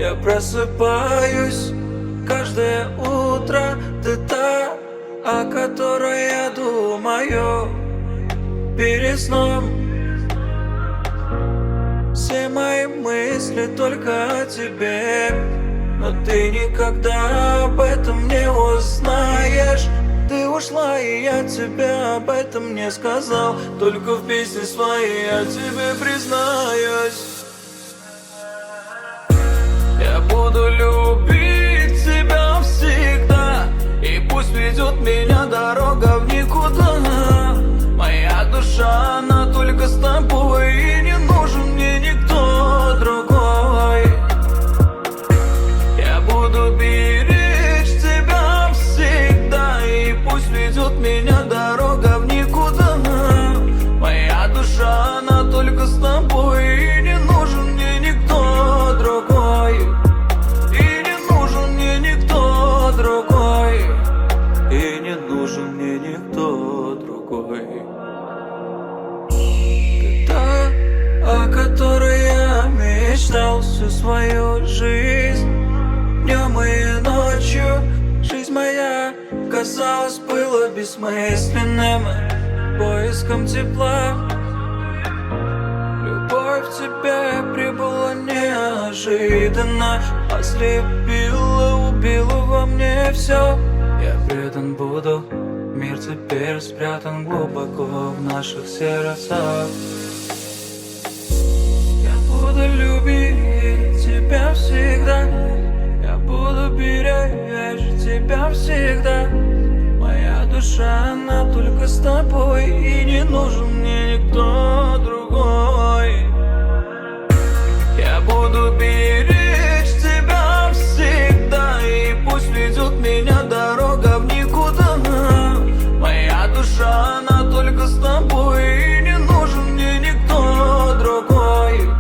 Я просыпаюсь каждое утро. Ты та, о которой я думаю перед сном. Все мои мысли только о тебе, но ты никогда об этом не узнаешь. Ты ушла, и я тебе об этом не сказал. Только в песне своей я тебе признаюсь. Я буду любить тебя всегда, и пусть ведет меня дорога в никуда. Моя душа, она только с тобой, и не нужен мне никто другой. Я буду беречь тебя всегда, и пусть ведет меня дорога в никуда. Моя душа, она только с тобой, и не нужен мне никто другой. И не нужен мне никто другой. И не нужен мне никто другой. Ты та, о которой я мечтал всю свою жизнь. Днем и ночью жизнь моя, казалось, была бессмысленным поиском тепла. Любовь к тебе прибыла неожиданно, ослепила, убила во мне все. Я предан буду, мир теперь спрятан глубоко в наших сердцах. Я буду любить тебя всегда, я буду беречь тебя всегда. Моя душа, она только с тобой, и не нужен мне никто другой. Я буду беречь тебя всегда, и пусть ведет меня дорога в никуда. Моя душа, она только с тобой, и не нужен мне никто другой.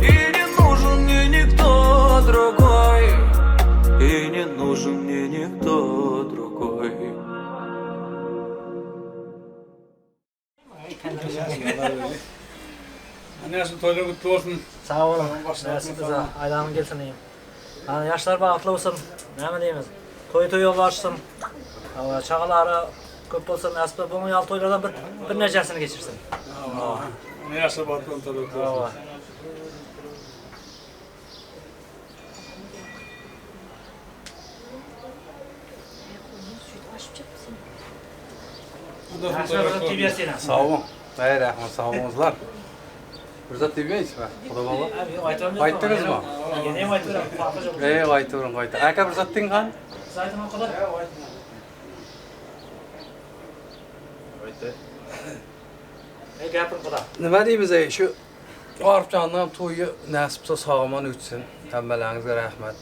И не нужен мне никто другой. И не нужен мне никто другой. Ana toylar kutlu olsun. Sag boluň. Nesip bize aýlanyň gelsin diýim. Ana ýaşlar bagtly bolsun. Näme diýmiz? Toý toý ýolbaşsyn. Çagalary köp bolsun, nesip buň ýaly toýlardan bir necesini geçirsin. Ana yaşlar bagtly olsun, toylar kutlu olsun. Sag boluň. Ey rahmat, sag boluňyzlar. Bir zat diýmeýsiz mi? Xudo bala. Aýtdyňyzmy? Ýene aýtdyram, farky ýok. Ey aýtdyň, aýtdy. Aka bir zat diýiň han. Zaýtym okuda. Aýtdy. Ey gapyň kuda. Nima deymiz ey, shu Orifjonning to'yi nasib bo'lsa sog'-omon o'tsin. Hammalaringizga rahmat.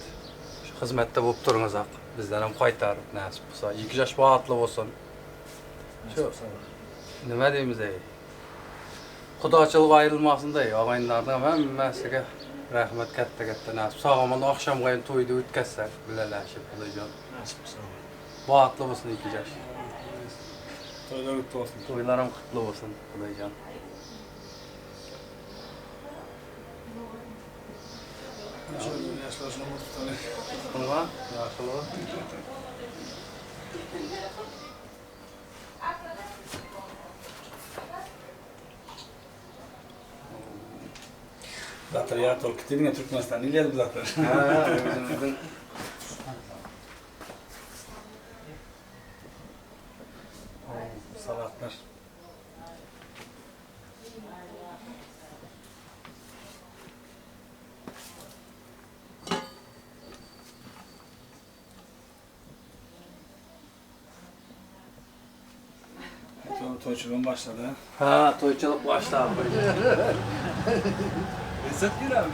Shu xizmatda bo'lib turingiz aq. Bizdan ham qaytarib nasib bo'lsa, ikki yosh baxtli bo'lsin. Shu nima deymiz ey? Xudochilik ayrilmasin da, og'aynilarning hammasiga rahmat katta-katta nasib. Sog'-omon oqshomga ham to'yni o'tkazsak, billalashib Xudojon. Nasib bo'lsin. Baxtli bo'lsin ikki yosh. To'ylar kutlu olsun. To'ylar ham qutlu bo'lsin, Xudojon. Bunga yaxshilik. Zaten ya tolkitini Türkmenistan ileri zaten. Ha, o'zimizning salatlar. Toyçuluğun başladı. Ha, toyçuluk başladı. Lezzet gir abi.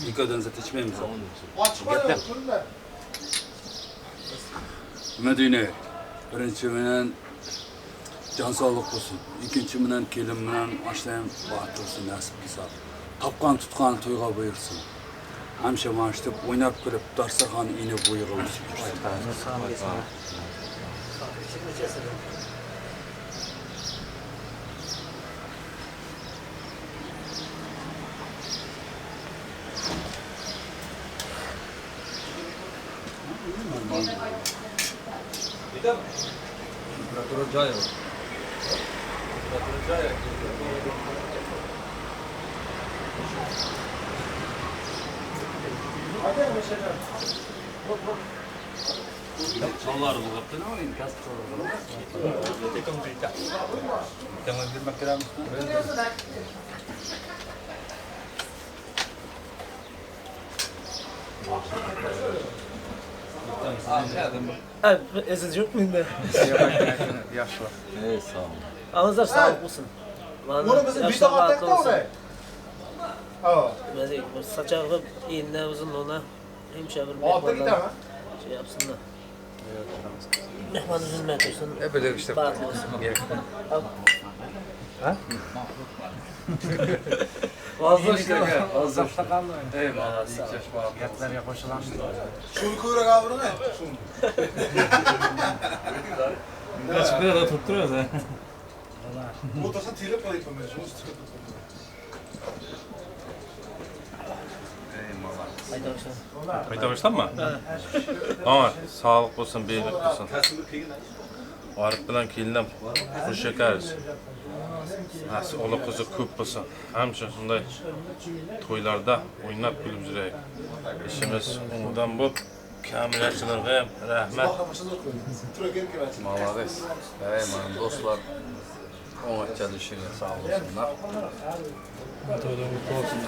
Yukarıdan zaten içmeyemiz. Medine, birinchi bilan jon sog'lik bo'lsin, ikkinchi bilan kelin bilan oshlayam baxt bo'lsin, nasib qilsa. Topgan tutgan to'yga buyursin. Hamisha mana shu deb o'ynab kulib dasturxon ini bo'yiga o'sib yursin. Temperatura joyi. Temperatura joyi. Esiz yok muyum? Yaşlı. Ey sağ ol. Ağızlar sağlık olsun. Bunu bizim bir daha attık da oraya. Evet. Saçağı eline uzunluğuna hemşe bir mehmandan şey yapsınlar. Mehman üzülme dursun. Ne böyle işte. Bahtlı olsun. Ha? Fazla işte. Fazla. Eyvallah. Gaplarga qo'shilamız. Şunu kuyruğa kavru ne? Şunu. Kaç da tutturuyoruz ha. Bu da tilip koyup ben. Şunu tutup. Qayta boshlanma? Omad, sog'lik bo'lsin, beylik bo'lsin. Orif bilan kelinam xush ekansiz. Nasıl oğlu kızı ko'p bo'lsin. Hamsha shunday to'ylarda o'ynab kulib yuraylik. İşimiz o'ngdan bo'lib, kamilachilarga ham rahmat. Молодец. Ey, mana do'stlar, omadcha düşürün, sağ olsunlar. To'ylar mutlu olsun.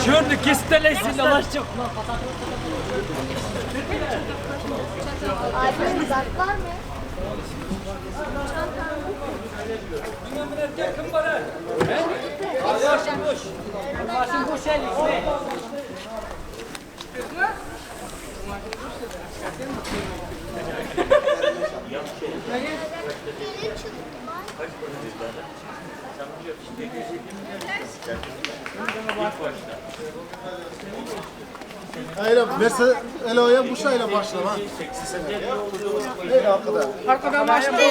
Şördü kesteleysin Allah çok. Abi uzak var mı? Hayır, mesela Elo'ya bu şeyle başlama. Öyle arkada. Arkadan başlama.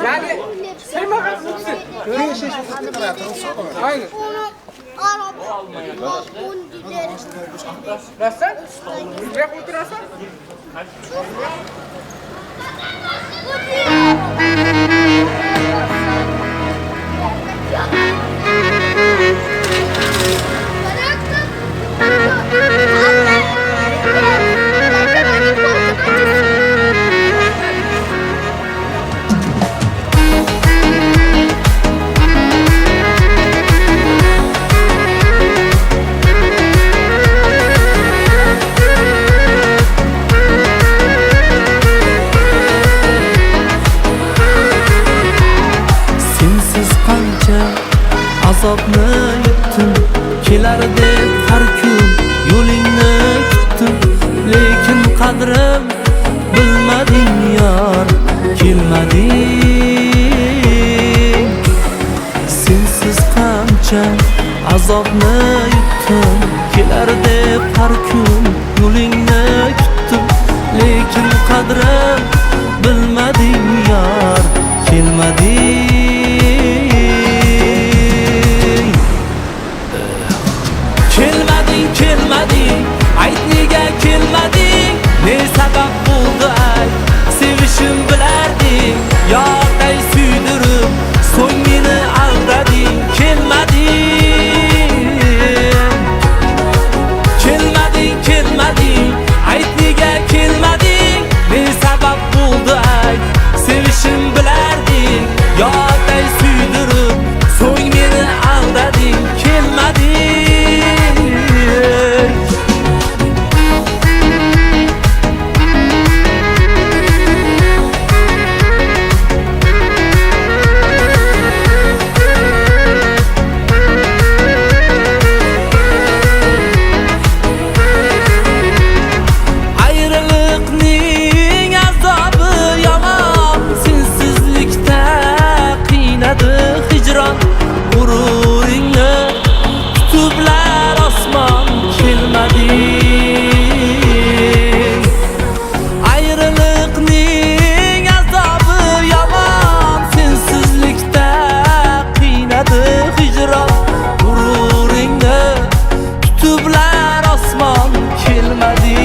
Yani sen bakalım. Aynen. Nasıl? Bırak oturasın. Azobni yutdim, kelar deb har kun yo'lingni kutdim, lekin qadrim bilmading yor, kelmading. Sensiz qancha azobni yutdim, kelar deb har kun yo'lingni Qadrin bilmading yor, kelmading. Kelmading, kelmading, ayt nega kelmading? Ne sabab bo'ldi ayt, sevishim bilarding. Yorday suydirib, so'ng meni aldading. Kelmading, kelmading, kelmading, ayt nega kelmading? Ne sabab bo'ldi ayt, sevishim bilarding. Yorday suydirib, so'ng meni aldading. Kelmading. Ayrılıqning azobi yomon, sensizlikda qiynadi hijron. G'ururingni tutiblar osmon, kelmading. Ayrılıqning azobi yomon, sensizlikda qiynadi hijron. G'ururingni tutiblar osmon, kelmading.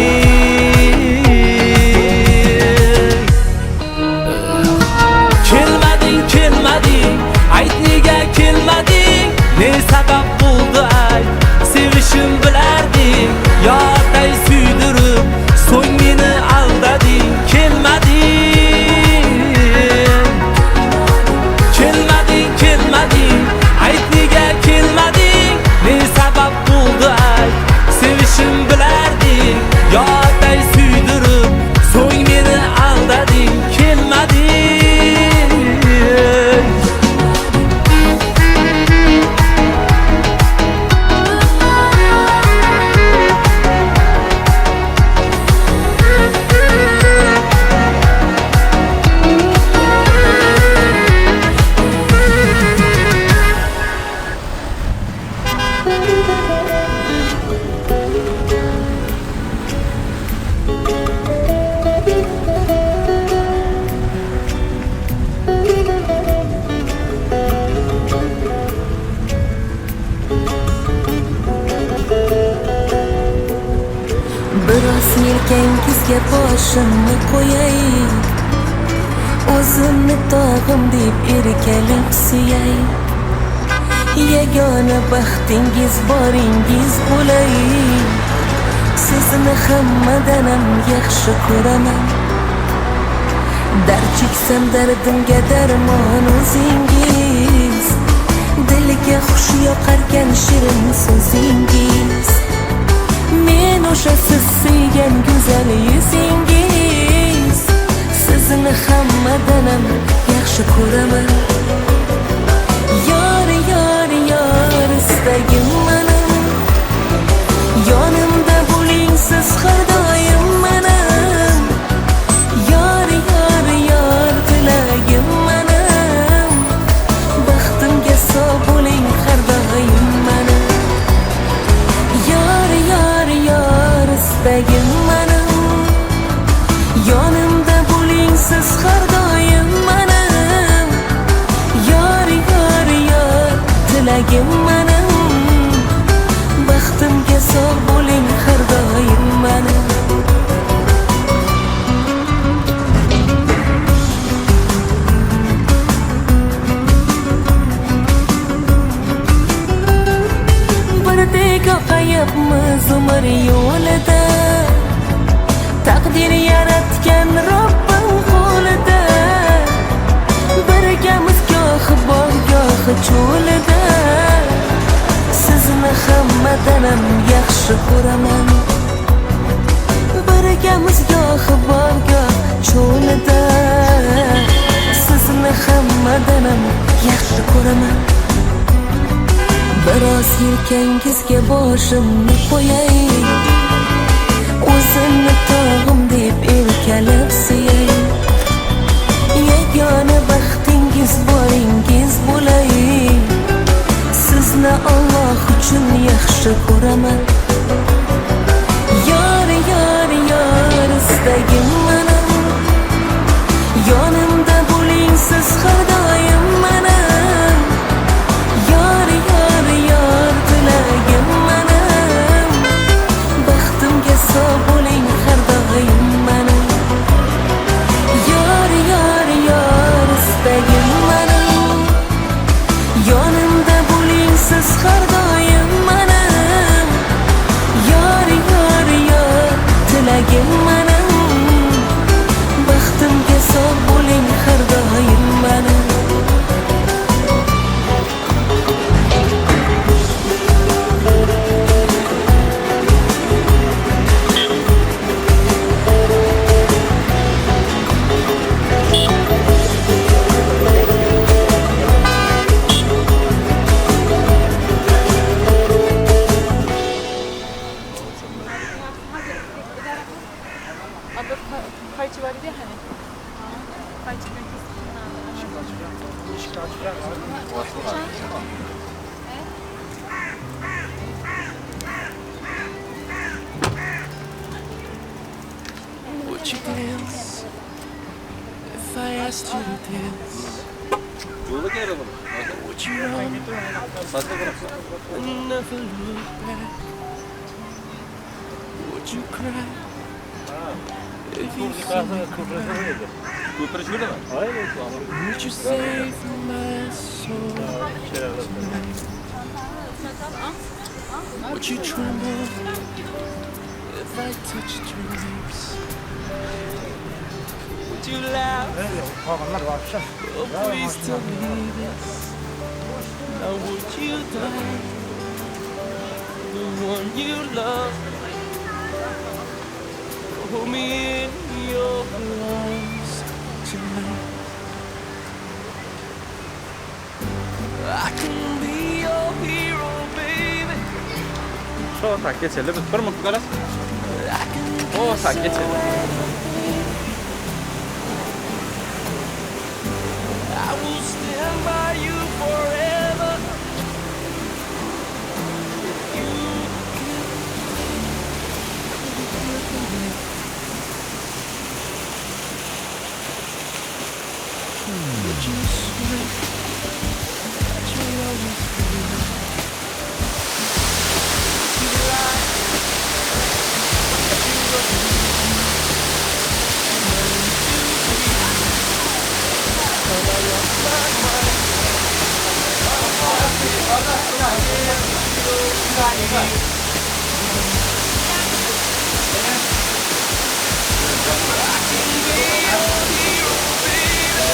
Kelmading, kelmading, ayt nega kelmading? Ne sabab bo'ldi ayt, sevishim bilarding. Yorday suydirib, so'ng meni aldading. Kelmading, kelmading, kelmading, ayt nega kelmading? Ne sabab bo'ldi ayt, sevishim bilarding. Yorday suydirib, so'ng meni aldading. Kelmading. Biroz yelkangizga boshimni qo'yay, o'zimni tog'im deb erkalab suyay. Yagona baxtingiz boringiz bo'lay, sizni hammadan ham yaxshi ko'raman. Dard cheksam dardimga darmon o'zingiz, dilga xush yoqarkan shirin so'zingiz. Men o'sha siz sevgan go'zal yuzingiz, sizni hammadan ham yaxshi ko'raman. Yor, yor, yor istagim menim, yonimda bo'ling siz har doim menim. Yor, yor, yor tilagim menim, baxtimga sog' bo'ling har doim menim. Yor, yor, yor istagim menim, yonimda bo'ling siz har doim menim. Yor, yor, yor tilagim menim, baxtimga sog' bo'ling har doim menim. Birdek oqayapmiz umr yo'lida, taqdir yaratgan Robbim qo'lida. Birgamiz gohi bog', gohi cho'lida, sizni hammadan ham yaxshi ko'raman. Birgamiz gohi bog', goh cho'lida, sizni hammadan ham yaxshi ko'raman. Biroz yelkangizga boshimni qo'yay, o'zimni tog'im deb erkalab suyay. Yagona baxtingiz boringiz bo'lay, sizni Alloh uchun yaxshi ko'raman. Yor, yor, yor istagim menim, Would you dance if I asked you to dance? Would you run and never look back? Would you cry if you saw me cry? Would you save my soul tonight? Would you tremble if I touched your lips? Would you laugh? Oh, please tell me this. Now would you die? The one you love. Hold me in your arms tonight. I can be your hero, baby. Şu geçelim. Bir mutlu kalas. O sak geçelim. I will stand by you forever. You can take my breath away. Would you swear that you'll always be there? Would you lie? Would you love me? And I lost my mind. I can be your hero, baby.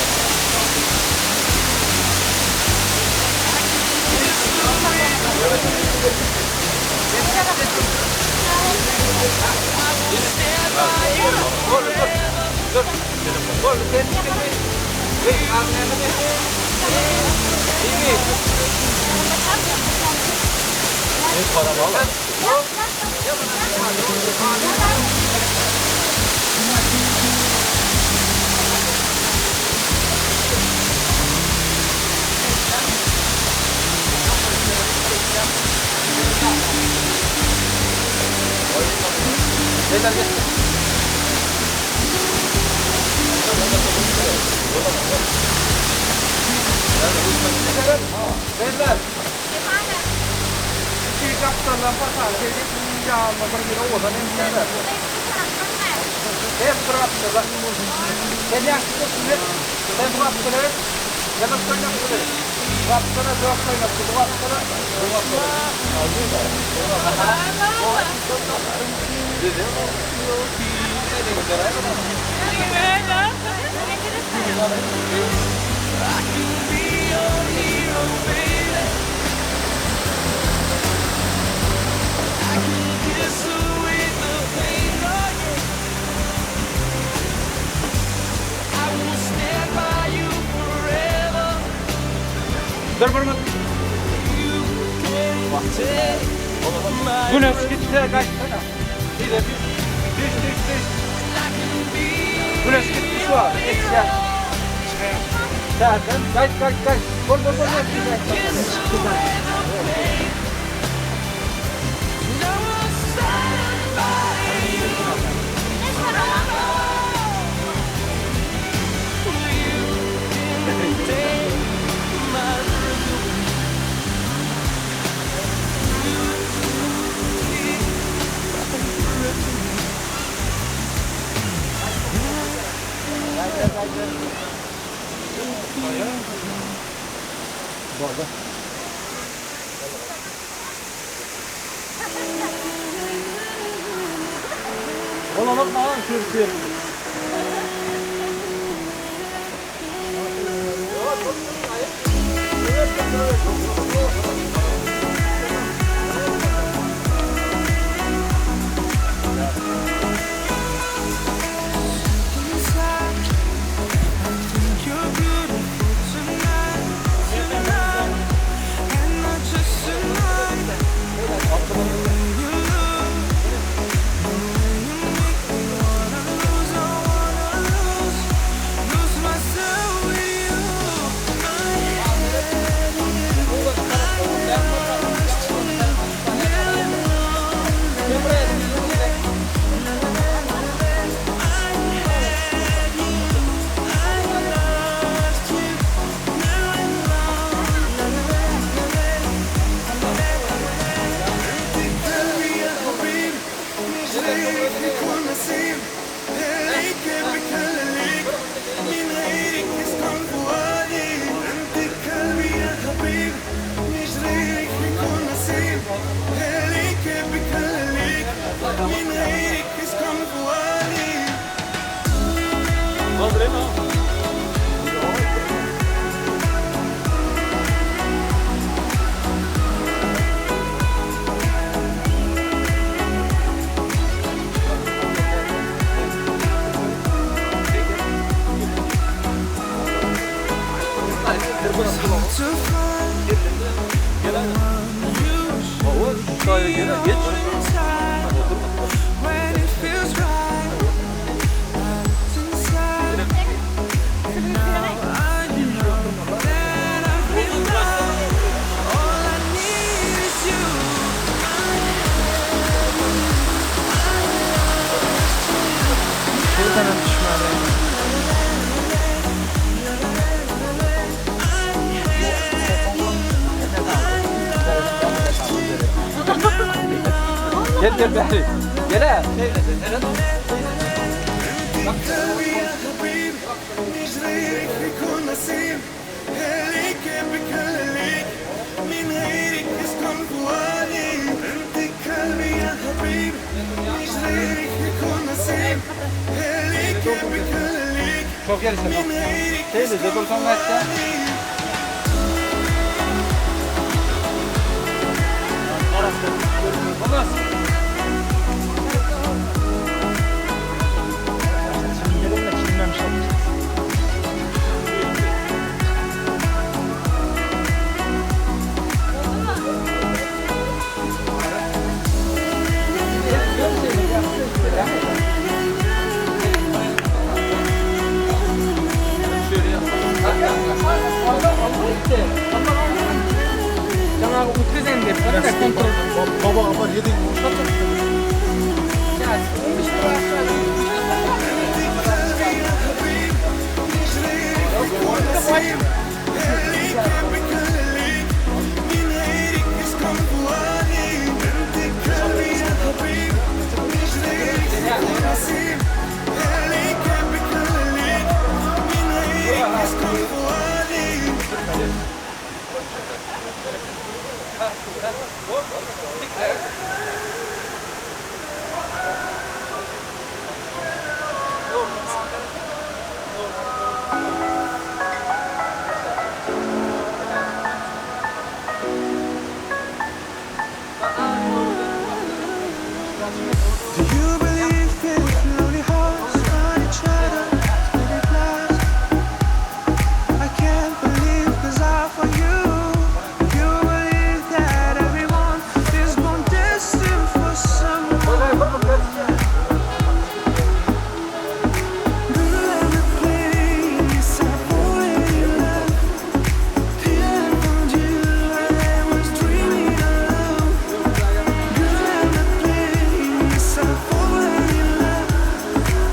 I can kiss away the pain. I will stand by you forever. I can be your hero, baby. I can kiss away the pain, oh yeah. I will stand by you forever. You can take my breath. Güneş gitti şu an. Kaç kaç kaç. Vur vur vur. Lose myself with you. Gel gel beri. Gel ha. Çok gelsin. Şeyde dekorsan verse. Olmaz. Baba apar yedin. Do you believe in lonely hearts on each other? Will it last? I can't believe 'cause I for you. You believe that everyone is born destined for someone. Girl, I'm the place I fall in love. Till I found you, I was dreaming alone. Girl, I'm the place I fall in love.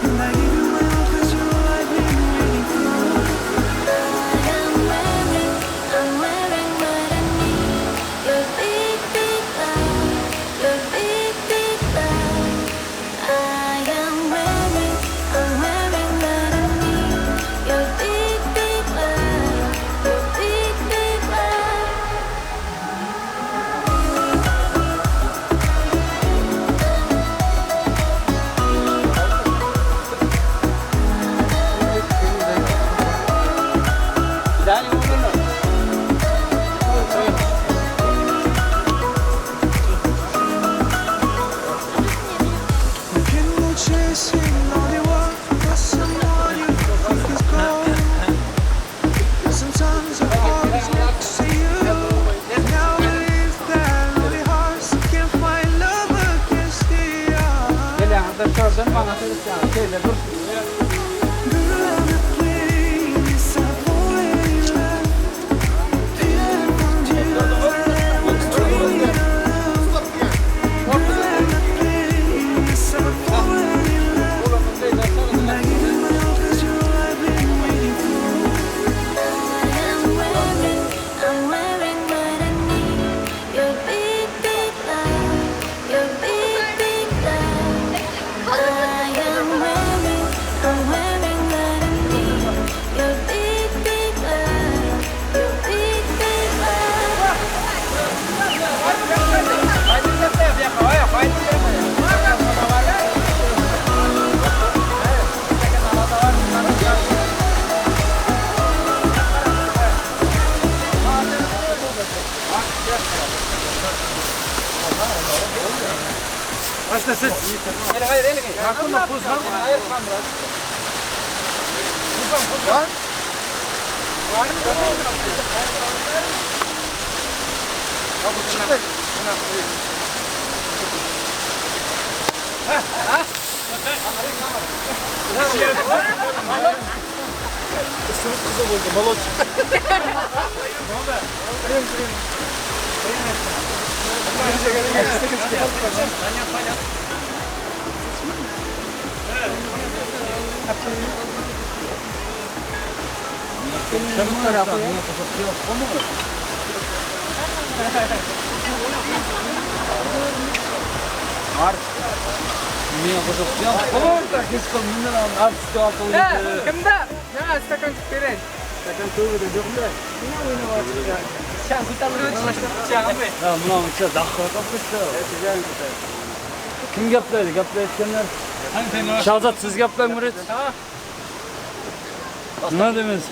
And I give you my all 'cause you're all I've been waiting for. I'm wearing what I need. Your big, big love, your big, big love. I'm wearing what I need. Your big, big love, your big, big love. You can go chasing all the world for someone you think is gold. Sometimes your heart is next to you. Now believe that lonely hearts can find love against the odds. Gel ya, şuradan bana şeyde dur. Girl, I'm the place I fall in love. Till I found you, I was dreaming alone. Girl, I'm the place I fall in love. And I give you my all 'cause you're all I've been waiting for. I'm wearing what I need. Your big, big love, your big, big love. I'm wearing what I need. Your big, big love, your big, big love. Kimde? Ne stakanчик bereyim. Stakan to'g'ri yo'qmi? Nima o'ynayapsiz? Sen ko'tarib. Ha, buna dahqqa qilsa. Kim gaplaydi? Gaplayotganlar. Shahzod, siz gaplang, Murat. Nima deymiz?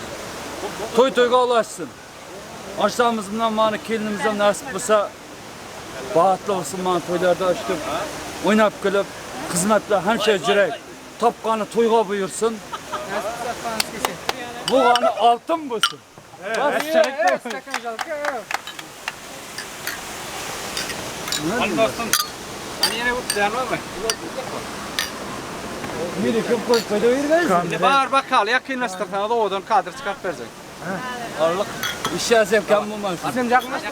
To'y to'yga ulashsin. Oshlarimiz bilan mana kelinimiz ham nasib bo'lsa, baxtli bo'lsin, mana to'ylarda ochib, o'ynab kulib, xizmatlar hamsha yurak. Topqani to'yga buyursin. Buğanı altın bulsun. Bar bakalım yakınlaştırsan da oradan kadr çıkart verecek. Arlık işe sevken bulmaz. Sen yakınlaştır.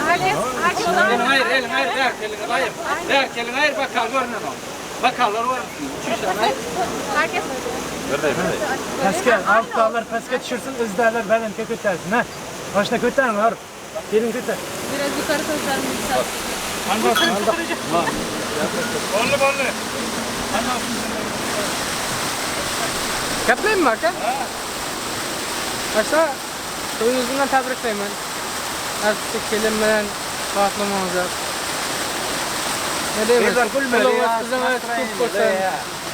Hayır, elin hayır, elin hayır. Elin hayır bakalım görünen o. Bakallar var. Herkes Peske, altlarlar peske düşürsün, ızdarlar belente kötersin ha. Başına köter mi? Gelin köter. Biraz yukarı sözlerimi yükselt. Bollu bollu. Gaplaymi aka? Başta to'yingiz bilan tabriklayman. Nasibsa kelin bilan baxtli bo'linglar. Ne deymiz? Qizimiz ko'p bo'lsin.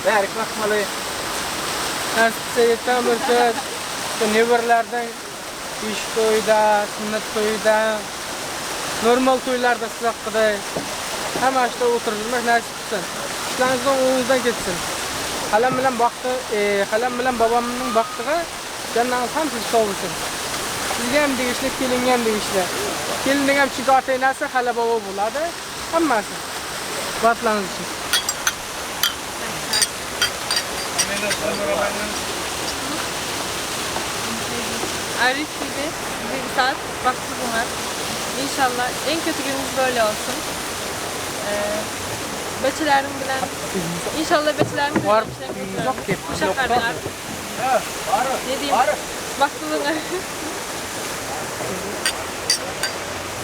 Berik bakmalı. Nasibsa yetan bo'lsa, nevarlardan ish to'yida, sunnat to'yida, normal to'ylarda siz haqida hamma ishda o'tirmak nasib qilsin. Ishlaringizdan o'ngingizdan ketsin. Halam bilan baxti, halam bilan bobomning baxtiga jannatingiz ham siz sovursin. Sizga ham tegishli, kelinga ham tegishli. Kelinning ham chunki ota-onasi hala bobo bo'ladi, hammasi. Baxtlaringiz uchun. Arif gibi bir saat vakti bunlar. İnşallah en kötü günümüz böyle olsun. Beçelerim bilen, inşallah beçelerim bilen uşaklardan artık. Ne diyeyim? Vakti bunlar.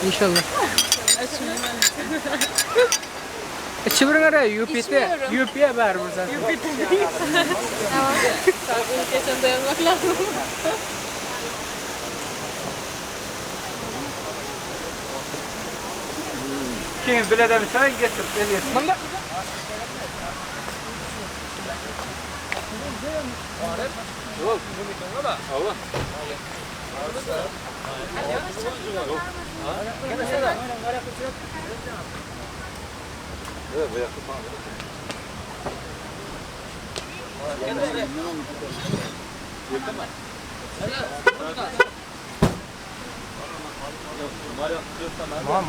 İnşallah. İçibirin araya, UP'de. UP'ye ver bu zaten. UP'de değil. Tamam. Saat geçen dayanmak lazım. Kim bile demişsen getir, gel. Bunda.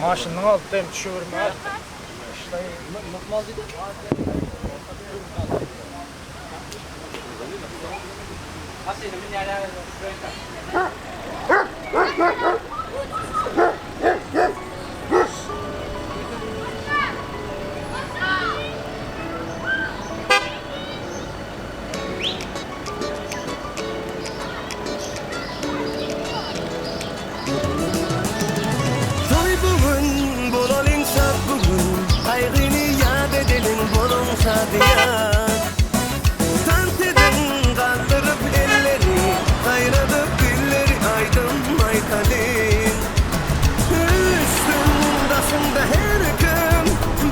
Maşının altındayım, düşüyorum. Tanteden kaldırıp elleri, kaynadıp dilleri aydın maytalin. Üstün dasında her gün,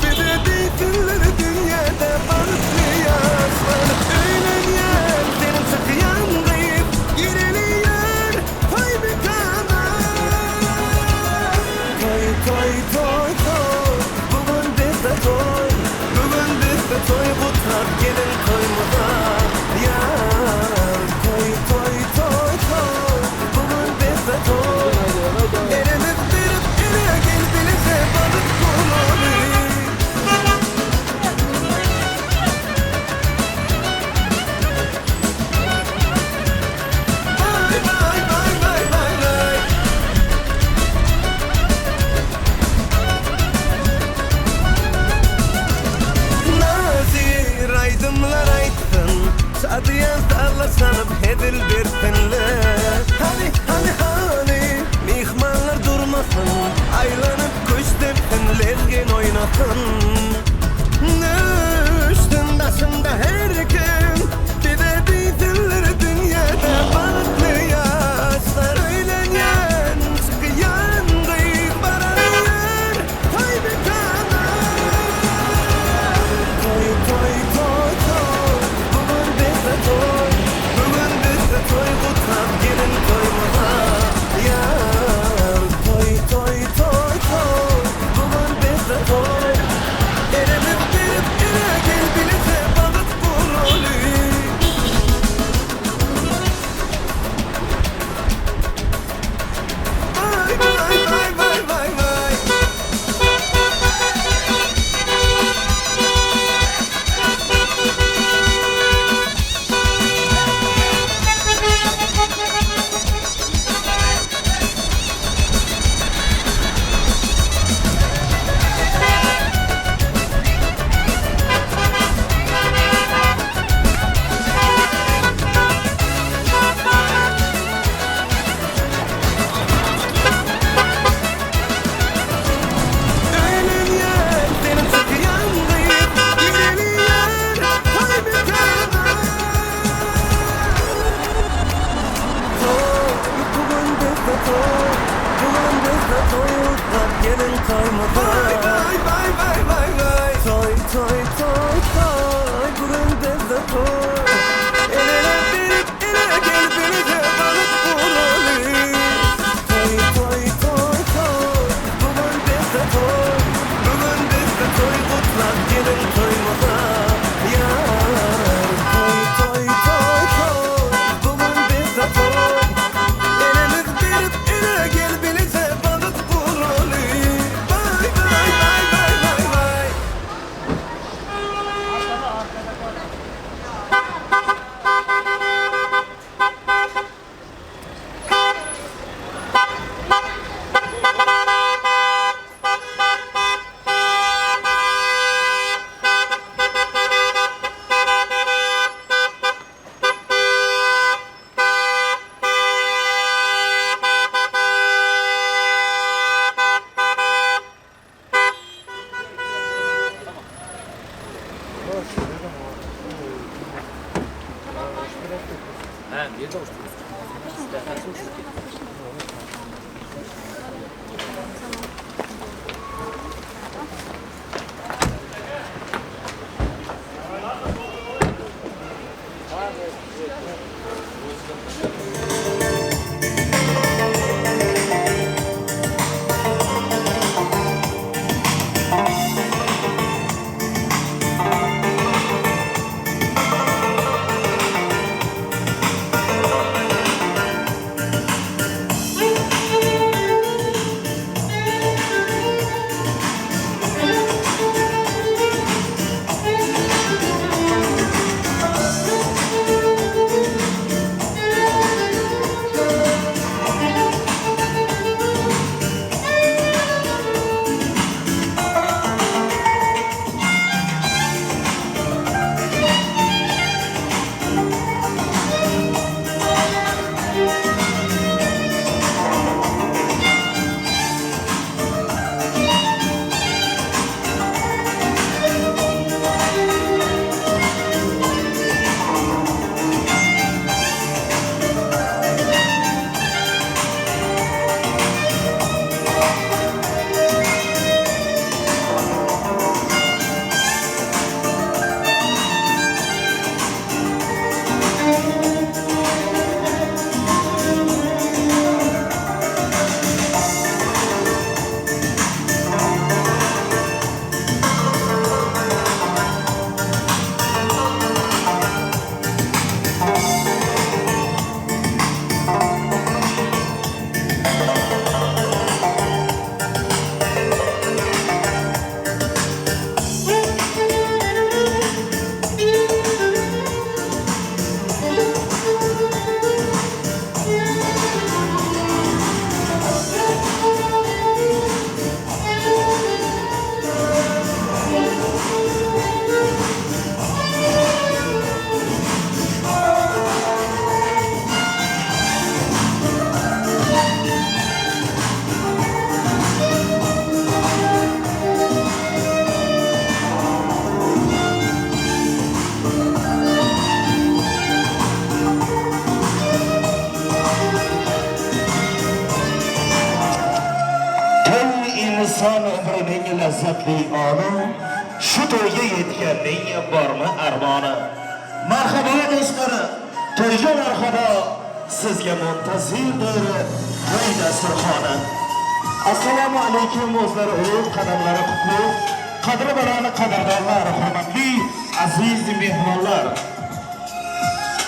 bir de beytinleri dünyada bahtlı yazlar. Öğlen senin çıkıyan kayıp, gireliyor toy bir kadar. Toy toy toy toy, bugün bizde toy. Bugün bizde toy kutlar gelin toymuza. Yar toy toy toy toy. yakın. Üstün başında her kim bize bitirir dünyada bahtlı yaşlar. Öylenyen çıkıyan kıyık bararlar toy bikana. Toy toy toy toy bugün bizde toy. Bugün bizde toy kutlar gelin toyumuza yar. Toy toy toy toy bugün bizde toy. Elimi verip ele gel bilete balık vurulu. Vay vay vay vay vay vay. Öğlen benim çıkıyan kıyıp yürüyen toy bikana. Toy bugün bizde toy. Bugün bizde toy kutlar gelin toyumuza. Vay vay vay vay vay vay. Toy toy toy toy bugün bizde toy. El ele verip ele gel birlikte balık vuralım. Toy toy toy toy bugün bizde toy. Bugün bizde toy kutlar gelin toyumuza yar. Toy toy toy toy bugün bizde toy. Elimiz verip ele gel birlikte balık vuralım. Vay vay vay vay vay vay. Inson umrining lazzatli oni, shu to'yga yetganning bormi armoni. Marhabo do'stlar, to'yga marhabo, sizga muntazirdir to'y dasturxoni. Assalomu alaykum o'zlari ulug', qadamlari qutlug', qadri baland qadrdonlar, hurmatli aziz mehmonlar.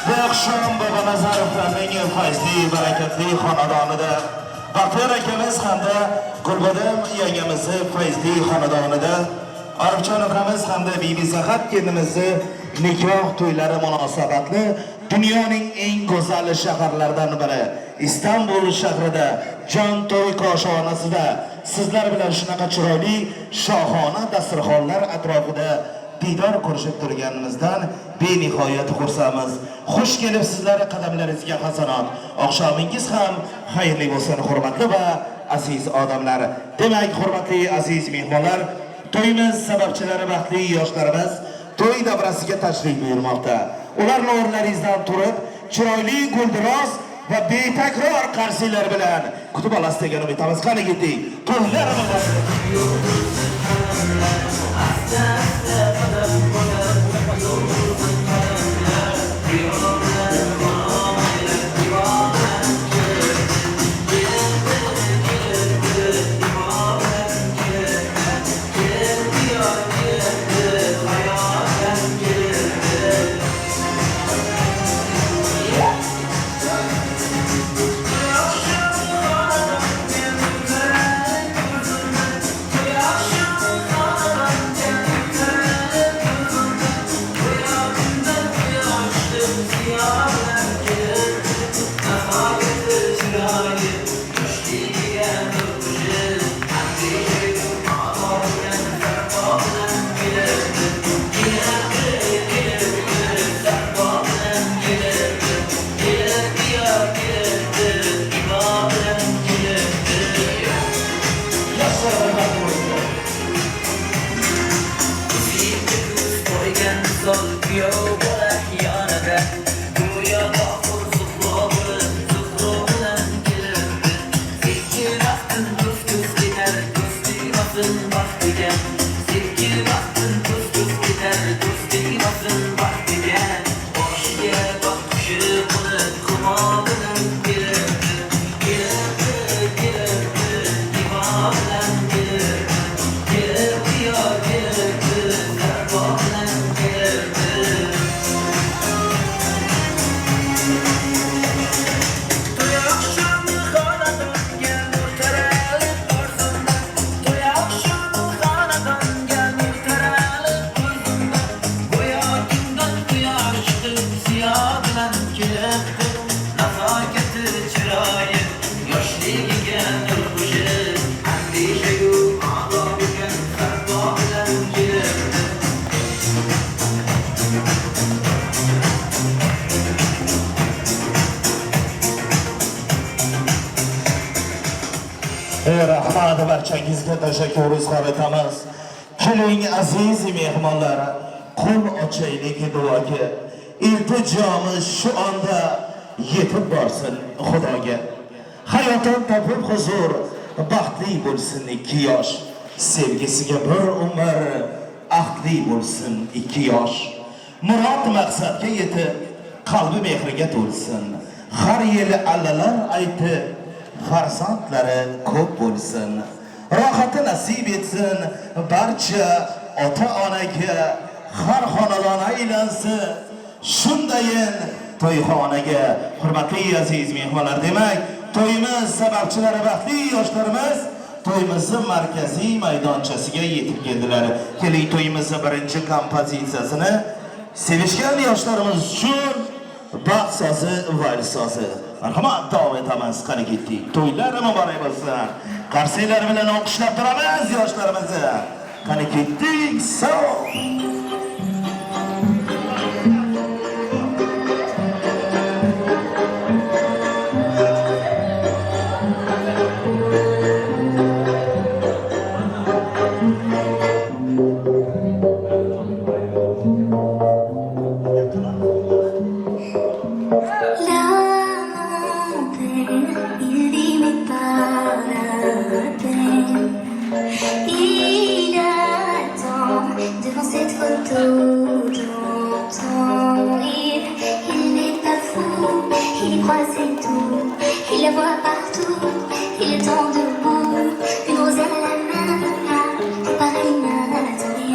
Bu oqshom Bobonazarovlarning fayzli, barakatli xonadonida Baxtiyor akamiz hamda Gulbadan yangamizni fayzli xonadonida Arifjon akamiz hamda Bibi Zahat kelinimizni nikoh to'ylari munosabatli dunyoning eng go'zal shaharlaridan biri Istanbul shahrida Jon to'y koshonasida sizlar bilan shunaqa chiroyli shohona dasturxonlar atrofida diydor ko'rishib turganimizdan benihoyat xursandmiz. Xush kelibsizlar, qadamlaringizga hasanot. Oqshomingiz ham xayrli bo'lsin, hurmatli va aziz odamlar. Demak, hurmatli aziz mehmonlar, to'yimiz sababchilari baxtli yoshlarimiz to'y davrasiga tashrif buyurmoqda. Ularni o'rnlaringizdan turib, chiroyli guldiroz va betakror qarsiylar bilan kutib olasiz degan umiddamiz. Qani ketdik. To'ylar muborak. Rahmat, barchangizga tashakkur izhor etamiz. Keling aziz mehmonlar, qo'l ochaylik duoga. Iltijomiz shu onda yetib borsin Xudoga. Hayotdan topib huzur, baxtli bo'lsin ikki yosh. Sevgisiga bir umr, ahdli bo'lsin ikki yosh. Murod maqsadga yetib, qalbi mehriga to'lsin. Har yili allalar aytib, farzandlari ko'p bo'lsin. Rohati nasib etsin barcha ota-onaga, har xonadon aylansin shundayin to'yxonaga. Hurmatli aziz mehmonlar, demak, to'yimiz sababchilari baxtli yoshlarimiz to'yimizni markaziy maydonchasiga yetib keldilar. Keling, to'yimizni birinchi kompozitsiyasini sevishgan yoshlarimiz uchun baxt sozi, vayl sozi. Marhamat, davom etamiz. Qani ketdik. To'ylar muborak bo'lsin. Qarsaklar bilan olqishlab turamiz yoshlarimizni. Qani ketdik. Sog'. La montagne, il dit mais pas la peine. partout, il est temps debout, une rose à la main, pareil n'attend rien.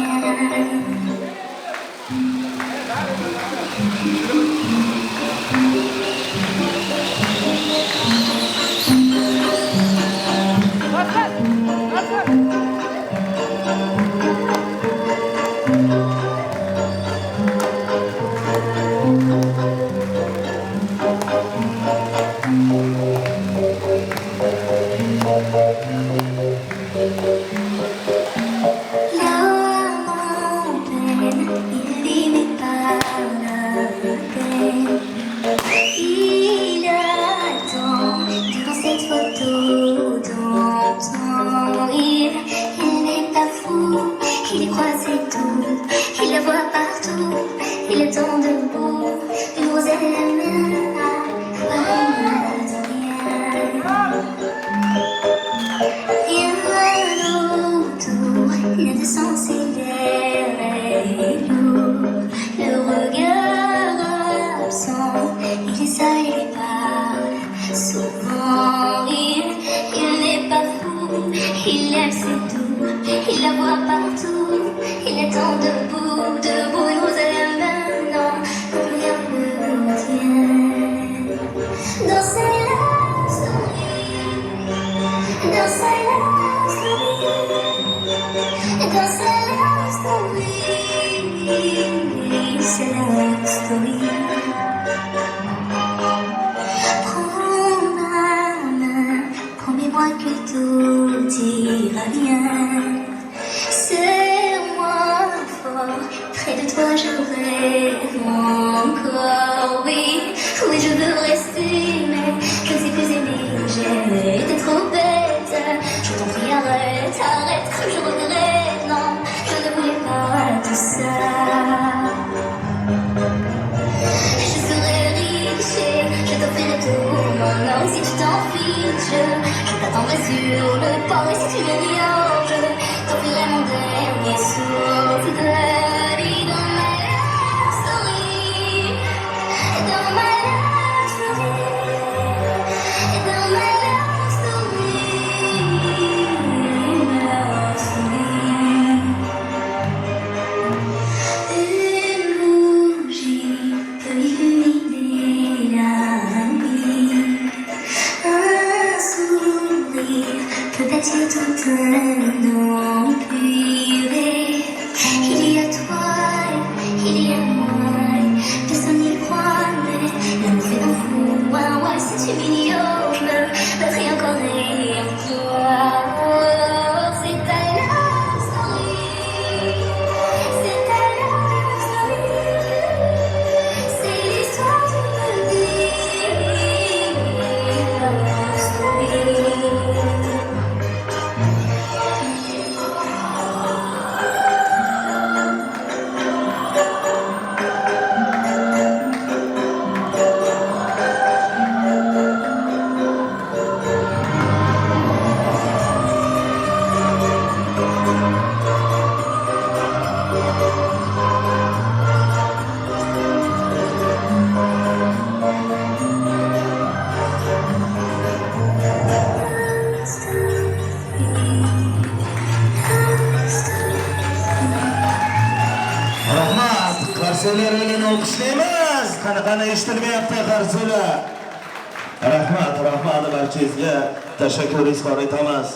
Rahmat, rahmat barchangizga tashakkur izhor etamiz.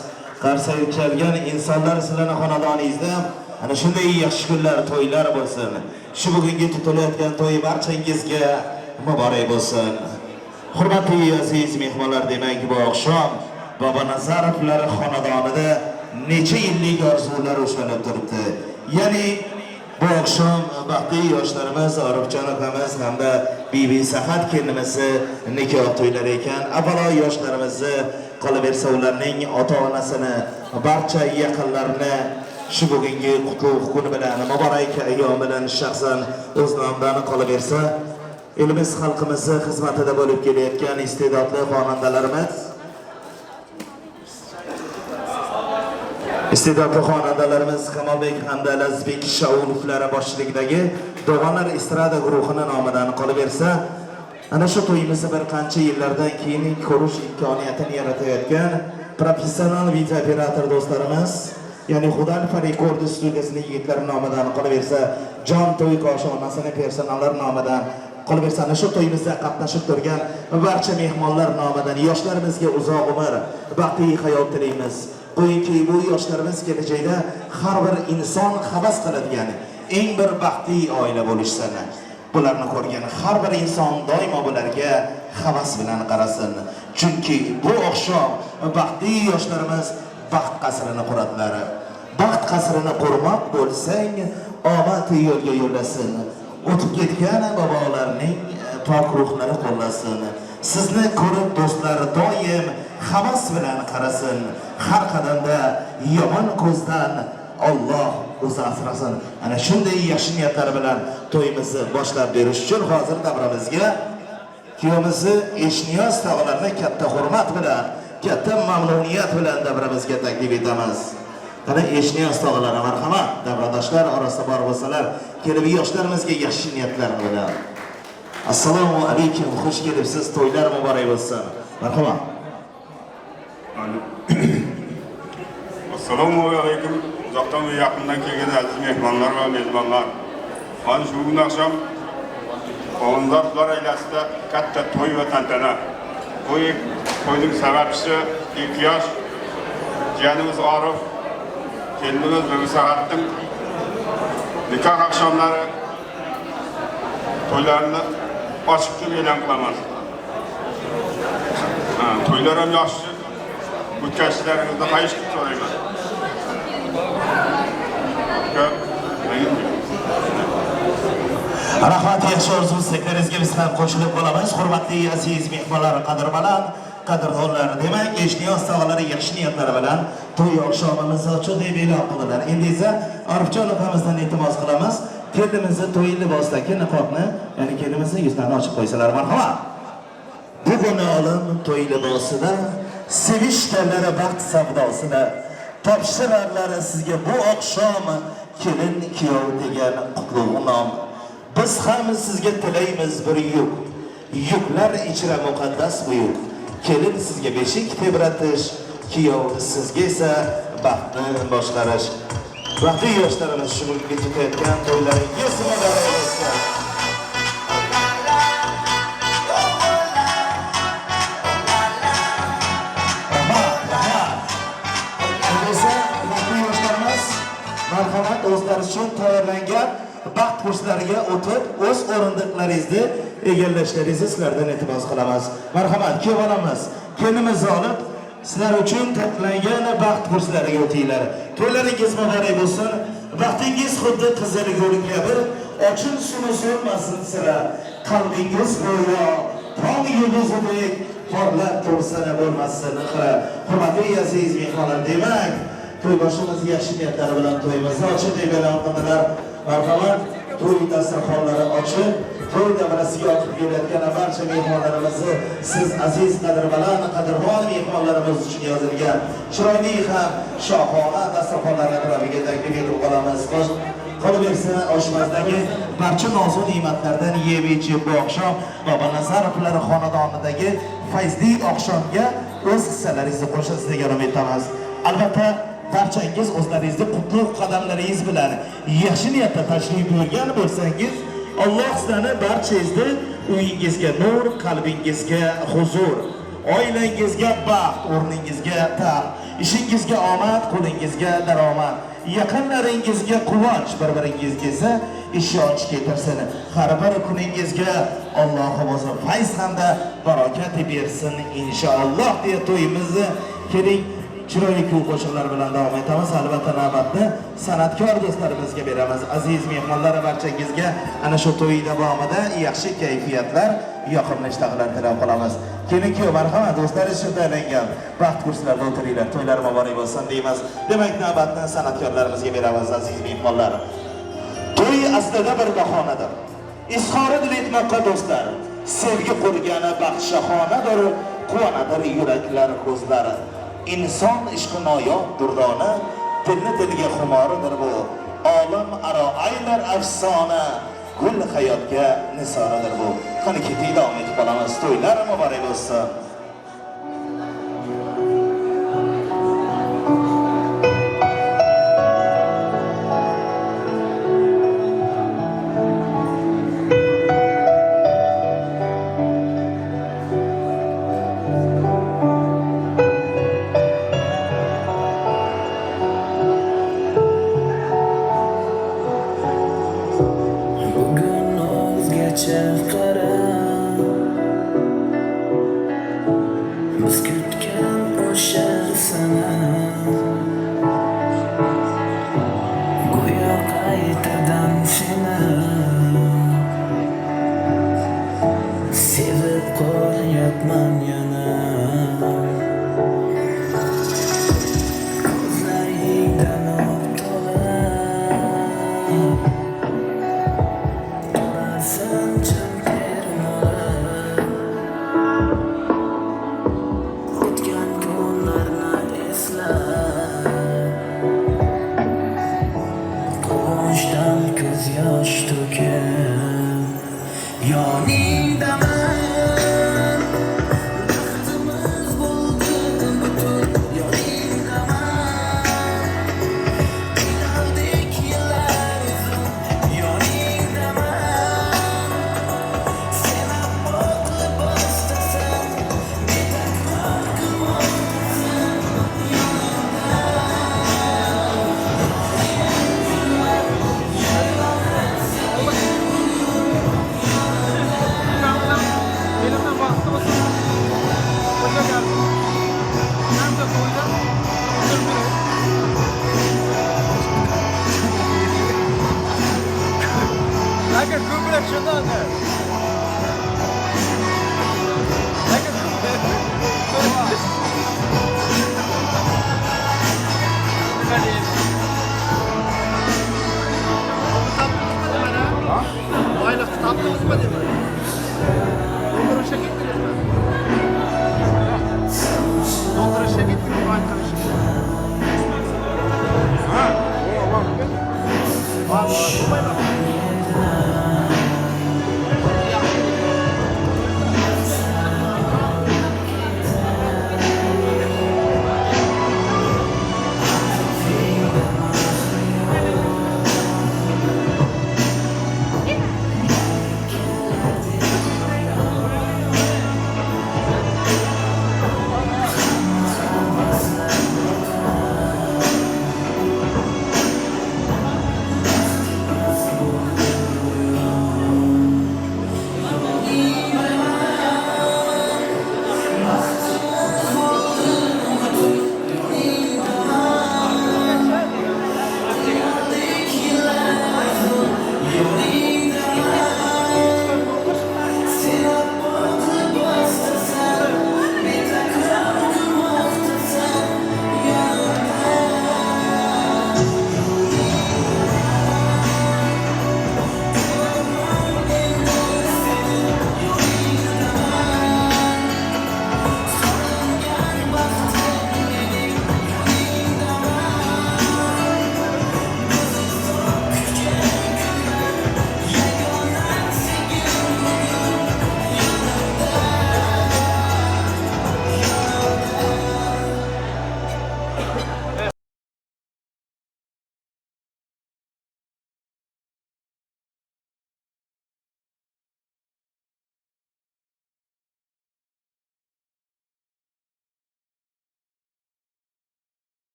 Qarsak chalgan insonlar sizlarning xonadoningizda ana shunday yaxshi kunlar, to'ylar bo'lsin. Shu bugungi tutilayotgan to'y barchangizga muborak bo'lsin. Hurmatli aziz mehmonlar, demak bu oqshom Bobonazarovlar xonadonida necha yillik orzular ushalib turibdi. Ya'ni bu oqshom baxtli yoshlarimiz Orifjon akamiz hamda Bibi Sahat kelinimizni nikoh to'ylari ekan. Avvalo yoshlarimizni, qolaversa ularning ota-onasini, barcha yaqinlarini shu bugungi qutlug' kuni bilan, muborak ayyom bilan shaxsan o'z nomimdan, qolaversa elimiz xalqimizni xizmatida bo'lib kelayotgan iste'dodli xonandalarimiz Kamolbek hamda Lazizbek Shaulovlar boshchiligidagi Dog'onlar estrada guruhini nomidan, qolaversa Ana shu to'yimizni bir qancha yillardan keyin ko'rish imkoniyatini yaratayotgan professional video operator do'stlarimiz, ya'ni Hudalfa Record studiyasining yigitlari nomidan, qolaversa Jon to'y koshonasini personallar nomidan, qolaversa ana shu to'yimizda qatnashib turgan barcha mehmonlar nomidan yoshlarimizga uzoq umr, baxtli hayot tilaymiz. Qo'yingki, bu yoshlarimiz kelajakda har bir inson havas qiladigan eng bir baxtli oila bo'lishsin. Bularni ko'rgan har bir inson doimo bularga havas bilan qarasin. Chunki bu oqshom baxtli yoshlarimiz baxt qasrini quradilar. Baxt qasrini qurmoq bo'lsang, omad yo'lga yo'llasin. O'tib ketgan bobolarning pok ruhlari qo'llasin. Sizni ko'rib do'stlar doim havas bilan qarasin. Har qadamda yomon ko'zdan Alloh o'zi asrasin. Ana shunday yaxshi niyatlar bilan to'yimizni boshlab berish uchun hozir davramizga kuyovimizni Eshniyoz tog'larini katta hurmat bilan, katta mamnuniyat bilan davramizga taklif etamiz. Qani Eshniyoz tog'lari, marhamat, davradoshlar orasida bor bo'lsalar, kelib yoshlarimizga yaxshi niyatlar bilan. Assalomu alaykum, xush kelibsiz, to'ylar muborak bo'lsin. Marhamat. Assalomu alaykum. Uzaktan ve yakından kelgan aziz mehmonlar va mezbonlar. Mana shu bugun akşam Oğuzlar ailasida katta to'y va tantana. To'yning sababchisi ikki yosh jiyanimiz Orif, kelinimiz Bibisahatning nikoh akşamları to'ylarini ochiq deb e'lon qilaman. To'ylar ham yaxshi o'tkazishlaringizni xahish qilib so'rayman. Rahmat, yaxshi orzu istaklaringizga biz ham qo'shilib qolamiz. Hurmatli aziz mehmonlar, qadrbaland qadrdonlar, demak, Eshniyoz tog'alari yaxshi niyatlari bilan to'y oqshomimizni ochiq deb e'lon qildilar. Endi esa Arifjon opamizdan iltimos qilamiz. Kelinimizni to'y libosidagi niqobni, ya'ni kelinimizni yuzlarini ochib qo'ysalar, marhamat. Bugun olim to'y libosida, sevishganlari baxt savdosida topshirarlar sizga bu oqshom kelin kuyov degan qutlug' nom. Biz ham sizga tilaymiz bir yuk, yuklar ichra muqaddas buyuk. Kelin sizga beshik tebratish, kuyov sizga esa baxtni boshqarish. Baxtli yoshlarimiz shu bugungi tutayotgan to'ylaringiz muborak bo'lsin. Marhamat, o'zlari uchun tayyorlangan baxt kurslariga o'tib, o'z o'rindiqlaringizni egallashlaringizni sizlardan iltimos qilamiz. Marhamat, kuyov olamiz, kelinimizni olib, sizlar uchun tayyorlangan baxt kurslariga o'tinglar. To'ylaringiz muborak bo'lsin. Baxtingiz xuddi qizil gul kabi ochilsin, so'nmasin sira. Qalbingiz go'yo tong yulduzidek porlab tursin, bo'lmasin xira. Hurmatli aziz mehmonlar, demak, to'yboshimiz yaxshi niyatlari bilan to'yimizni ochiq deb e'lon qildilar. Marhamat, to'y dasturxonlari ochiq, to'y davrasiga oqib kelayotgan barcha mehmonlarimizni siz aziz qadrbaland qadrdon mehmonlarimiz uchun yozilgan chiroyli ham shohona dasturxonlar atrofiga taklif etib qolamiz. Qolaversa, oshpazdagi barcha nozu ne'matlardan yeb ichib bu oqshom Bobonazarovlar xonadonidagi fayzli oqshomga o'z hissalaringizni qo'shasiz degan umiddamiz. Albatta, barchangiz o'zlaringizni qutlug' qadamlaringiz bilan yaxshi niyatda tashrif buyurgan bo'lsangiz, Alloh sizlarni barchangizni uyingizga nur, qalbingizga huzur, oilangizga baxt, o'rningizga taxt, ishingizga omad, qo'lingizga daromad, yaqinlaringizga quvonch, bir-biringizga esa ishonch keltirsin. Har bir kuningizga Allohim o'zi fayz hamda barokat bersin inshaalloh deya to'yimizni keling chiroyli kuy qo'shiqlar bilan davom etamiz. Albatta navbatni san'atkor do'stlarimizga beramiz. Aziz mehmonlar, barchangizga ana shu to'y davomida yaxshi kayfiyatlar, yoqimli ishtahlar tilab qolamiz. Kelin kuyov, marhamat, do'stlaringiz uchun tayyorlangan baxt kurslarida o'tiringlar. To'ylar muborak bo'lsin deymiz. Demak, navbatni san'atkorlarimizga beramiz, aziz mehmonlar. To'y aslida bir bahonadir. Izhori dil etmoqqa do'stlar, sevgi qurgani baxt shahonadir, quvonadir yuraklar, ko'zlari. Inson ishqi noyob durdona, tilni tilga xumoridir bu. Olam aro aylar afsona, Gul hayotga nisonidir bu. Qani ketdik, davom etib qolamiz. To'ylar muborak bo'lsin. Bugun o'zgacha qara, biz kutgan o'sha sana, go'yo qaytadan seni sevib qolyapman yana. Ko'zlaringdan oq to'lib turarsan jim termulib, o'tgan kunlar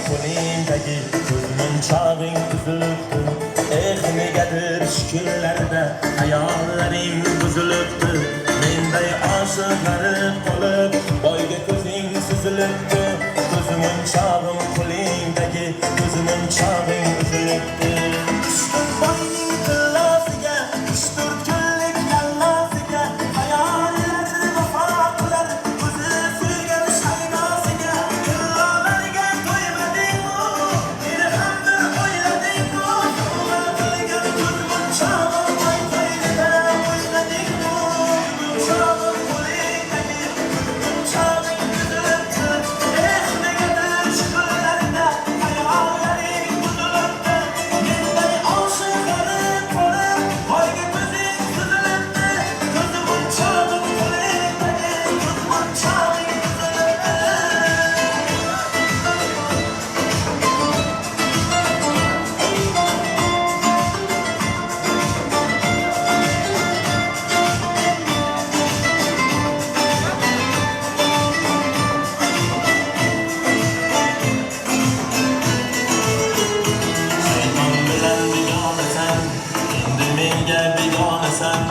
Qo'lingdagi ko'zmunchog'ing uzilibdi. Eh, negadir shu kunlarda hayollaring buzilibdi. Menday oshiq g'arib qolib, boyga ko'zing suzilibdi. Ko'zmunchog'im qo'lingdagi ko'zmunchog'ing uzilibdi. Tushdim boyning tillasiga, 3-4 kunlik yallasiga, hayollar vafo qilar o'zi suygan shaydosiga. Tillolarga to'ymading-ku, meni ham bir o'ylading-ku. Sovg'a qilgan ko'zmunchog'im boy qo'ynida o'ynading-ku. Ko'zmunchog'im qo'lingdagi ko'zmunchog'ing uzilibdi. Eh, negadir shu kunlarda hayollaring buzilibdi. Menday oshiq g'arib qolib, boyga ko'zing suzilibdi. Ko'zmunchog'im qo'lingdagi ko'zmunchog'ing uzilibdi. Shayton bilan begonasan, endi menga begonasan.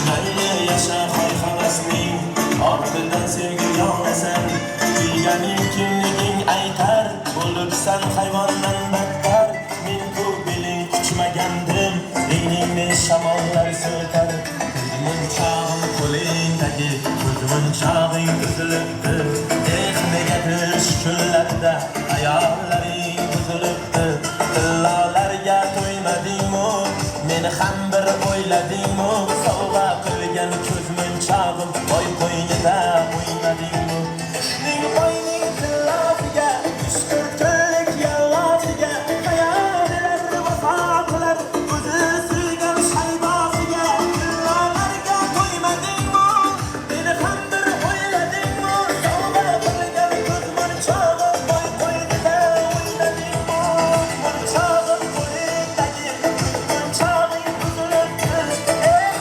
Mayli yasha hoy havasning ortidan sevgi yonasan. Kuyganing kimliging aytar, bo'libsan hayvondan battar. Men-ku beling quchmagandim, egningni shamollar siltar. Ko'zmunchog'im qo'lingdagi ko'zmunchog'ing uzilibdi. Eh, negadir shu kunlarda hayollaring buzilibdi. Tillolarga to'ymadingmi, meni ham bir o'yladingmi? Sovg'a qilgan ko'zmunchog'im boy qo'ynida o'ynadingmi? Ishning boyning tillosiga, 3-4 kunlik yallosiga, hayollar vafo qilar o'zi suygan shaydosiga. Tillolarga to'ymadingmi, meni ham bir o'yladingmi? Sovg'a qilgan ko'zmunchog'im boy qo'ynida o'ynadingmi? Munchog'im qo'lingdagi ko'zmunchog'ing uzilibdi. Eh,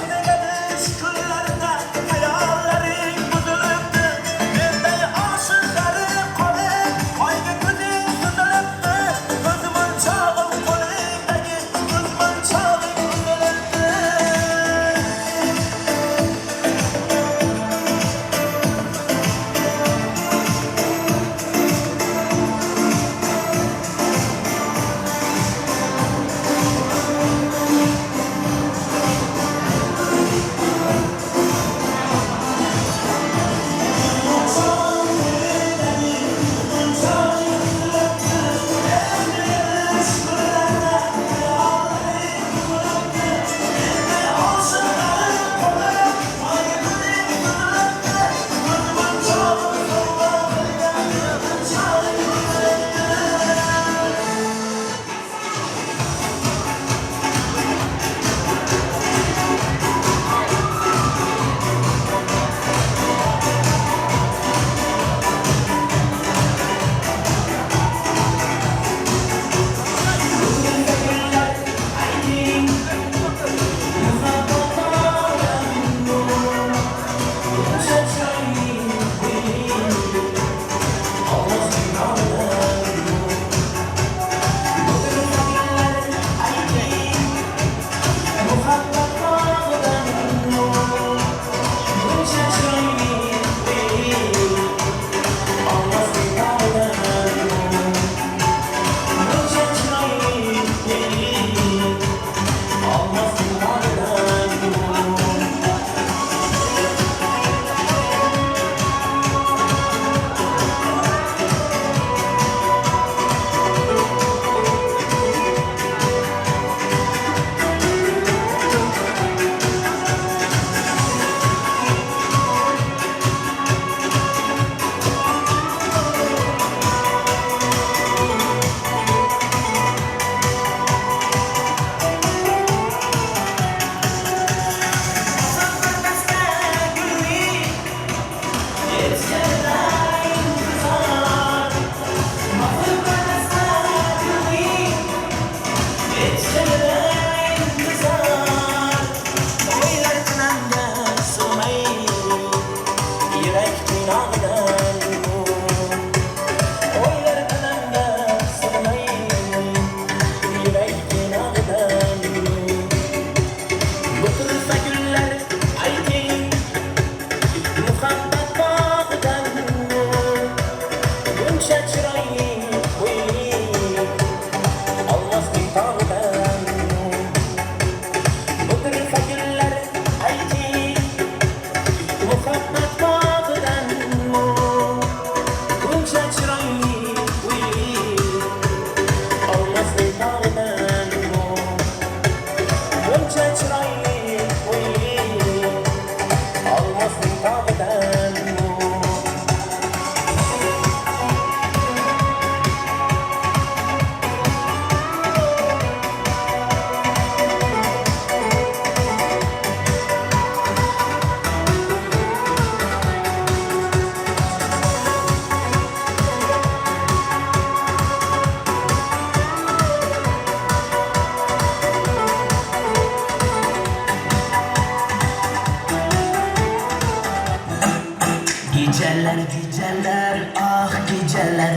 Geceler geceler ah geceler,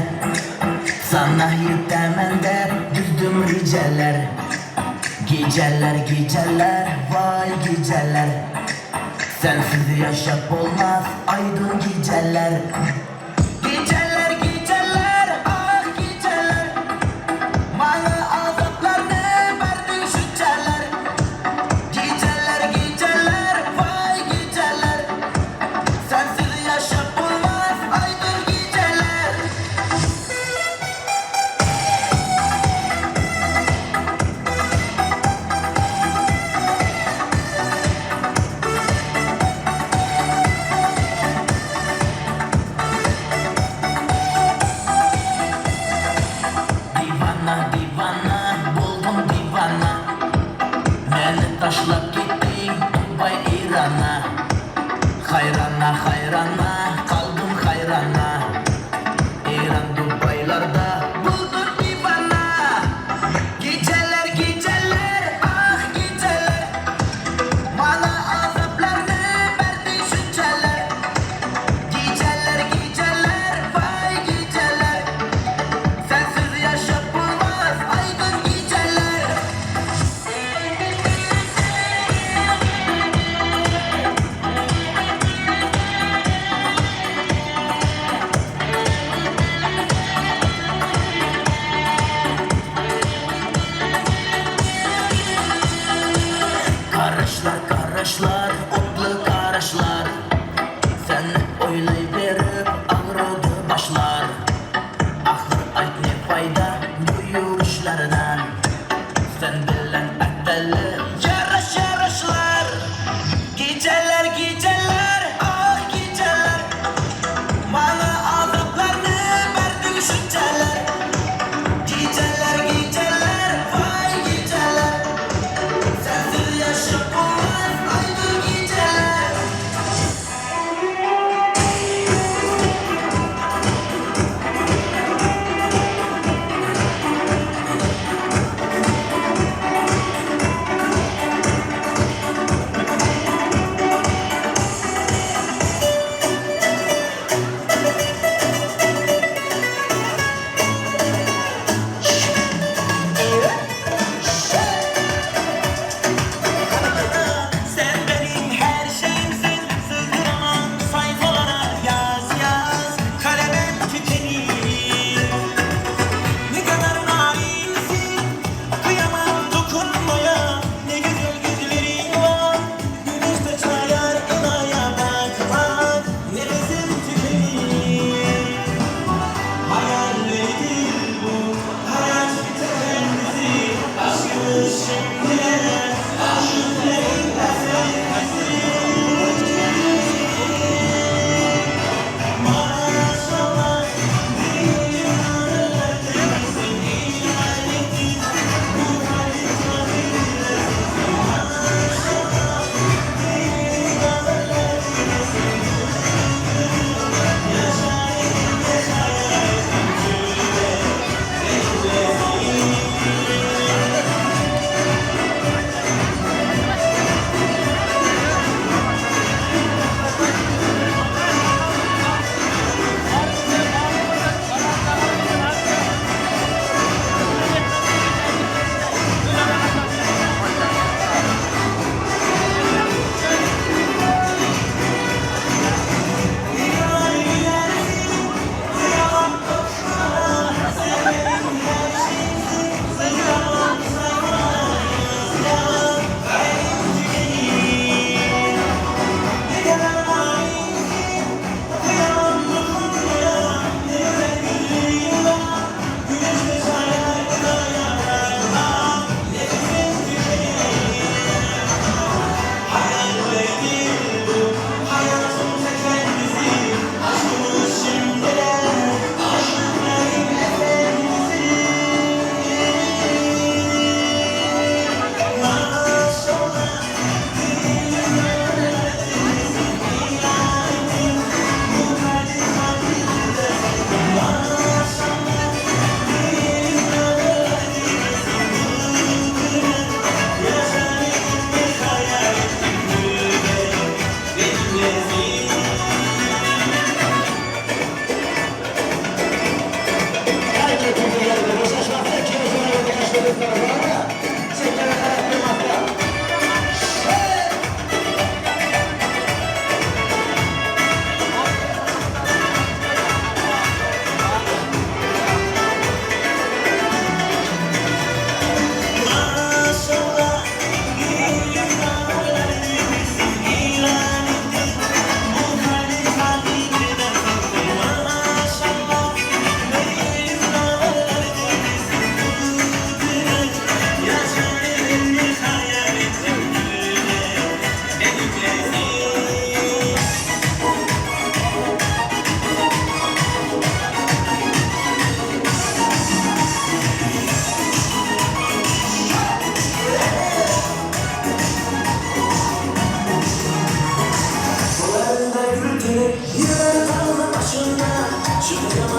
sana yetemem de düzdüm riceler. Geceler geceler vay geceler, sensiz yaşap olmaz aydın geceler. Geceler geceler ah geceler, bana azaplarını verdin şüceler. Geceler geceler vay geceler, sensiz yaşap olmaz aydın geceler. Divana divana buldum divana, beni taşlap gittin Dubai İran'a. Hayrana hayrana kaldım hayrana, İran Dubai'larda buldum divana. Geceler geceler ah geceler, bana azaplarını verdin şünceler. Geceler geceler vay geceler, sensiz yaşap olmaz aydın geceler. Karışlar karışlar otlu karışlar, seni oylayıverip ağrıdı başlar. Ahır ayt ne fayda bu yürüyüşlerden, sen bilen eteli yarış yarışlar. Geceler geceler ah geceler, bana azaplarını verdin şünceler. Geceler geceler vay geceler, sensiz yaşap olmaz aydın geceler.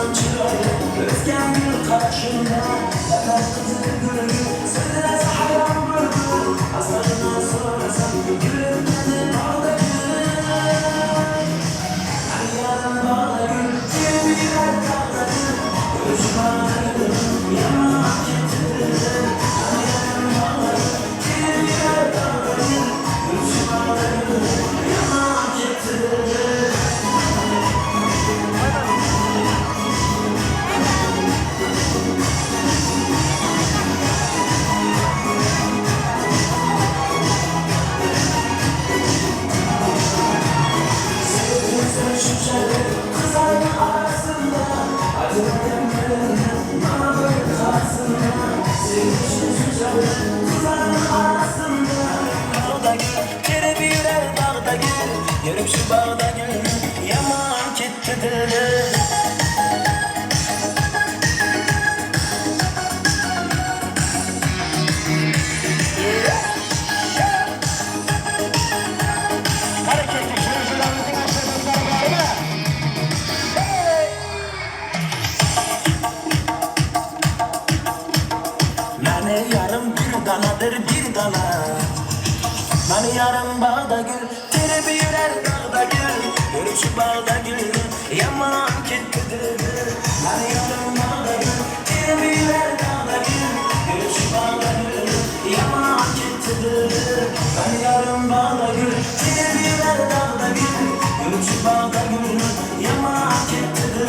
Yomon chiroyli o'sgan gul qarashimda Vatan qizi gul so'zlasa hayron bulbul Aslini so'rasam gulim meni bog'da gul Yarim bog'da gul terib yurar tog'da gul Ko'rish bog'da gul yomon ketdi Yarim bog'da gul terib yurar tog'da gul Ko'rish bog'da gul yomon ketdi. Kızların arasında acılarım bana böyle kalsın. Kızların arasında Bağda gül, terip yurar bağda gül Görüp şu bağda gül, yaman ketdi dili. Bir dana Mani yarım bağda gül Terip yurar dağda gül Görüp şu bağda gül Yaman ketdi Mani yarım bağda gül Terip yurar dağda gül Görüp şu bağda gül Yaman ketdi Mani yarım bağda gül Terip yurar dağda gül Görüp şu bağda gül Yaman ketdi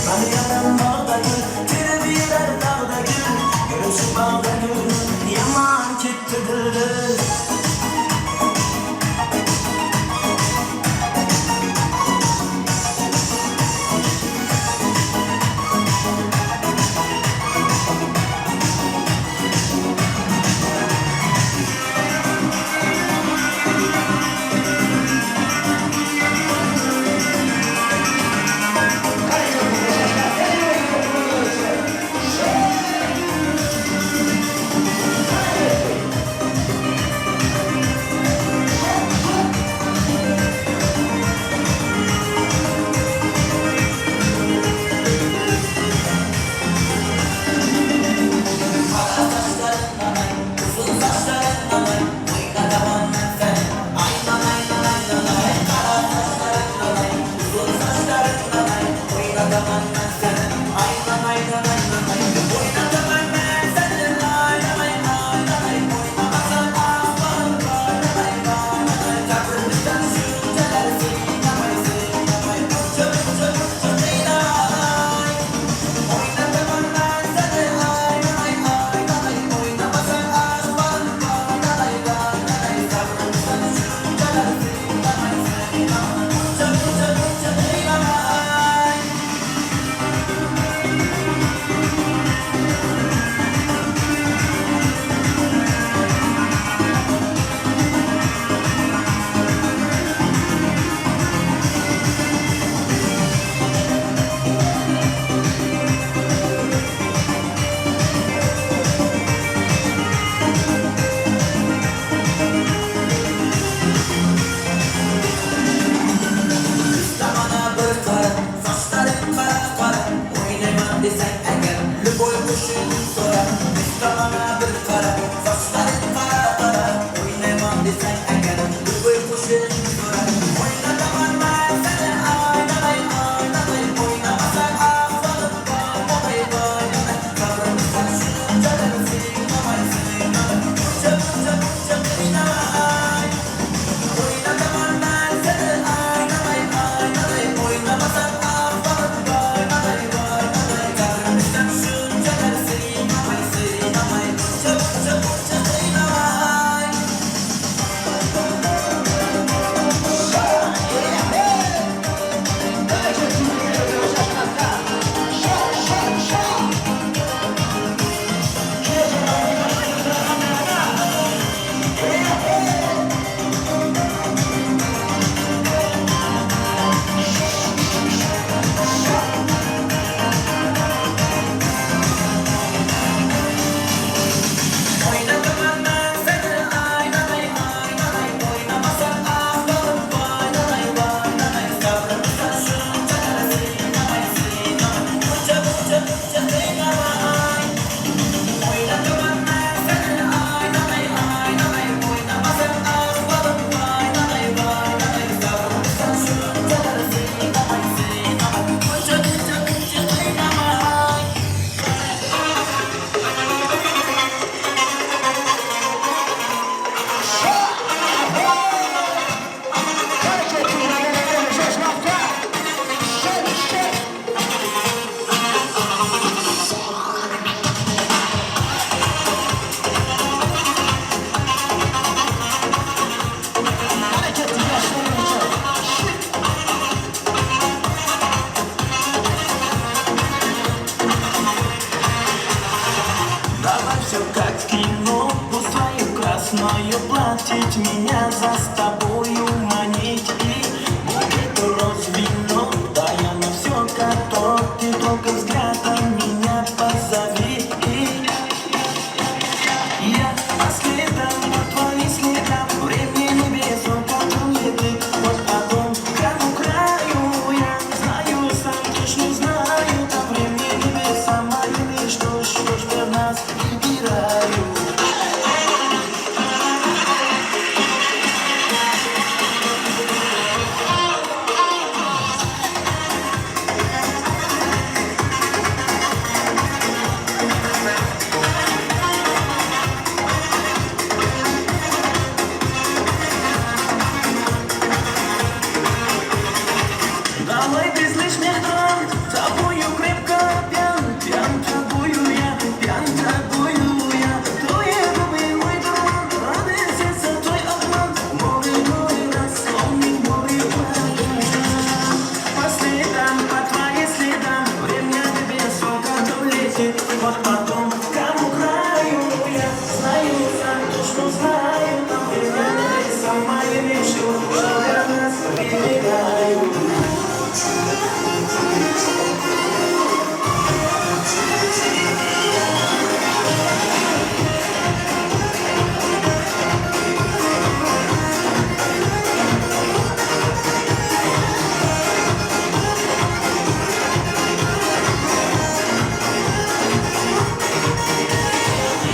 Mani yarım bağda gül Terip yurar dağda gül Görüp şu bağda gül Yaman ketdi. глаза с тобою манить. И будет роз вино, да я на все готов. Ты только взглядом меня позови. Я по следам, по твоим следам, время небес, он потом летит, вот потом краю краю. Я знаю, сам точно знаю, там время небес, сама мечту, что ж для нас выбираю. Давай ты слышь, мехран, тобою крепко пьян, пьян тобою я, пьян тобою я. Твои губы мой дурман, раны сердца твой обман, море, море, нас, помни, море, океан. По следам, по твоим следам, время небес, он котом летит, вот потом к кому краю я. Знаю, сам точно знаю, там время небес, сама я мечту, что для нас выбираю.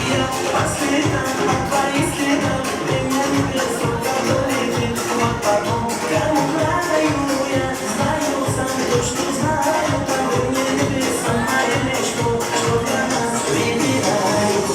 Я по следам, по твоим следам, время небес, он котом летит, вот потом к кому краю я. Знаю, сам точно знаю, там время небес, сама я мечту, что для нас выбираю.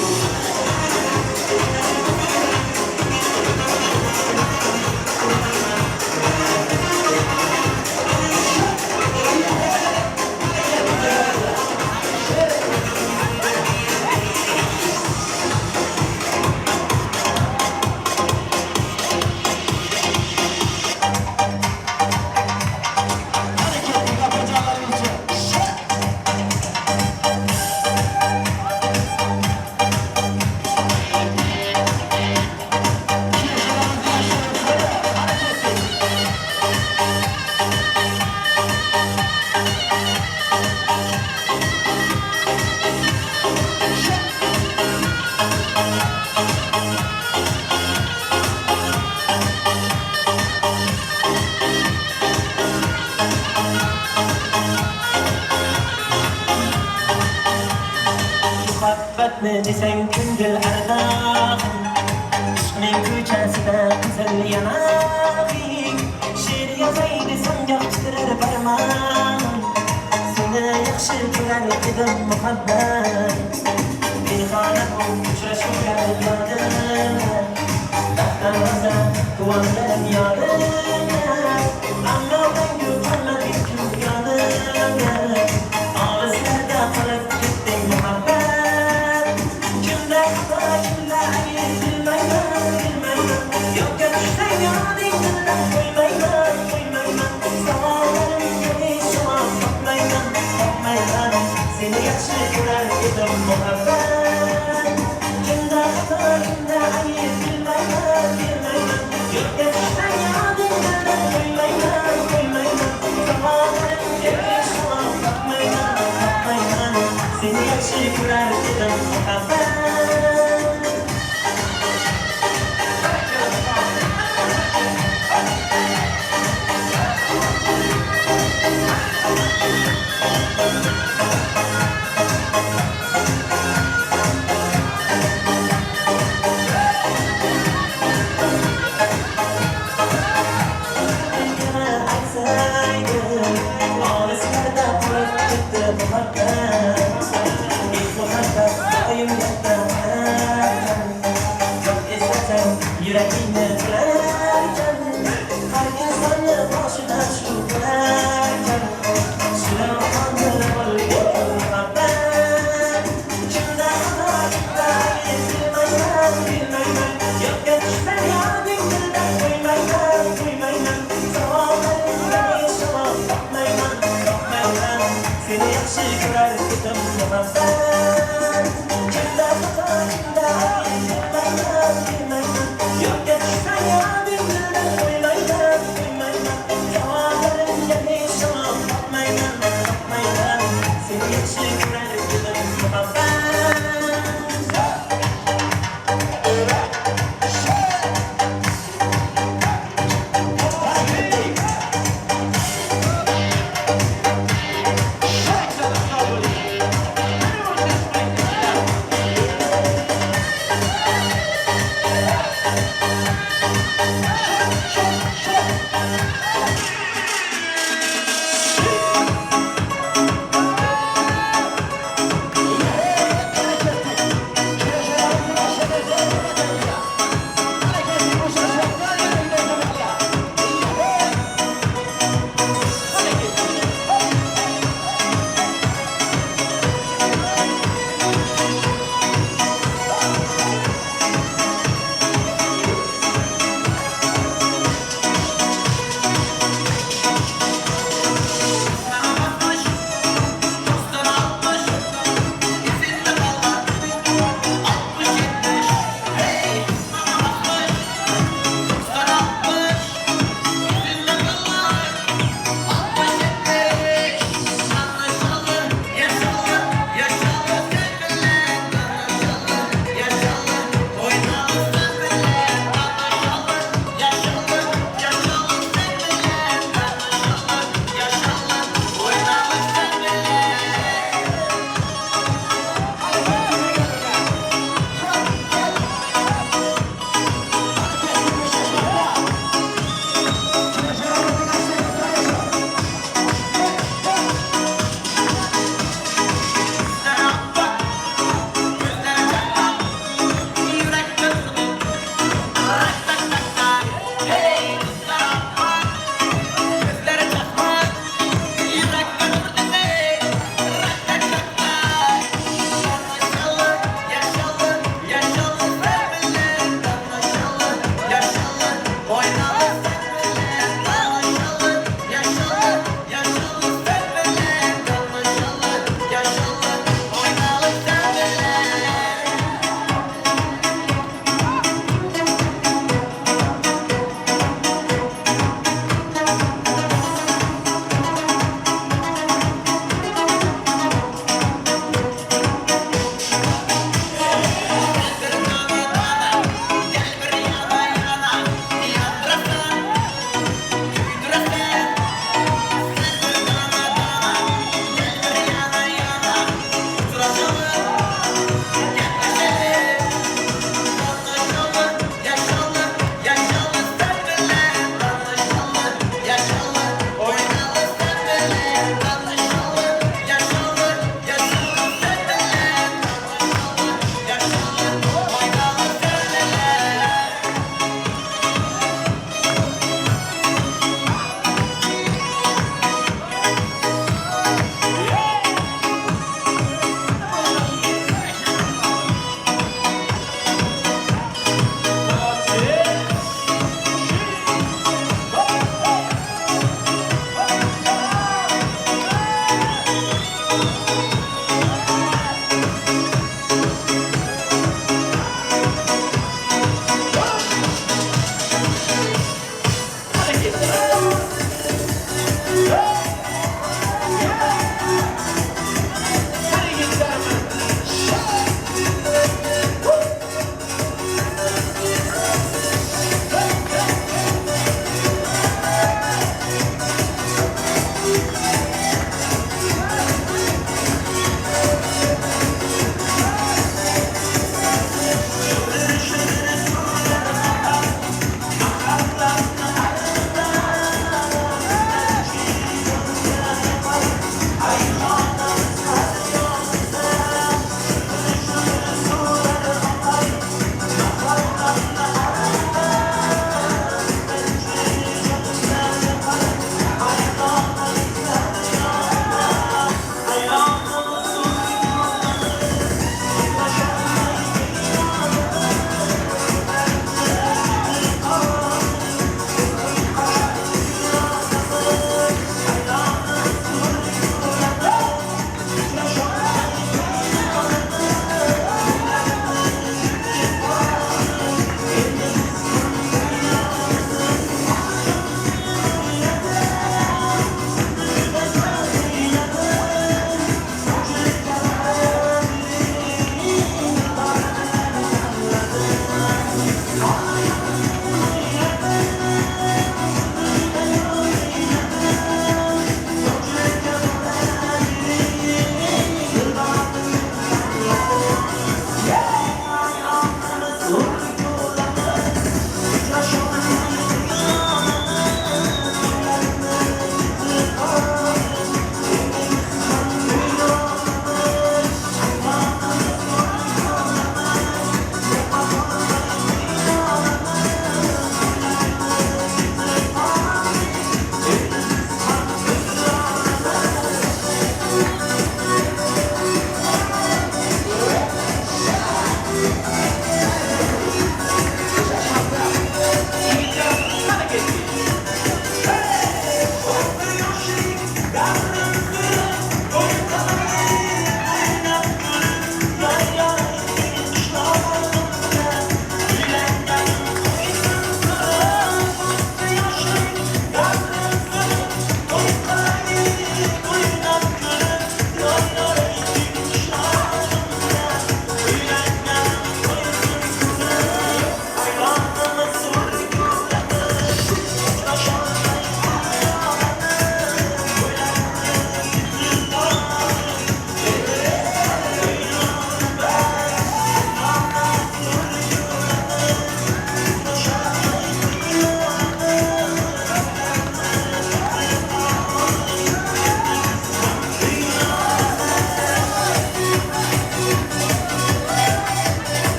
Muhabbatni desang ko'ngil ardog'im, ishqning ko'chasida qizil yanog'ing. She'r yozay desam goh titrar barmog'im, seni yaxshi ko'rar edim muhabbat. Begona bu uchrashuvlar yodimda, baxtdan rosa quvondim yodimda. Ammo mangu qolmading ku yonimda, olislarda qolib ketding muhabbat. Kimda xato, kimda ayb bilmayman, bilmayman. Yo'qqa tushsang yodingdan qo'ymayman, qo'ymayman. Savollarimga hech javob topmayman, topmayman. Seni yaxshi ko'rar edim muhabbat. Kimda xato, kimda ayb bilmayman, bilmayman. Yo'qqa tushsang yodingdan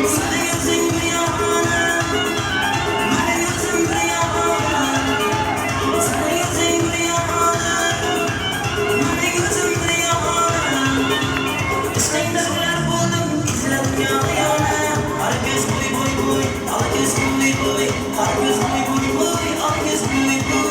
Seni gözün bir yana, Qora ko'z bo'y bo'y bo'y, ola ko'z bo'y bo'y.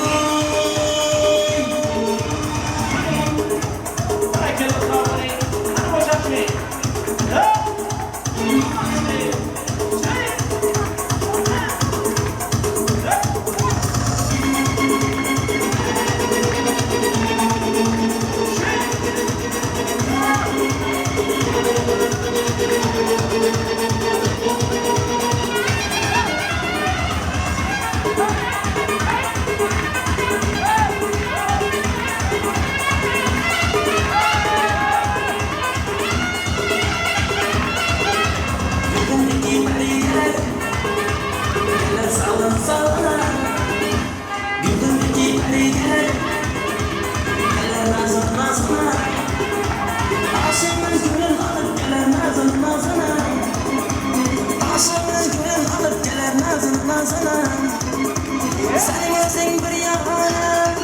Senin özün bir yanan,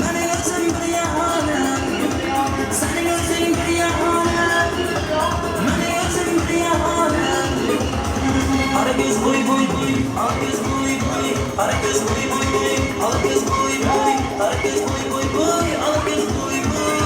menin özüm bir yanan. Senin özün bir yanan, menin özüm bir yanan. Qara ko'z bo'y bo'y bo'y, ola ko'z bo'y bo'y. Qara ko'z bo'y bo'y bo'y, ola ko'z bo'y bo'y. Qara ko'z bo'y bo'y bo'y, ola ko'z bo'y bo'y.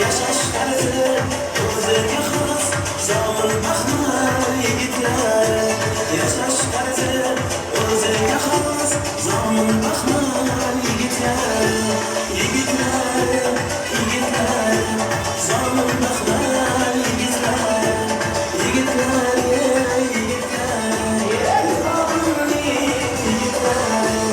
Yashash tarzi o'ziga xos, zomin baxmal yigitlari. Yashash tarzi o'ziga xos, zomin baxmal yigitlari. Yigitlari, yigitlari, zomin baxmal yigitlari. Yigitlari, yigitlari, zominning yigitlari.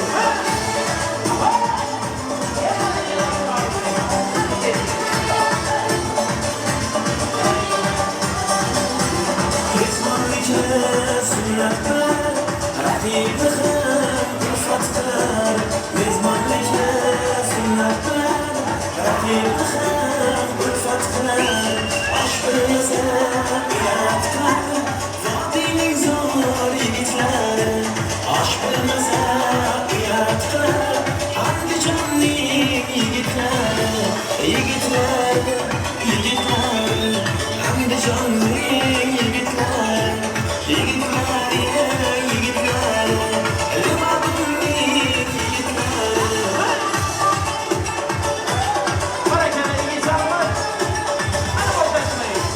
Rafiqi ham ulfat qilar, mezbonlikni sunnat bilan. Rafiqi ham ulfat qilar, osh bilmasa uyat qilar. Vodiyning zo'r yigitlari, osh bilmasa uyat qilar. Andijonning yigitlari, yigitlari, yigitlari, Andijonning yigitlari, yigitlari, yigitlari, Limadunning yigitlari. Barakalla yigitlarimiz. Ana boshlaymiz.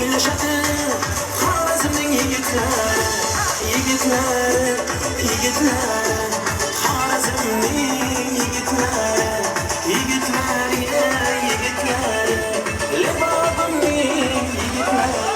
To'ylashadi Xorazmning yigitlari, yigitlari, yigitlari, Xorazmning yigitlari, yigitlari, yigitlari, Lebobimning yigitlari.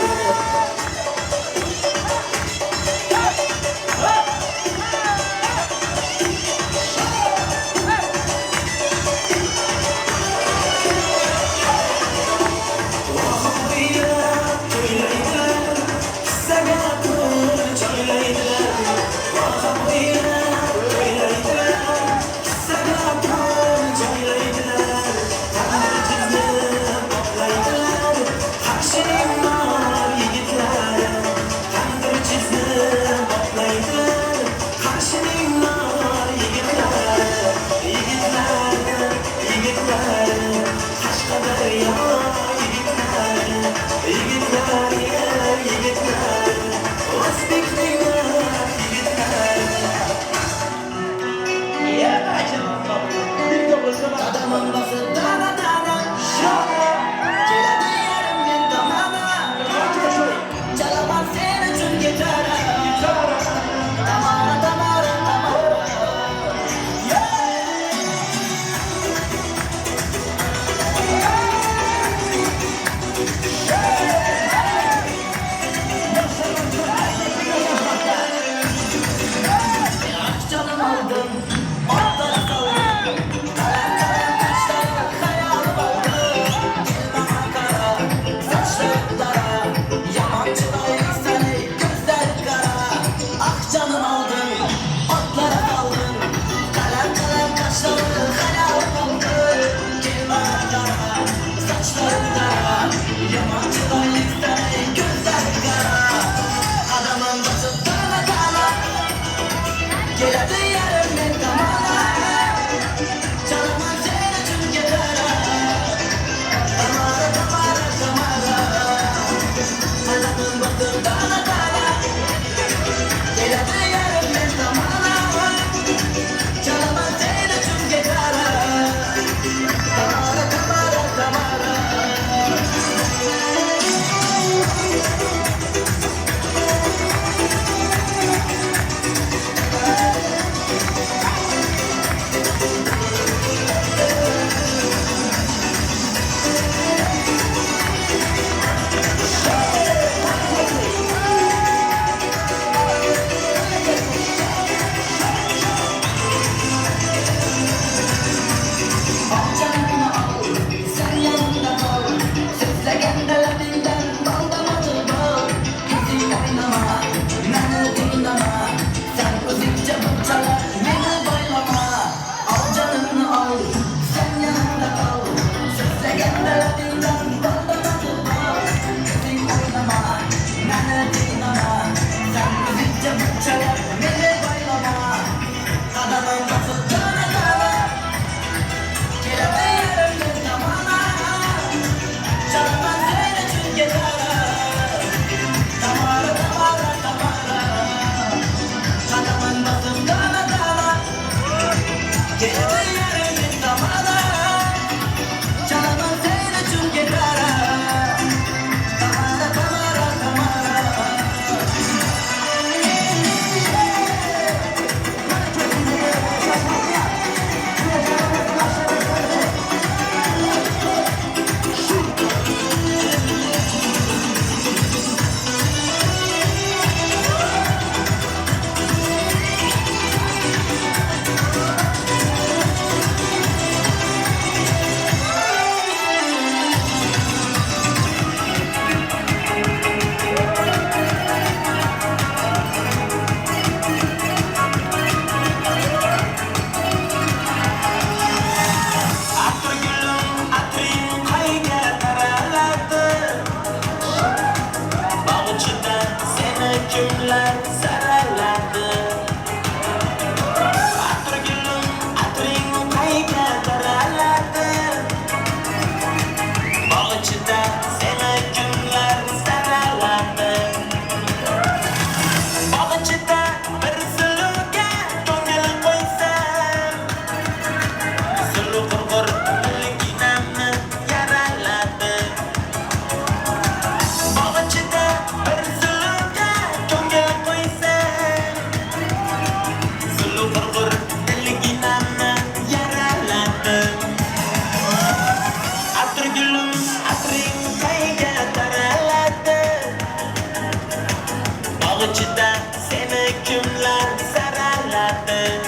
Bog' ichida seni kimlar saraladi?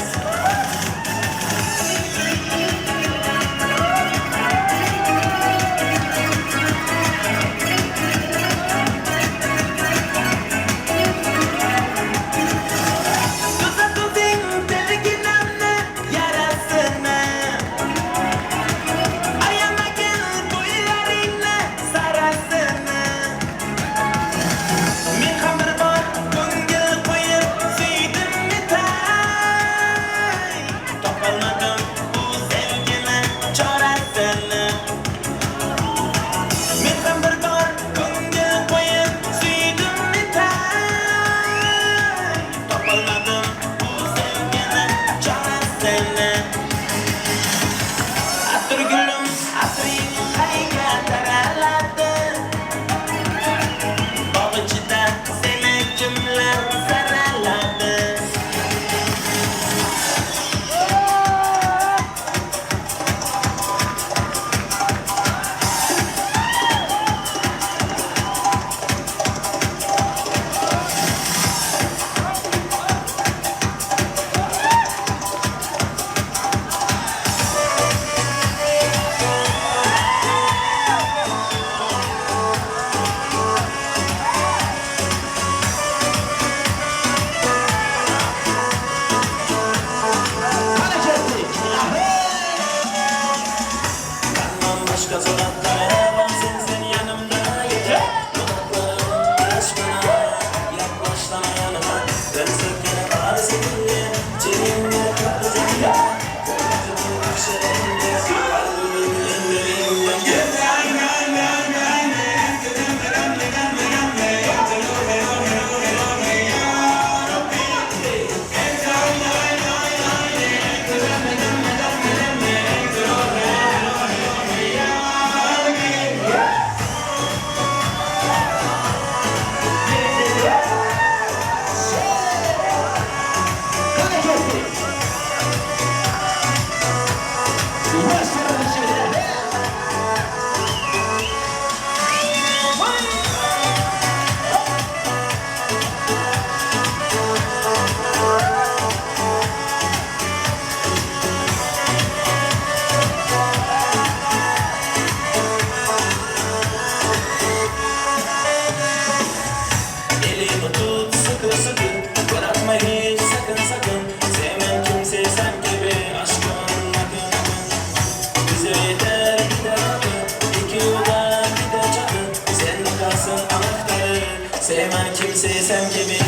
Sevmem kimseyi sen gibi,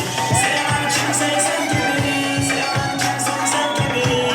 sevmem kimseyi sen gibi, sevmem kimseyi sen gibi.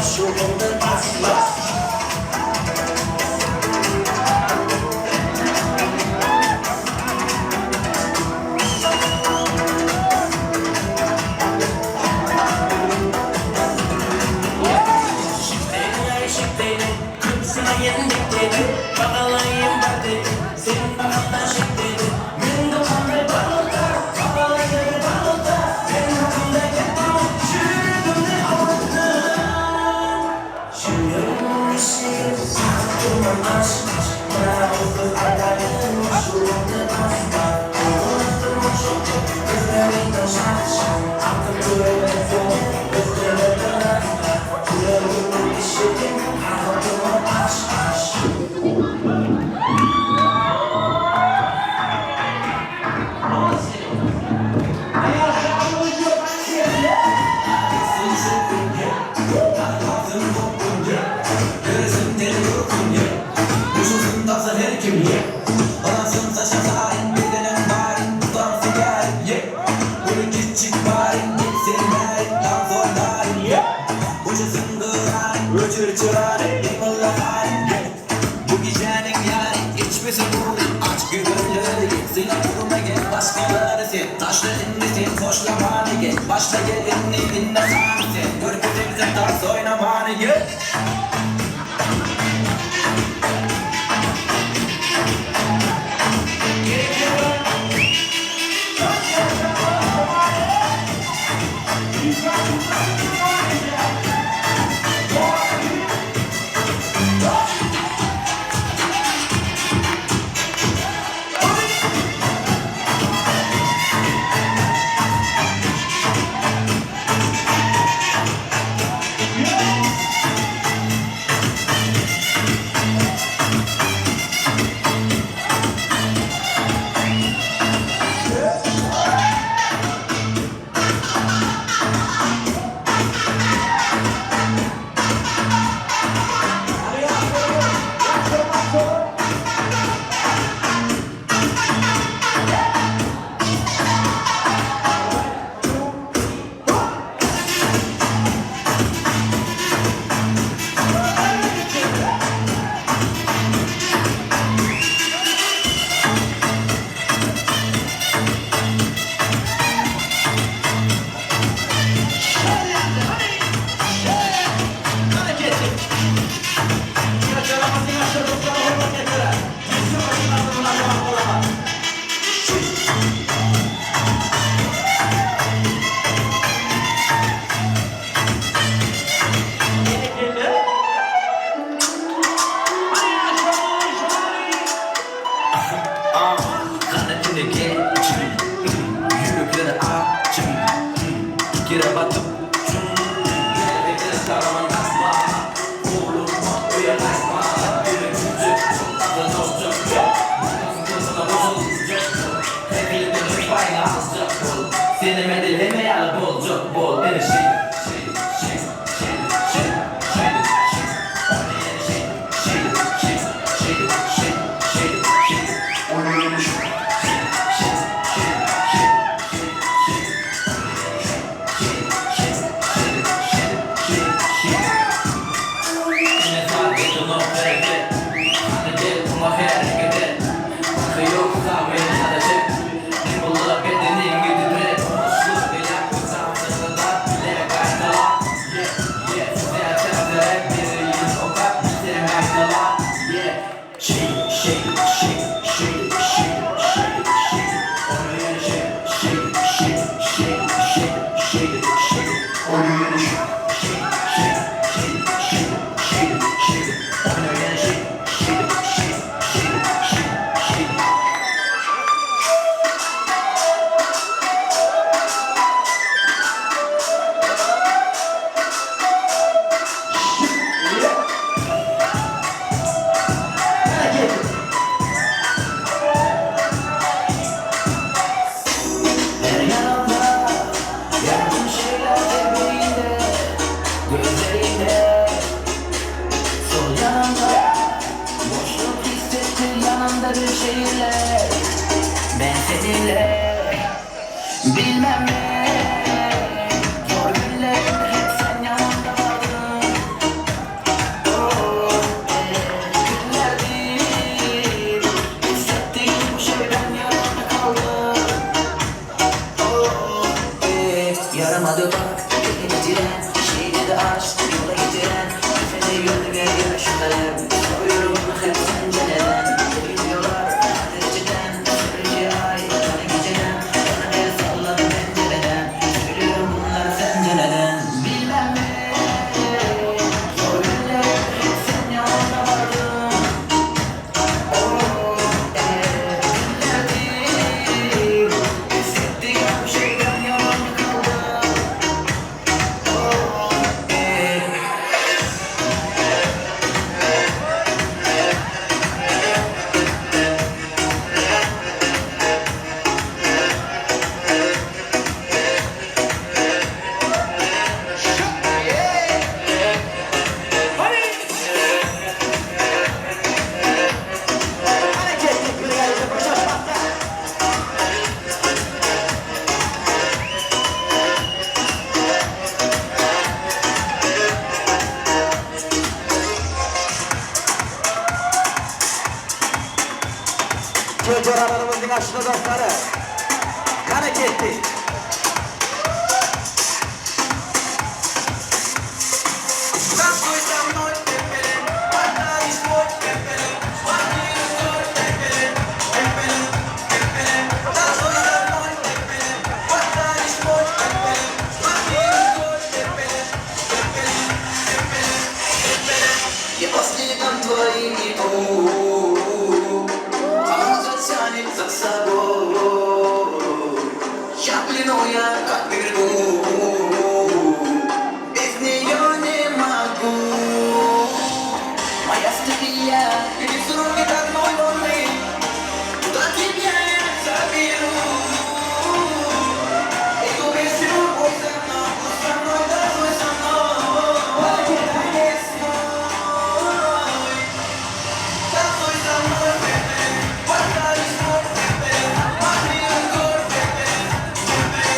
Şu onda bas bas. Başla gel inni dinle sen. Gör kötemize dans oynamanı gel. Bilmem ne, zor günlerimde hep sen yanımda vardın. Ashula daftari. Qani ketdik. Танцуй со мной, пепеле, подаришь мой пепеле, мой пепеле, пепеле, пепеле. Танцуй со мной, пепеле, подаришь мой пепеле, мой пепеле, пепеле, пепеле, пепеле. Я по следам твоим иду, а тянет за собой. Я плену, я как верну. Без нее не могу. Моя стихия пересрубит одной волны. Куда тебя я заберу? Эту песню пой со мной, танцуй со мной. Весной. Танцуй со мной, бебе, подаришь мой бебе, мой бебе, бебе, бебе.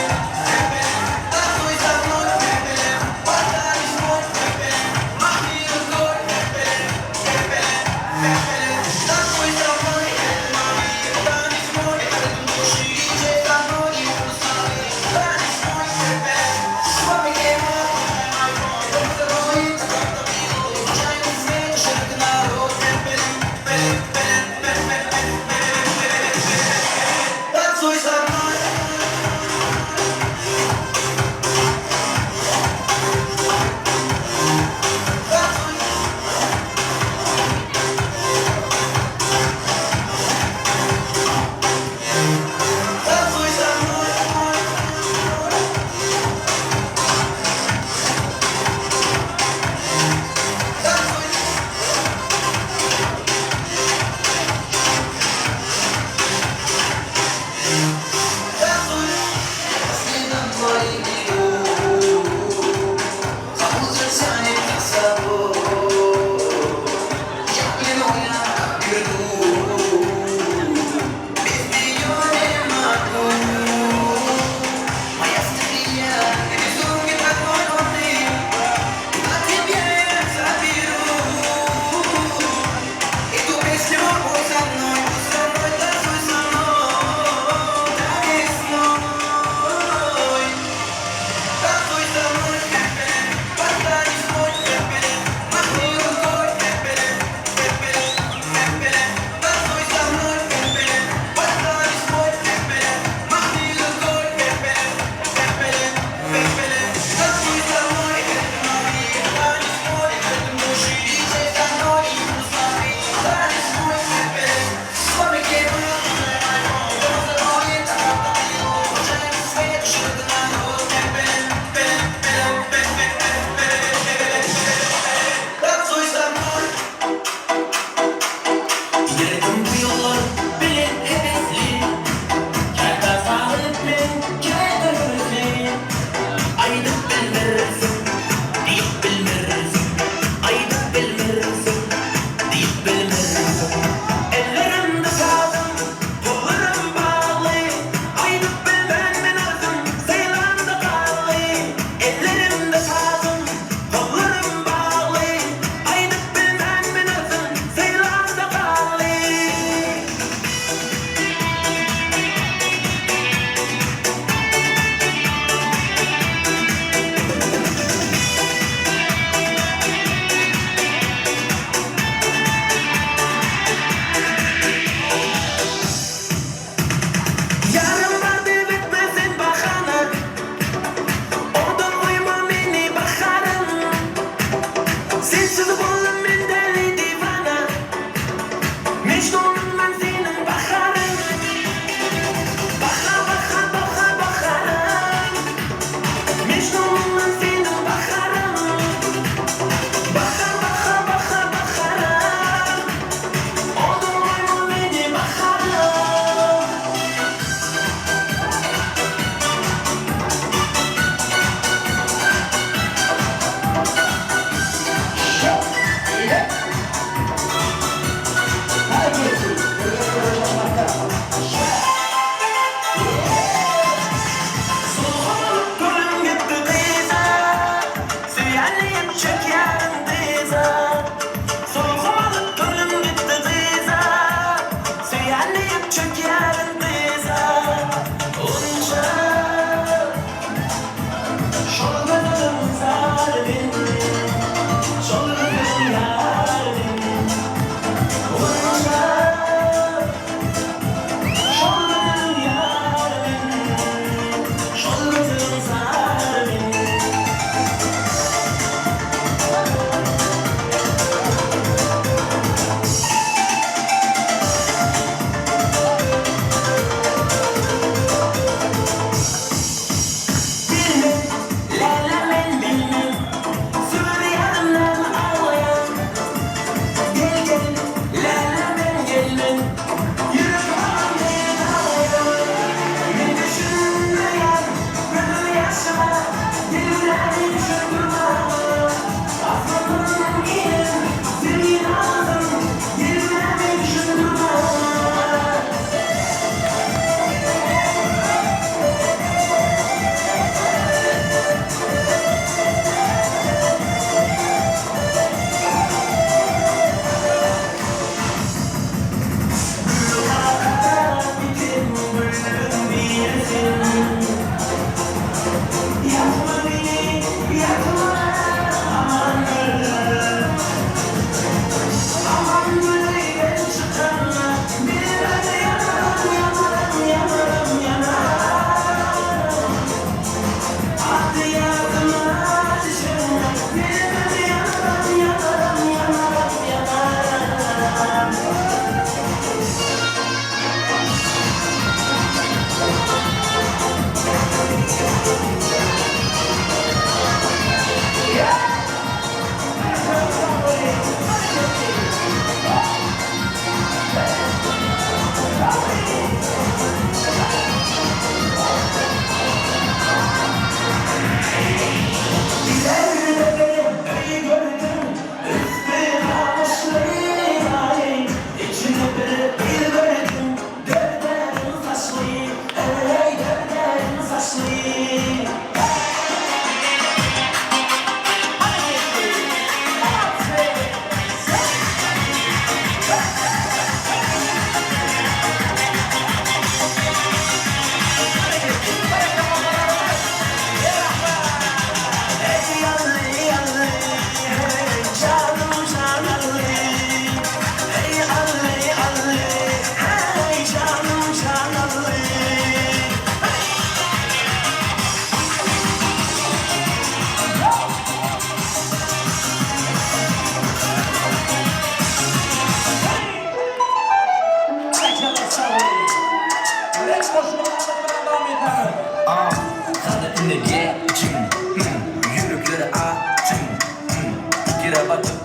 Toýa batyp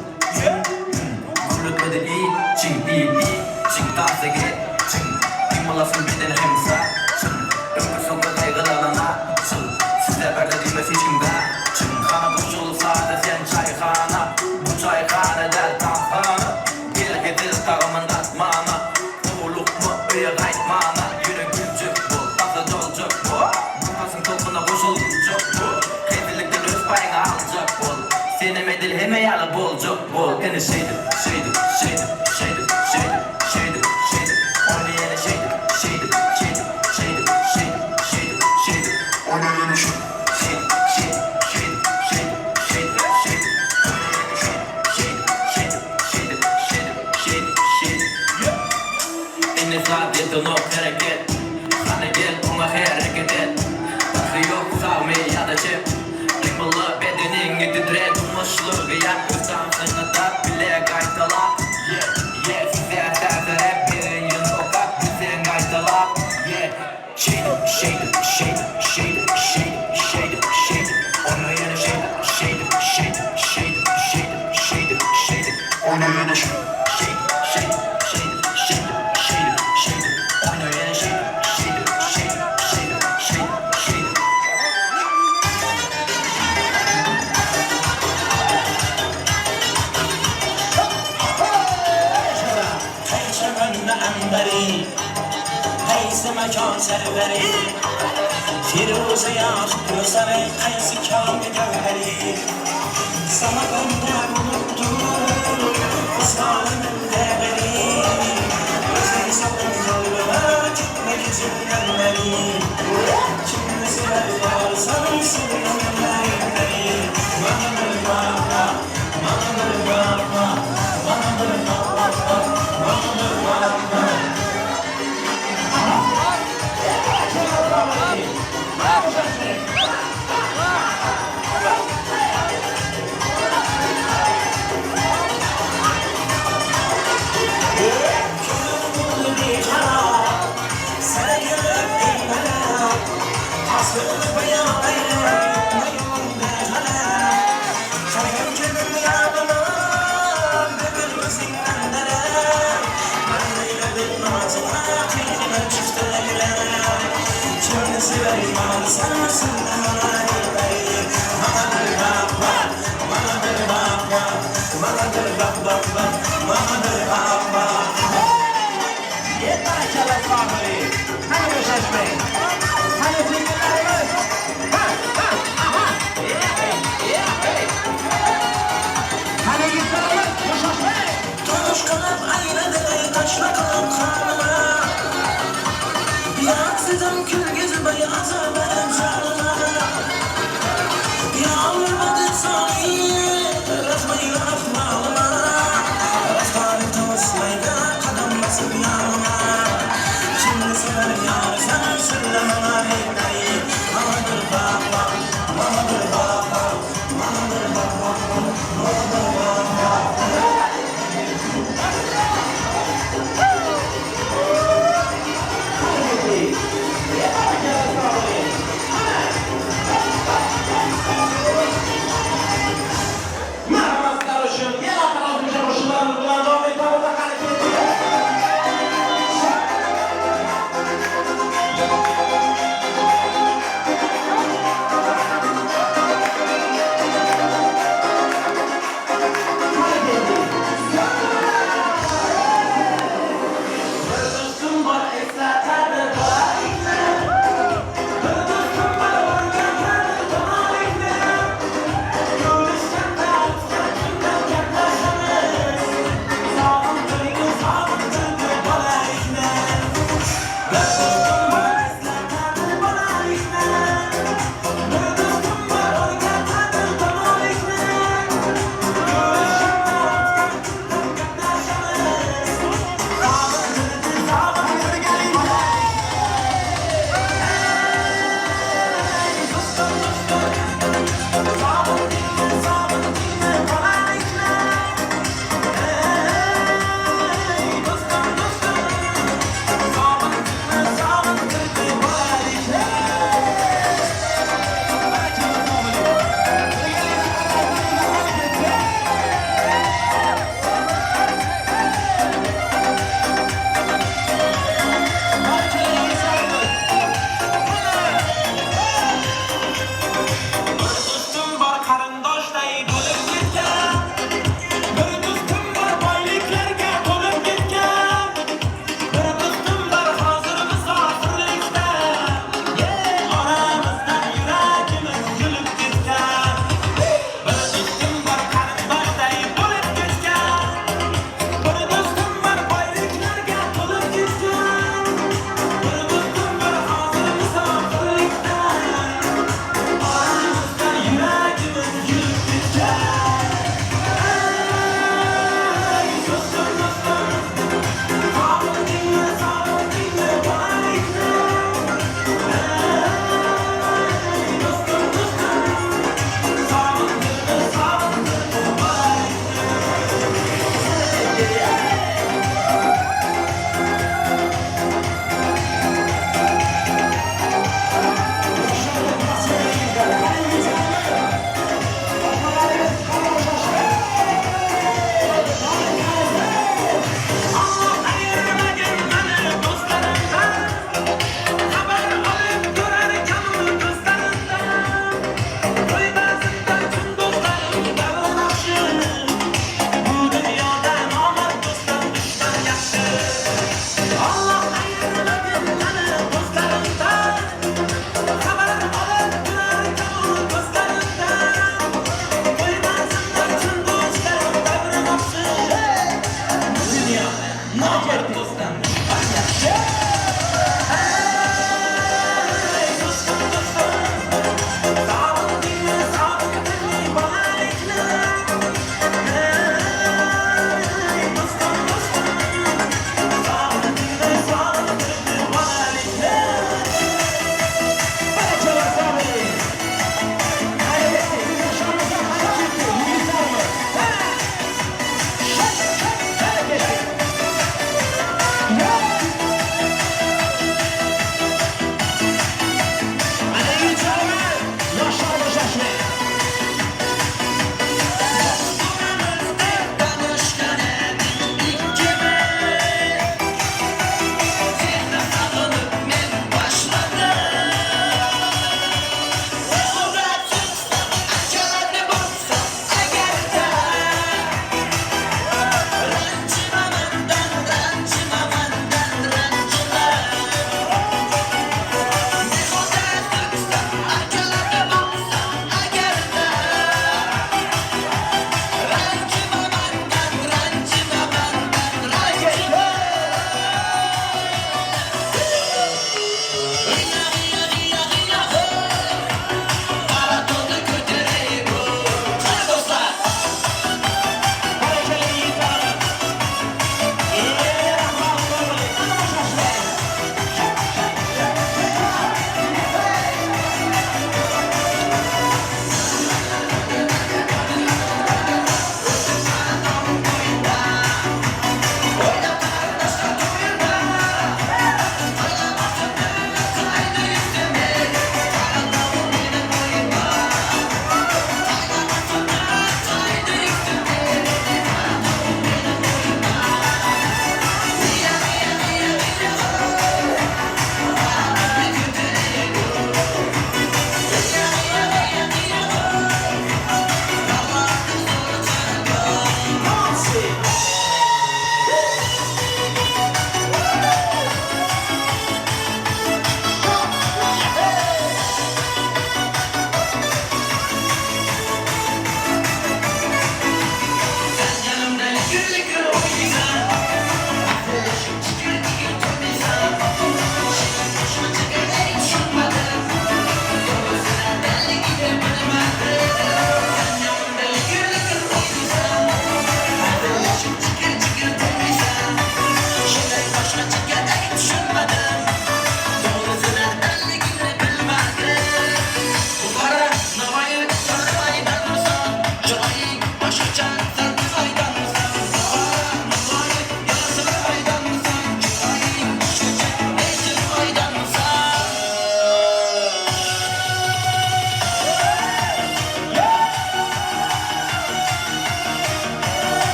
Gürletmeden içiň içiň Dansa geçiň Dymylasyn beden hem saçyň Öňki soňky gaýgylardan açyl Size bärde diýmez hiç kim gaçyň Hana goşul sada sen çaýhana Bu çaýhana däl tanshana Gel hezil tagamyn datmana Howlukma öýe gaýtmana Ýöne güljek bol tansa doljak bol Bu tansyň tolkuna goşuljak bol Hezillikden öz paýyňy aljak bol Senem edil hemme ýaly boljak bol Ine şeýdip, şeýdip, şeýdip, şeýdip, şeýdip, şeýdip, şeýdip Oýna ýene şeýdip, şeýdip, şeýdip, şeýdip, şeýdip, şeýdip, şeýdip Oýna ýene şeýdip, şeýdip, şeýdip, şeýdip, şeýdip, şeýdip, şeýdip Oýna ýene şeýdip, şeýdip, şeýdip, şeýdip, şeýdip, şeýdip, şeýdip Indi saz ýetenok hereket Hany gel oňa hereket et Parhy ýok sagmy ýa-da çep Gymylla bedeniňi titret Durmuşlygy ýak öz tansyňy tap Bile gaýtalap Yeah yeah Size täze rap bereýin okap Bilseň gaýtalap Yeah Şeýdip şeýdip şeýdip şeýdip şeýdip şeýdip şeýdip Oýna ýene şeýdip şeýdip şeýdip şeýdip şeýdip şeýdip şeýdip Oýna ýene şeýdip şeýdip şeýdip şeýdip şeýdip şeýdip Oýna ýene şeýdip şeýdip şeýdip şeýdip şeýdip şeýdip. Hey çemende amberi, hey mekan serveri, Firuze yak sare qaysi kâmi gevheri. Sana bende buluttu, salimim deberi. Özel salım yoluna gitmeli cümlemleri. Kimni sever varsan sürümleri. Bana bir bakma, bana bir bakma, bana bir bakma, bana bir bakma. Yaksıdım kül gözüme yazı benim canıma. Yağmurmadı sani, razmayı afmalıma. Rastları tavasmayla kadam basıp yanıma. Şimdi sever yar sen söyle bana hey. Bana bir bakma, bana bir bakma, bana bir bakma, bana bir bakma.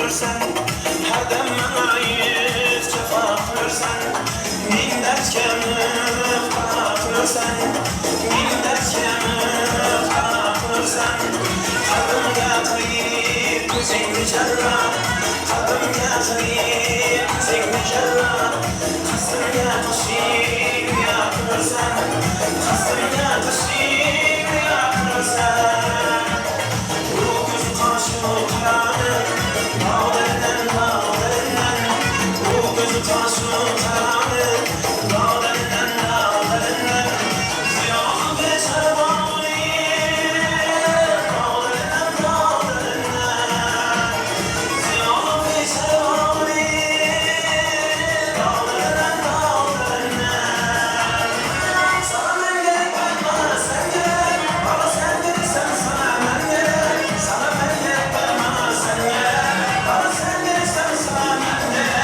qilursan, har dam mana yuz jafo qilursan, ming dardga mubtalo qilursan, ming dardga mubtalo qilursan. Qalbimga qarib ko'zingni jarroh, qalbimga qarib ko'zingni jarroh, qasdimga qo'shib riyo qilursan, qasdimga qo'shib riyo qilursan. Bu ko'z qoshu qarani dog'lardan dog'lardan, bu ko'z qoshu qarani dog'lardan dog'lardan, ziyoda becharboni dog'lardan dog'lardan, ziyoda becharboni dog'lardan dog'lardan. Sana men gerek, bana sen gerek, bana sen gereksen sana men gerek, sana men gerek, bana sen gerek, bana sen gereksen sana men gerek.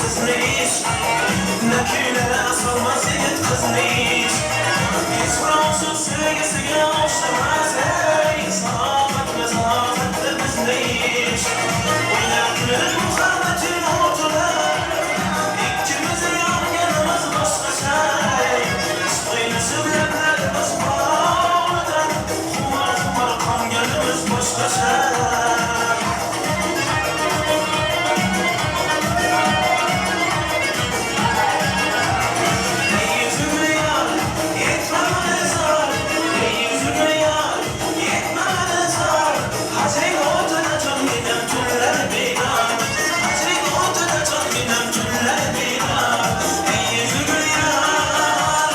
Sizni ish, ne kuylere solmaz yigit qizni ish. Hech birovsiz sevgisiga o'xshamas, ey, salomat nazokatli bizni ish. O'ynab kulib muhabbating o'tida, ikkimiz yonganimiz boshqacha, ey. Ishqinishib lablarimiz bog'ida, xumor xumor qonganimiz boshqacha. Ey yüzümlü yar, yetme bana zar. Ey yüzümlü yar, yetme bana zar. Hacring o'tida jon gidam tunlar bedor, hacring o'tida jon gidam tunlar bedor. Ey yüzümlü yar,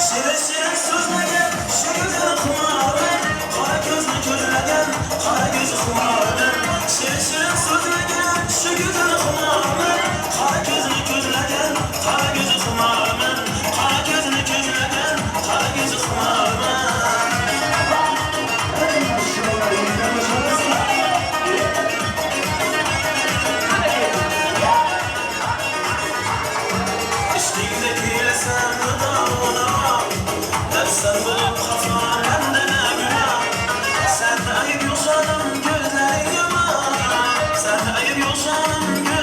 shirin shirin so'zlagan shu go'zal xumorman, qora ko'zni ko'zlagan qora ko'z xumorman, shirin shirin so'zlagan shu go'zal xumorman, qora ko'zni ko'zlagan qora ko'z xumorman, qora ko'zni ko'zlagan qora ko'z xumorman. Ishqingda kuylasam dona, nafsan bo'lib xafa menda na gunoh. Senda ayb yo'q jonim, ko'zlaring yomon, senda ayb yo'q jonim.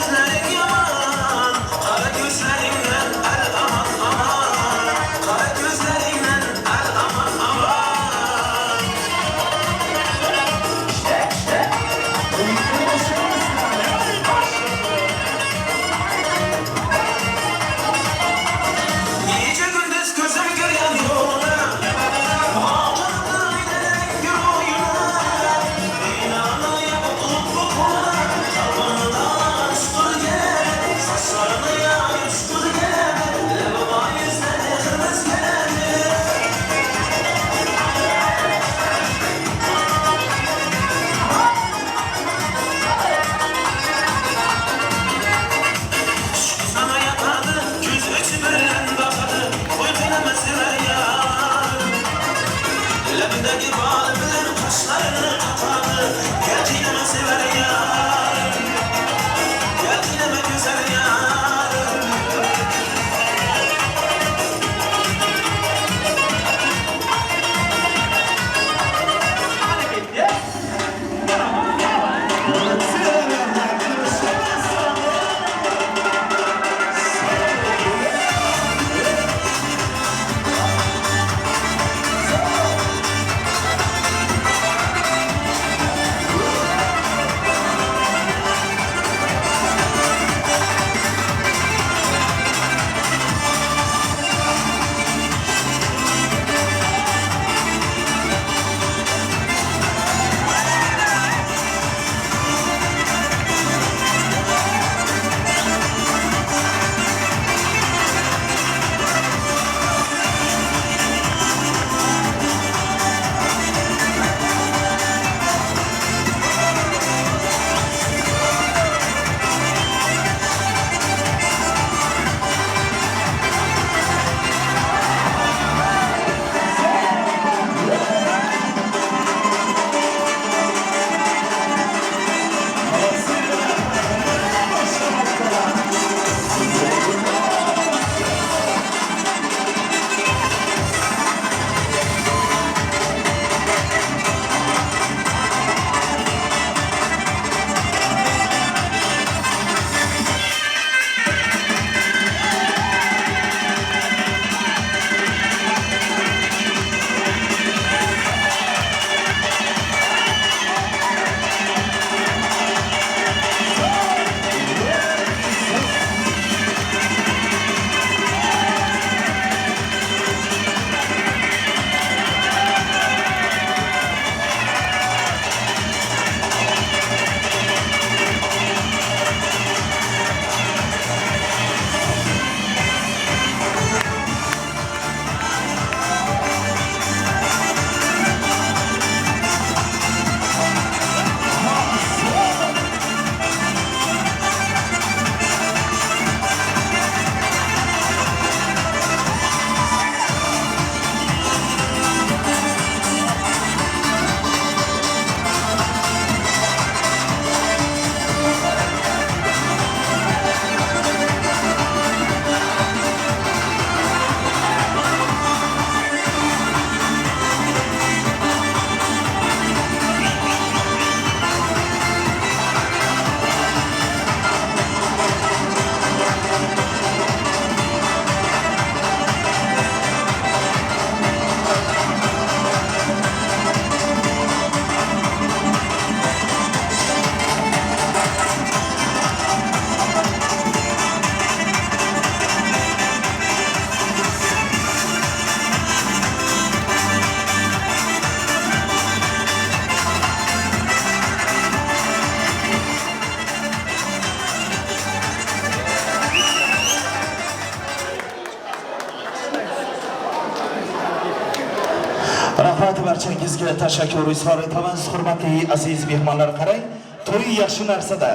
Rahmat barchangizga tashakkur izhor etamiz. Hurmatli aziz mehmonlar, qarang, to'y yaxshi narsada.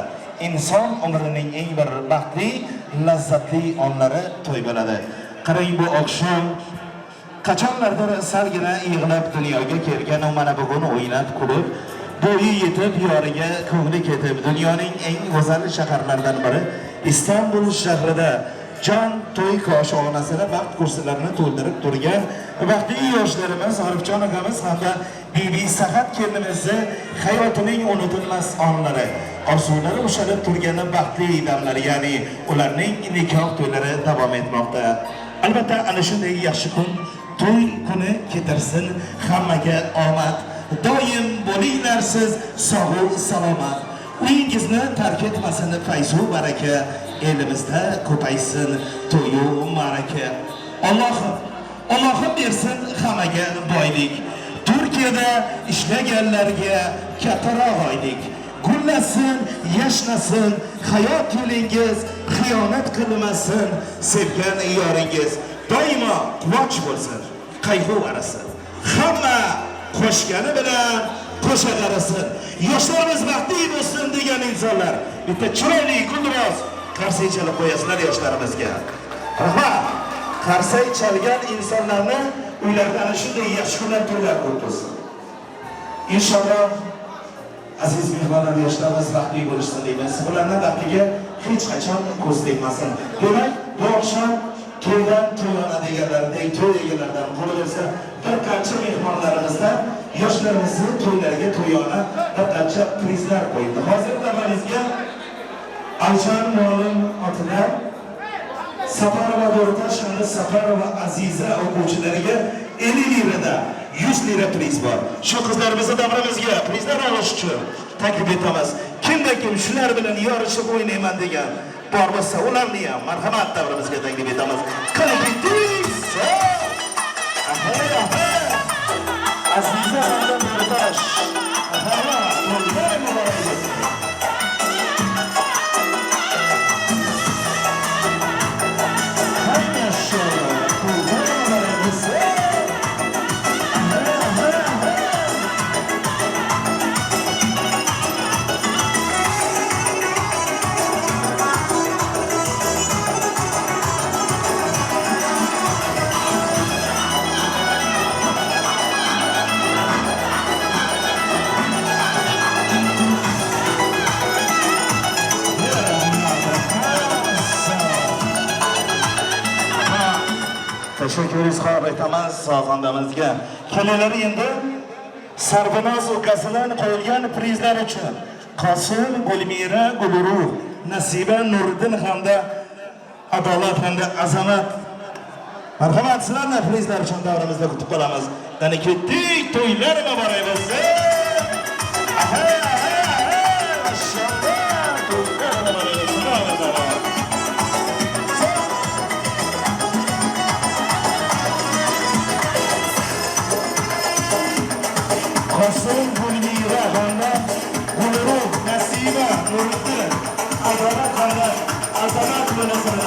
Inson umrining eng bir baxtli, lazzatli onlari to'y bo'ladi. Qarang, bu oqshom qachonlardir salgina yig'lab dunyoga kelgan u mana bugun o'ynab kulib, bo'yi yetib yoriga ko'ngli ketib, dunyoning eng go'zal shaharlaridan biri Istanbul shahrida jon to'y koshonasini baxt kursilarini to'ldirib turgan baxtli yoshlarimiz Arifjon akamiz hamda Bibi Sahat kelinimizni hayotining unutilmas onlari, orzulari ushalib turgani baxtli damlar, ya'ni ularning nikoh to'ylari davom etmoqda. Albatta ana shunday yaxshi kun, to'y kuni ketirsin hammaga omad. Doim bo'linglar siz sog' salomat. Uyingizni tark etmasin fayzu baraka, elimizda ko'paysin to'yu ma'raka. Allohim, Allohim bersin hammaga boylik. Turkiyada ishlaganlarga kattaroq oylik. Gullasin, yashnasin hayot yo'lingiz, xiyonat qilmasin sevgan yoringiz. Doimo quvonch bo'lsin, qayg'u arasin. Hamma qo'shgani bilan qo'sha qarasin. Yoshlarimiz baxtli bo'lsin degan insonlar bitta chiroyli guldiroz qarsak chalib qo'yasizlar yoshlarimizga. Rahmat. Qarsak chalgan insonlarni uylarida ana shunday yaxshi kunlar, to'ylar ko'p bo'lsin. Inshaalloh aziz mehmonlar, yoshlarimiz baxtli bo'lishsin deymiz. Ularning baxtiga hech qachon ko'z tegmasin. Demak, bu oqshom to'ydan to'yona deganlaridek, to'y egalaridan qolaversa bir qancha mehmonlarimizdan yoshlarimizni to'ylariga to'yona bir qancha prizlar qo'yildi. Hozir davringizga Ayjon muallim otidan Safarova Bo'rtash hamda Safarova Aziza o'quvchilariga 50 lirada 100 lira priz bor. Shu qizlarimizni davramizga prizlar olish uchun taklif etamiz. Kimda kim shular bilan yorishib o'ynayman degan bor bo'lsa, ularni ham marhamat davramizga taklif etamiz. Qani ketdik. Aziza hamda Bo'rtash. Marhamat, to'ylar muborak bo'lsin. Tashakkur izhor etamiz sozandamizga. Kelinlar endi Sarvinoz ukasidan qo'yilgan prizlar uchun Qosim, Gulmira, Gulruh, Nasiba, Nuriddin hamda Adolat hamda Azamat. Marhamat, sizlarni prizlar uchun davramizda kutib qolamiz. Qani ketdik, to'ylar muborak bo'lsin. Aha, mashalloh, to'ylar muborak bo'lsin. Qosim, Gulmira hamda Gulruh, Nasiba, Nuriddin, Adolat hamda Azamat bo'lasini.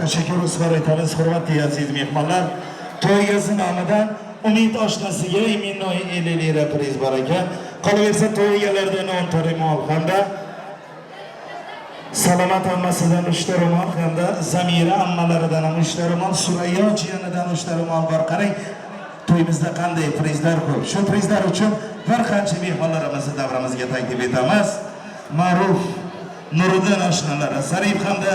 Tashakkur izhor etamiz, hurmatli aziz mehmonlar. To'y egasi nomidan Umid oshnasiga именной 50 lira priz bor ekan. Qolaversa to'y egalaridan 10 ta ro'mol hamda Salomat ammasidan 3 ta ro'mol hamda Zamira ammalaridan ham 3 ta ro'mol, Surayyo jiyanidan 3 ta ro'mol bor. Qarang, to'yimizda qanday prizlar ko'p. Shu prizlar uchun bir qancha mehmonlarimizni davramizga taklif etamiz. Ma'ruf Nuriddin oshnalari, Zarif hamda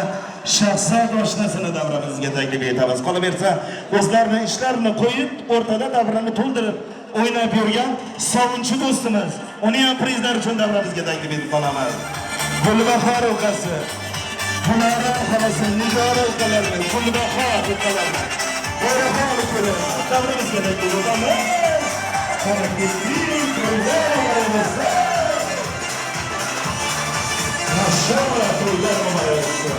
Shahzod oshnasini davramizga taklif etamiz. Qolaversa, o'zlarini ishlarini qo'yib, o'rtada davrani to'ldirib o'ynab yurgan sovunchi do'stimiz, uni ham prizlar uchun davramizga taklif etib qolamiz. Gulbahor ukasi, Gulora xolasi, Nigora ukalarini, Gulbahor ukalarini, Bo'raxon ukalarini davramizga taklif etamiz. Qani ketdik, to'ylar bo'lsin. Maşallah to'ylar muborak bo'lsin.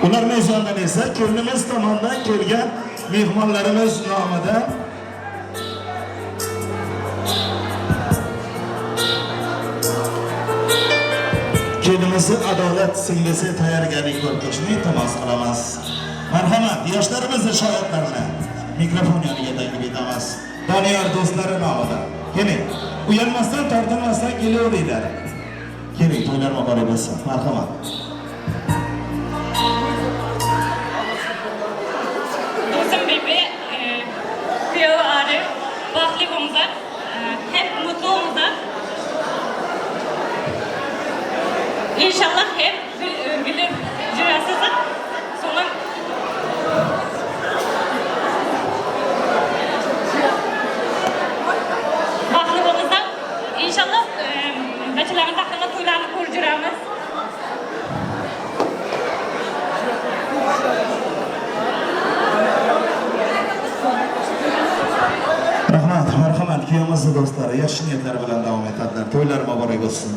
Ular mezondan esa kelinimiz tomonidan kelgan mehmonlarimiz nomidan kelinimizni Adolat singlisi tayyorgarlik ko'rib turishini iltimos qilamiz. Marhamat, yoshlarimizni shoirlarini mikrofon yoniga taklif etamiz. Doniyor do'stlari nomidan. Keling, uyalmasdan, tortinmasdan kelaveringlar. Keling, to'ylar muborak bo'lsin. Marhamat. Baxtli bo'linglar, hep mutlu olinglar. İnşallah hep gülüp yürürsünüz. Sonra baxtli bo'linglar. İnşallah bachalarimiz haqqında to'ylarni ko'rib yuramiz. Rahmat, marhamat, kuyovimizni do'stlari yaxshi niyatlar bilan davom etadilar. To'ylar muborak bo'lsin.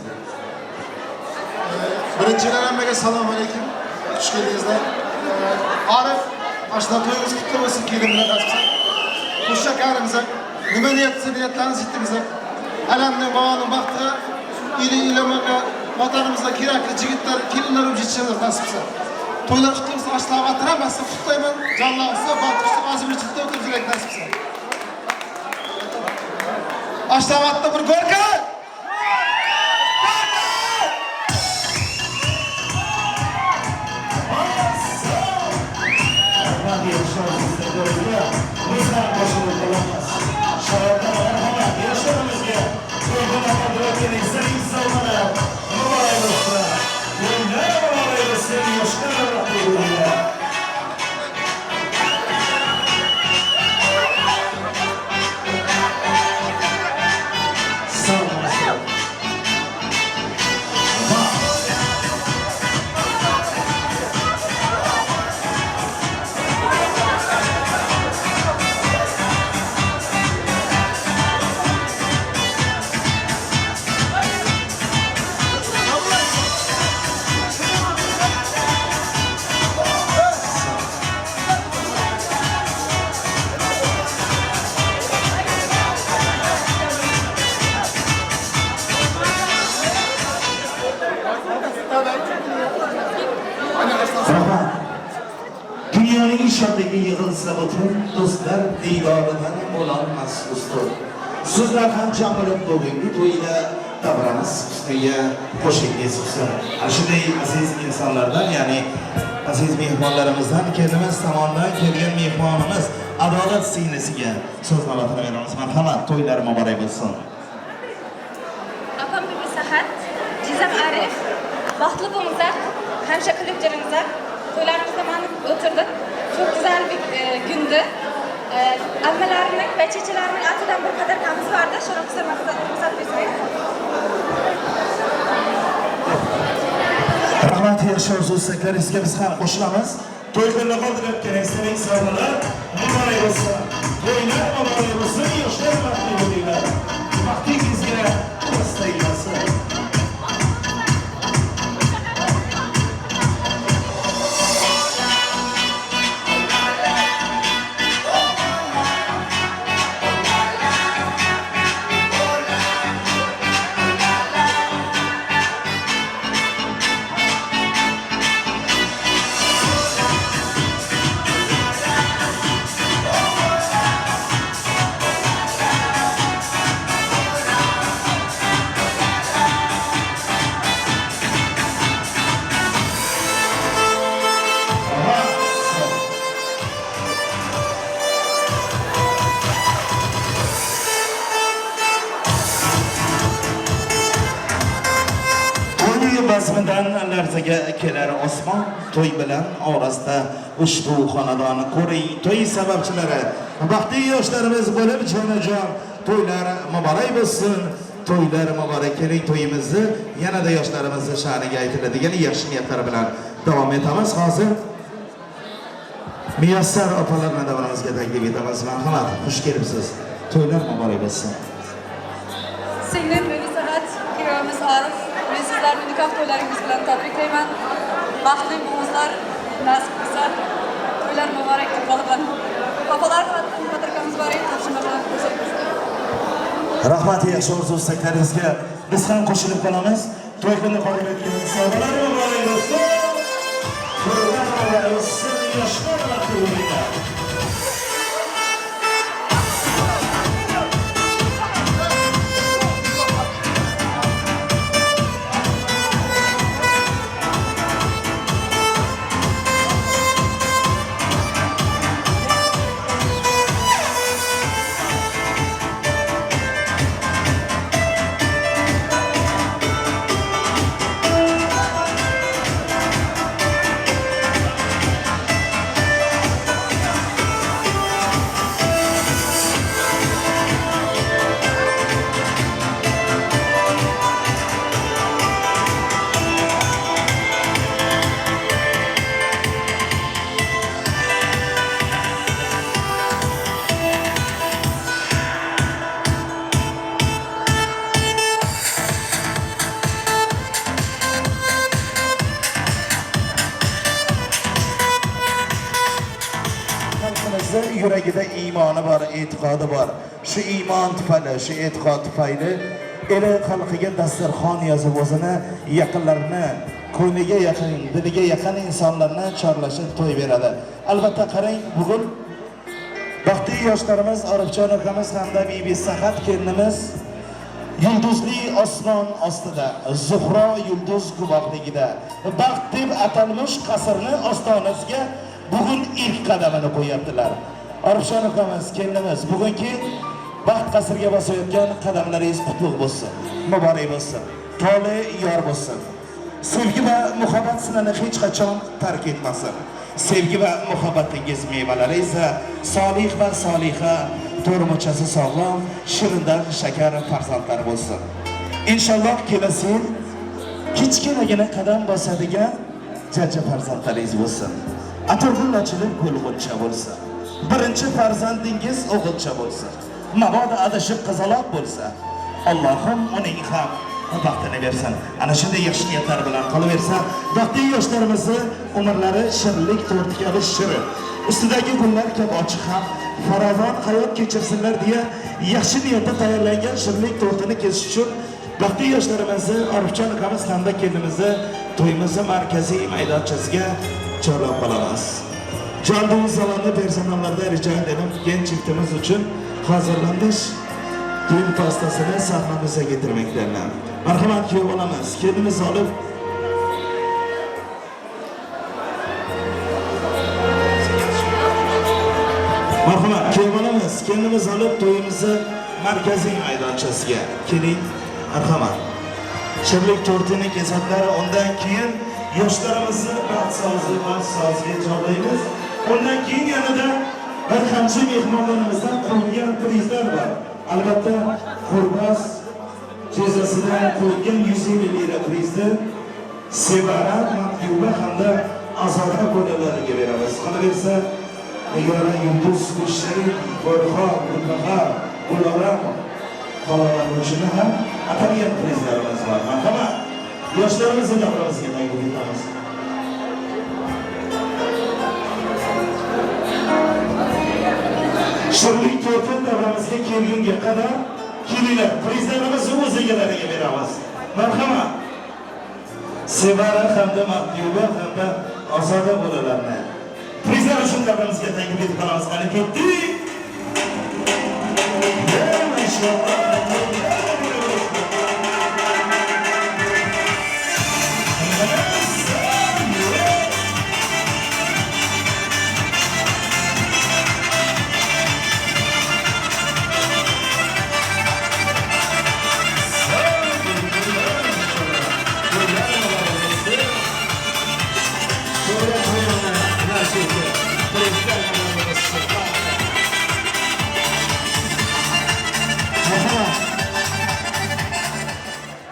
Birinchidan hammaga assalomu alaykum. Xush keldingizlar. Arif, ashna to'yimiz qutlu bo'lsin, kelin bilan nasibsa. Xushakarimizga nima niyatsa niyatlaringiz yetdingizlar. Alamning bolaning baxtiga, ili ilamonga, vatanimizga kerakli yigitlar, kelinlar bo'lib yetishamiz nasibsa. To'ylar qutlu bo'lsin, ashna hammasi qutlayman. Jonlansa, baxt xushlik, ozg'irchilikda o'tirib yurak nasibsa. Ashtavatda bir go'rka! Sağ olun. Shodligi yig'ilsa butun do'stlar diydoridan bo'lolmas ustun. Sizlar ham jam bo'lib bugungi to'yda davramiz husniga qo'shingiz husn. Ana shunday aziz insonlardan, ya'ni aziz mehmonlarimizdan kelinimiz tomonidan kelgan mehmonimiz Adolat singlisiga so'z navbatini beramiz. Marhamat, to'ylar muborak bo'lsin. Opam Bibi Sahat, jizam Arif, baxtli bo'linglar, hamisha kulib yuringlar. To'ylarimizda mana o'tirdik. Çok güzel bir gündü. Ammalarimning va chechalarining atidan bir padarkamiz vardı. Shuni qisqa ruxsat bersangiz. Rahmat, yaxshi orzu istaklaringizga biz ham qo'shilamiz. To'y kunini qoldirayotgan esdalik sovg'alar muborak bo'lsin. To'ylar muborak bo'lsin, yoshlar baxtli bo'linglar. Baxtingizga ko'z tegmasin. Bazmidan larzaga kelar osmon, to'y bilan orasida ushbu xonadoni ko'ring. To'y sababchilari baxtli yoshlarimiz bo'lib jonajon, to'ylar muborak bo'lsin. To'ylar muborak. Keling, to'yimizni yanada yoshlarimizni sha'niga aytiladigan yaxshi niyatlar bilan davom etamiz. Hozir Muyassar opalarni davramizga taklif etamiz. Marhamat, xush kelibsiz. To'ylar muborak bo'lsin. Singlim Bibi Sahat, kuyovimiz Arif, men sizlarni nikoh to'ylaringiz bilan tabriklayman. Baxtli bo'linglar, nasib qilsa to'ylar muborak deb qolaman. Opalar padarkamiz bor edi, topshirma bilan ko'rsatamiz. Rahmat, yaxshi orzu istaklaringizga biz ham qo'shilib qolamiz. To'y kuni qoldirayotgan sovg'alar muborak bo'lsin. To'ylar muborak bo'lsin, yoshlar baxtli bo'linglar. Yuragida iymoni bor, e'tiqodi bor. Shu iymon tufayli, shu e'tiqod tufayli eli xalqiga dasturxon yozib, o'zini yaqinlarini, ko'ngliga yaqin, diliga yaqin insonlarni chorlashib to'y beradi. Albatta qarang, bugun baxtli yoshlarimiz Orifjon akamiz hamda Bibi Sahat kelinimiz yulduzli osmon ostida, Zuhro yulduz guvohligida baxt deb atalmish qasrni ostonasiga bugun ilk qadamini qo'yaptilar. Orifjon akamiz, kelinimiz, bugungi baxt qasriga bosayotgan qadamlaringiz qutlug' bo'lsin, muborak bo'lsin, tole yor bo'lsin. Sevgi va muhabbat sizlarni hech qachon tark etmasin. Sevgi va muhabbatingiz mevalari esa solih va soliha, to'rmuchasi sog'lom, shirindan shakar farzandlar bo'lsin. Inshaalloh kelasi yil kichkinagina qadam bosadigan jajji farzandlaringiz bo'lsin. Atirgul ochilib gulg'uncha bo'lsin. Birinchi farzandingiz o'g'ilcha bo'lsin. Mabodo adashib qizaloq bo'lsa, Allohim uning ham baxtini bersin. Ana shunday yaxshi niyatlar bilan qolaversa, baxtli yoshlarimizni umrlari shirinlik torti kabi shirin, ustidagi gullar kabi ochiq ham farovon hayot kechirsinlar deya yaxshi niyatda tayyorlangan shirinlik tortini kesish uchun baxtli yoshlarimizni Orifjon akamiz hamda kelinimizni to'yimizni markaziy maydonchasiga chorlab qolamiz. Canlı zamanlı personellerden rica edelim genç çiftimiz için hazırlanmış düğün pastasını sahnemize getirmeklerine. Marhamat kuyov bolamiz, kelinimiz alıp Marhamat kuyov bolamiz, kelinimiz alıp to'yimizni markaziy maydonchasiga keling. Marhamat. Shirlik tortini kesadilar, undan keyin yoshlarimizni baxt sozi, baxt soziga chorlaymiz. Undan keyin yanada bir qancha mehmonlarimizdan qo'yilgan prizlar bor. Albatta, Qurbas jazasidan qo'yilgan 150 lira prizni Sevara, Matluba hamda Azoda bo'lalariga beramiz. Qolaversa, Nigora, Yulduz, Gulsharif, Bo'rxon, Gulbahor, Guloram xolalar uchun ham atalgan prizlarimiz bor. Marhamat. Yoshlarimizni davramizga taqdim etamiz. Shirlik torti davramizga kelgunga qadar kelinglar, prizlarimizni o'z egalariga beramiz. Marhamat. Sevara hamda Matluba hamda Ozoda bolalarni prizlar uchun davramizga taqdim etib qolamiz. Qani ketdik.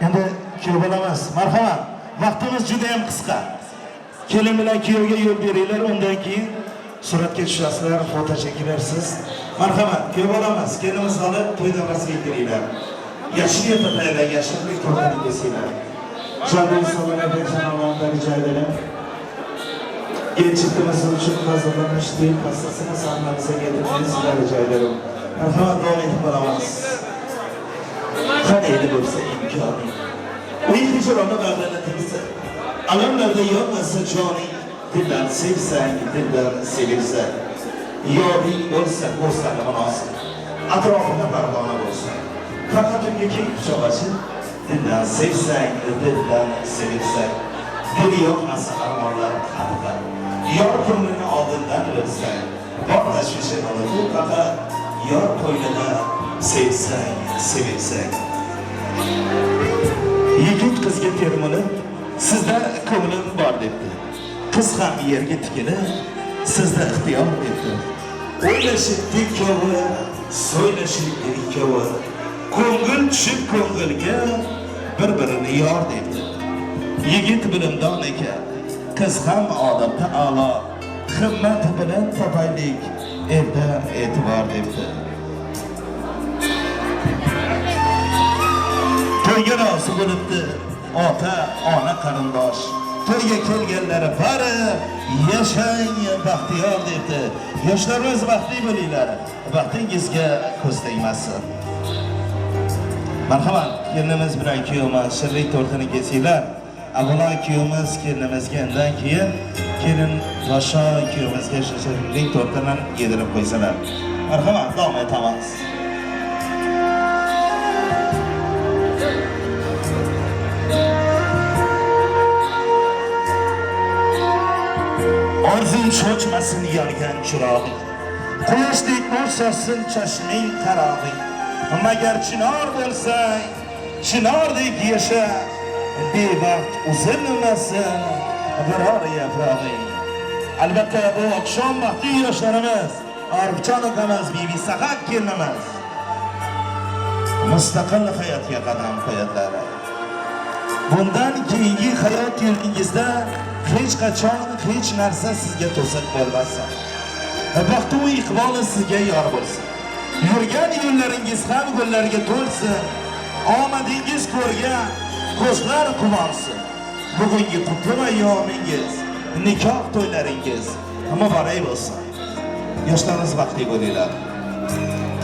Endi kuyov bolamiz, marhamat. Vaqtimiz juda ham qisqa. Kelin bilan kuyovga yo'l beringlar, undan keyin suratga tushasizlar, foto chekilarsiz. Marhamat, kuyov bolamiz, kelinimiz olib to'y davrasiga kiringlar. Yaxshi niyatda tayyorlangan shirlik tortini kesinglar. Jonli insonlarga personallardan rijo edelim. Genç çiftimiz uchun hazırlanmış düğün pastasını sahnemize getirmenizi sizden rica ederim. Marhamat, davom etib qolamiz. Qani edi bo'lsa imkoning. Uy hijroni bag'rini tilsa, alamlarda yonmasa joning, dildan sevsang, dildan sevilsang, yoding bo'lsa ko'zlari munosib, atrofida parvona bo'lsa, faqat unga keng quchoq ochib, dildan sevsang, dildan sevilsang, dil yoqmasa armonlar qattiq, yor ko'nglini oldindan bilsang, bor tashvishini unutib, faqat yor qo'ynida sevsang, sevilsang. Yigit qizga termilib, sizda ko'nglim bor debdi. Qiz ham yerga tikilib, sizda ixtiyor debdi. O'ylashibdi ikkovi, so'ylashibdi ikkovi. Ko'ngil tushib ko'ngilga bir-birini yor debdi. Yigit bilimdon ekan, qiz ham odobda a'lo. Himmat bilan topaylik, elda e'tibor debdi. To'yga rozi bo'libdi ota, ona, qarindosh. To'yga kelganlari bari yashang baxtiyor debdi. Yoshlarimiz baxtli bo'linglar, baxtingizga ko'z tegmasin. Marhamat, kelinimiz bilan kuyovimiz shirlik tortini kesinglar. Avvalo kuyovimiz kelinimizga, undan keyin kelin tosho kuyovimizga shirlik tortini yedirib qo'ysalar. Marhamat, davom etamiz. Orzun cho'chmasin yongan chirog'ing, quyoshdek nur sochsin chashming qarog'ing. Magar chinor bo'lsang, chinordek yasha, bevaqt uzilmasin biror yaprog'ing. Albatta bu oqshom baxtli yoshlarimiz, Arifjon ukamiz, Bibi Sahat kelinimiz mustaqil hayotga qadam qo'yadilar. Bundan keyingi hayot yo'lingizda hech qachon hech narsa sizga to'siq bo'lmasin. Baxtu iqboli sizga yor bo'lsin. Yurgan yo'llaringiz ham gullarga to'lsin. Omadingiz ko'rgan ko'zlar quvonsin. Bugungi qutlu ayyomingiz, nikoh to'ylaringiz muborak bo'lsin. Yoshlarimiz baxtli bo'linglar.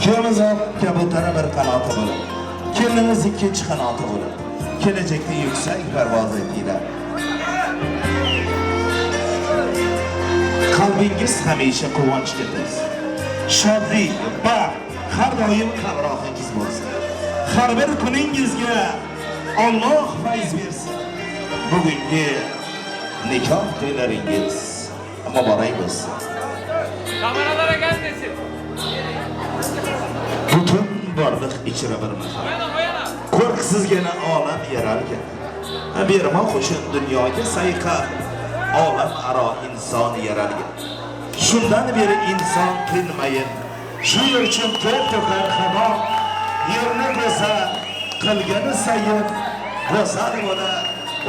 Kuyovimiz kabutari bir qanoti bo'lib, kelinimiz ikkinchi qanoti bo'lib, kelajakda yuksak parvoz etinglar. Qalb Qalbingiz hamisha quvonchga to'lsin. Shodlik, baxt har doim hamrohingiz bo'lsin. Har bir kuningizga Alloh fayz bersin. Bugungi nikoh to'ylaringiz muborak bo'lsin. Kameralara gelmesin. Butun borliq ichra bir mahal. Qo'rqsizgina olam yaralgan. Bermoq uchun dunyoga sayqal, olam aro inson yaralgan. Shundan beri inson tinmayin, shu yer uchun ter to'kar havo, yerni go'zal qilgani sayin go'zal bo'lar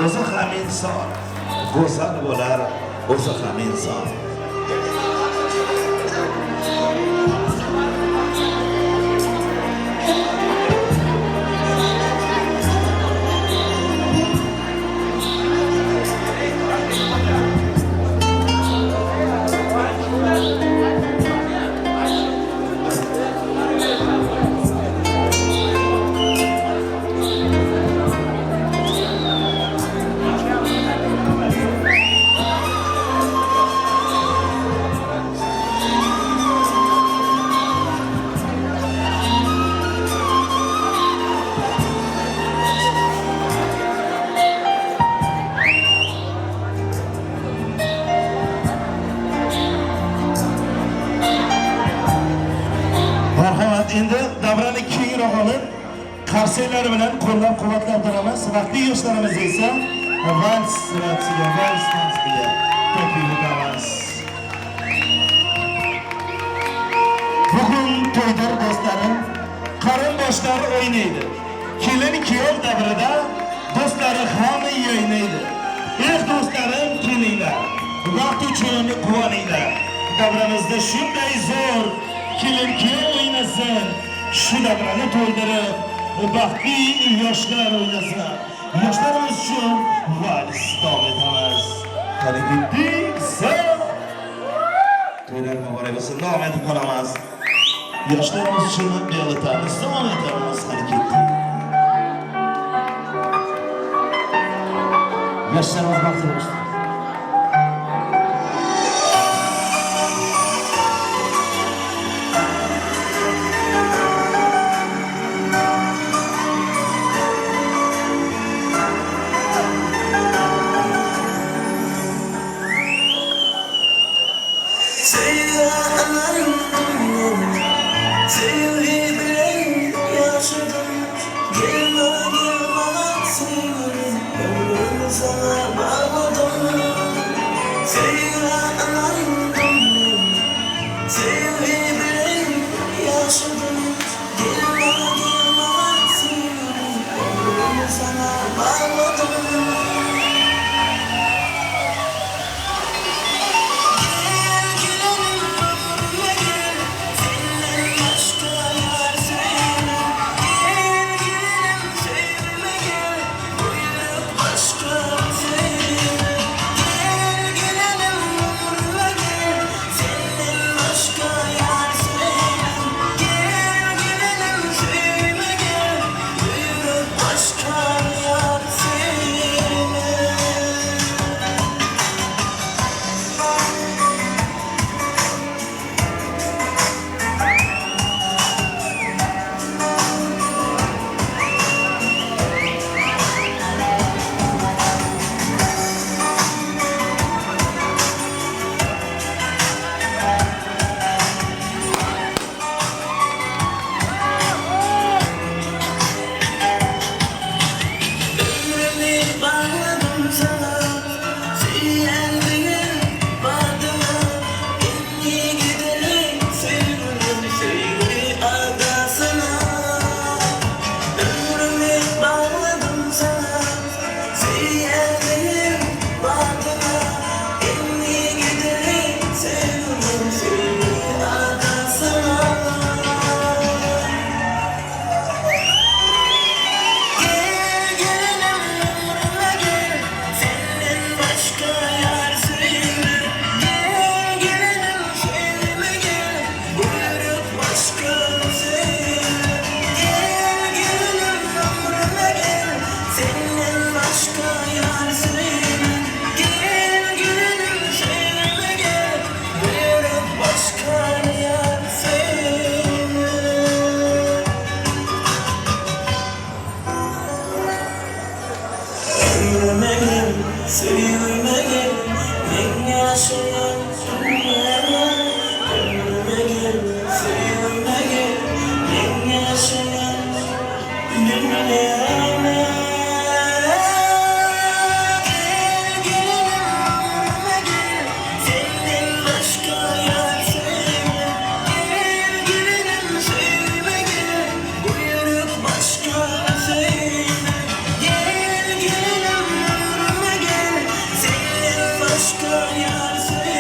o'zi ham inson, go'zal bo'lar o'zi ham inson. Endi davrani kengroq olib, qarsaklar bilan qo'llab-quvvatlab turamiz. Vaqtli yoshlarimiz esa vals raqsiga, vals tansiga taklif etamiz. Bugun to'ydir do'stlarim, qarindoshlar o'ynaydi. Kelin kuyov davrida do'stlari hamma yaynaydi. Ey do'stlarim, kelinglar. Vaqt uchun quvoninglar. Davramizda shunday zo'r kelin kuyov o'ynasin, shu davrani to'ldirib, baxtli yoshlar o'ynasin. Yoshlarimiz uchun vals davom etamiz. Qani ketdik, to'ylar muborak bo'lsin, davom etib qolamiz. Yoshlarimiz uchun bellitamiz, davom etamiz. Qani ketdik. Yoshlarimiz baxtli bo'lsin. Başka yar. Ömrüme gel, söýgüme gel, men ýaşaýan dünýäme. Ömrüme gel, söýgüme gel, men ýaşaýan dünýäme. Gel gelinim ömrüme gel, senden başga ýar söýme. Gel gelinim söýgüme gel, buýruk başga söýme. Gel gelinim ömrüme gel, senden başga ýar söýme.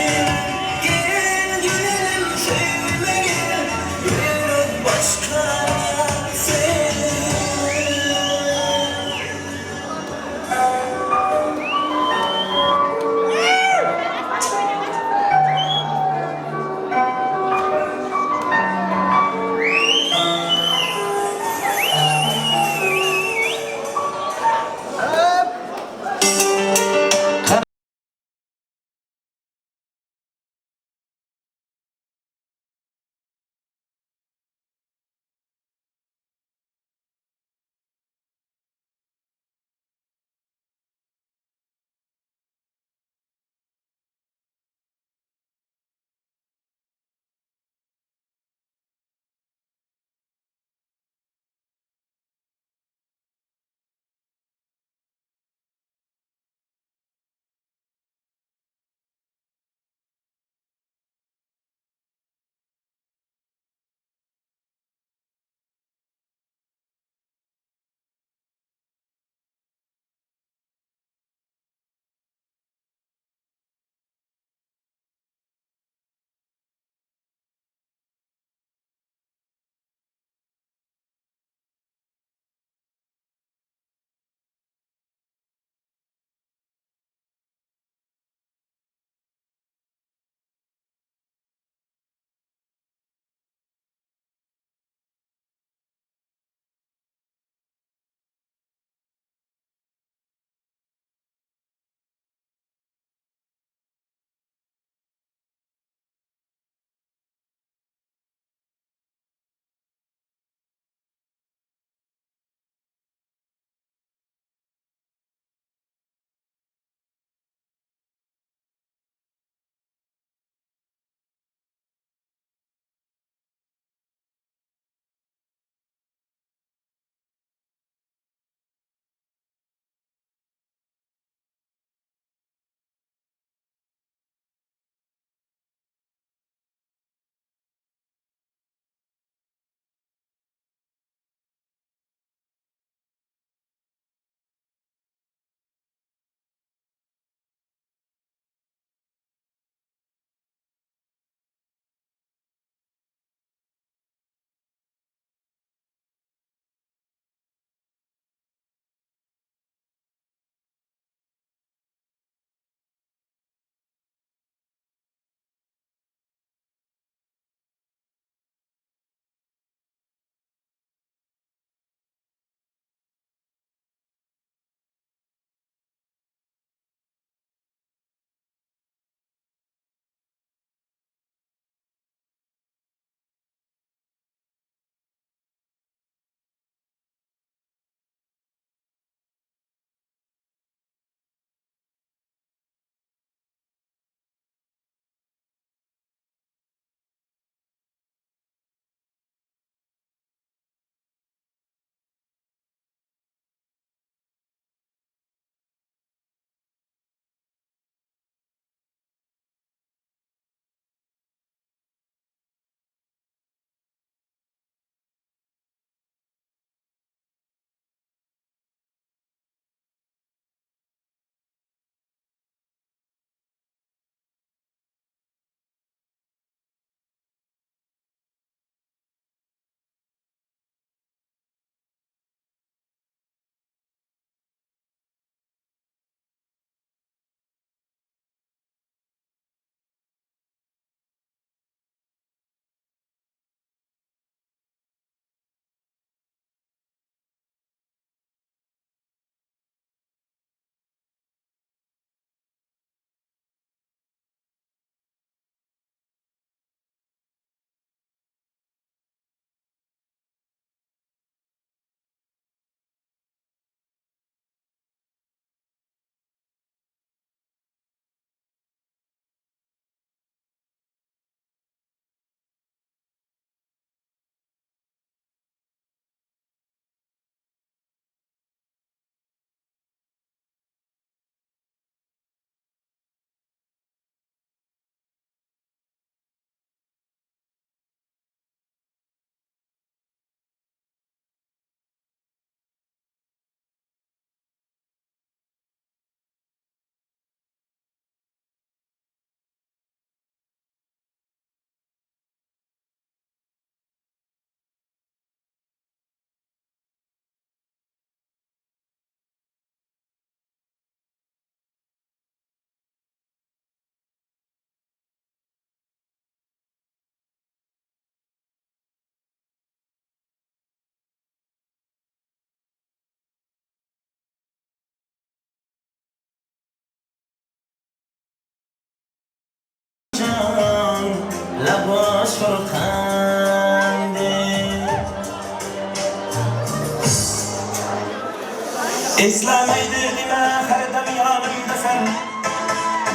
Eslamaydi dema har dam yonimdasan.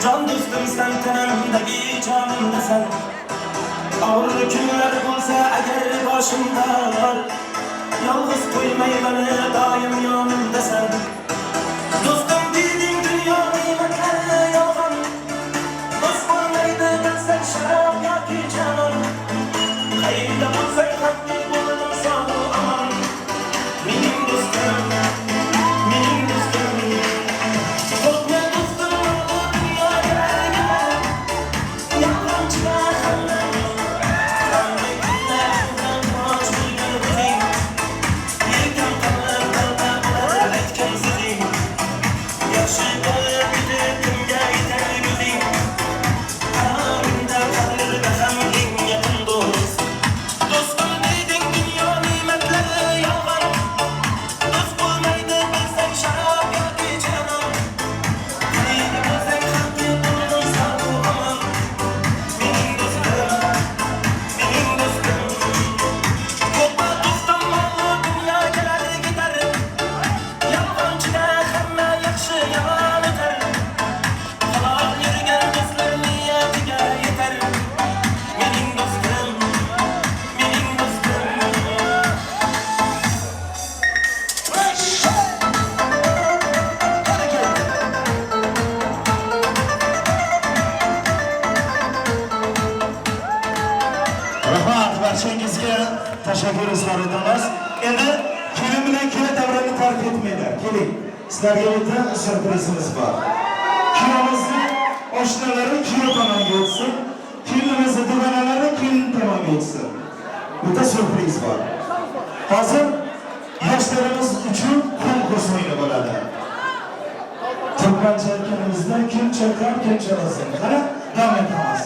Jon do'stimsan, tanamdagi jonimdasan. Og'ir kunlar bo'lsa agar boshimda, yolg'iz qo'ymay meni doim yonimdasan. Do'stim deding dunyo ne'matlari yolg'on. Do'st bo'lmaydi bilsang sharob yoki janon. Qayda bo'lsang hamma bo'ldim sog' omon. Mening do'stim, mening do'stim. Qo'rqma do'stim, bu dunyo kelar. Yolg'onchilar hamma hamma kunlardan och bo'lgan o'zing. Yelkam qilib qalba bo'lar aytgan so'zing. Yaxshi bo'lib ketib kimga yetar ko'zing. Qarorimda qadrda ham eng yaqin do'st. Do'stim deding dunyo ne'matlari yolg'on. Do'st bo'lmaydi bilsang sharob yoki janon. Qayda bo'lsang hamma bo'ldim sog' omon. Mening do'stim, mening do'stim. Qo'rqma do'stim, bu dunyo kelar ketar. Yolg'onchida hamma yaxshi yomon o'tar. Halol yurgan do'stlar niyatiga yetar. Mening do'stim, mening do'stim. Rahmat barchangizga tashakkur izhor etamiz. Endi kelin bilan kuyov davrani tark etmanglar. Keling. Sizlarga bitta syurprizimiz bor. Kuyovimizni oshnalari kuyov tomonga o'tsin, kelinimizni dugonalari kelin tomonga o'tsin. Bitta syurpriz bor. Hozir yoshlarimiz uchun konkurs o'yini bo'ladi. Turkmancha aytganimizda kim chaqar, kim chalasin. Qani, davom etamiz.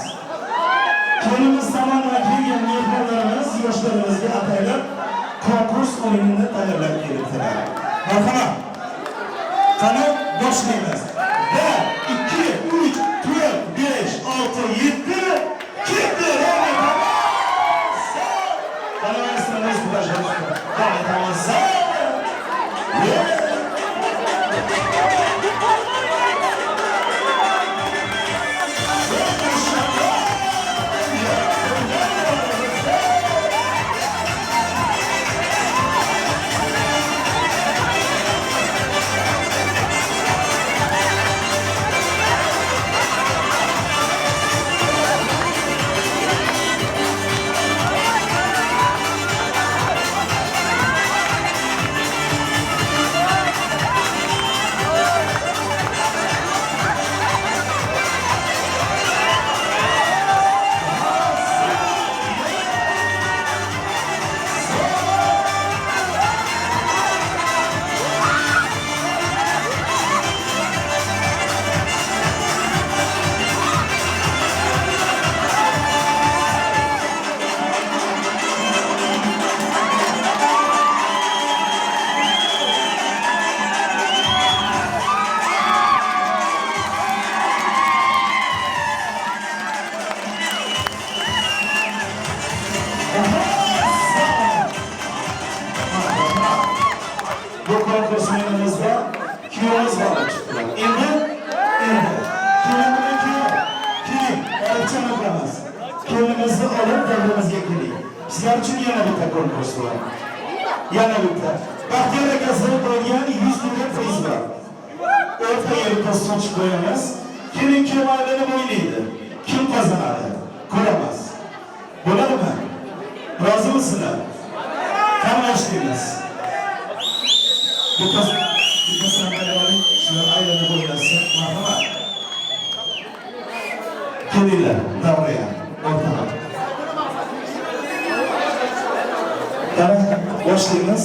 Kelinimiz tomondan kelgan mehmonlarimiz yoshlarimizga ataylab konkurs o'yinini tayyorlab kelibdilar. Marhamat. Qani boshlaymiz. 1, 2, 3, 4, 5, 6, 7. Ketdi. Davom etamiz. Qani maestromiz, пожалуйста. Davom etamiz. Bu konkurs o'yinimizda kuyovimiz g'olib chiqdilar. Endi kelin bilan kuyov, keling, Arifjon akamiz. Kelinimizni olib davramizga keling. Sizlar uchun yana bitta konkurs bor. Yana bitta. Baxtiyor akasidan qo'ygan 100 mingga priz bor. O'rtaga bitta stulchik qo'yamiz. Kelin kuyov aylanib o'ynaydi. Kim qozonadi? Ko'ramiz. Bo'ladimi? Rozimisizlar? Qani boshlaymiz. Bitta sandalye oling, shular aylanib o'ynasin. Marhamat. Kelinglar, davraga, o'rtaga. Qani boshlaymiz.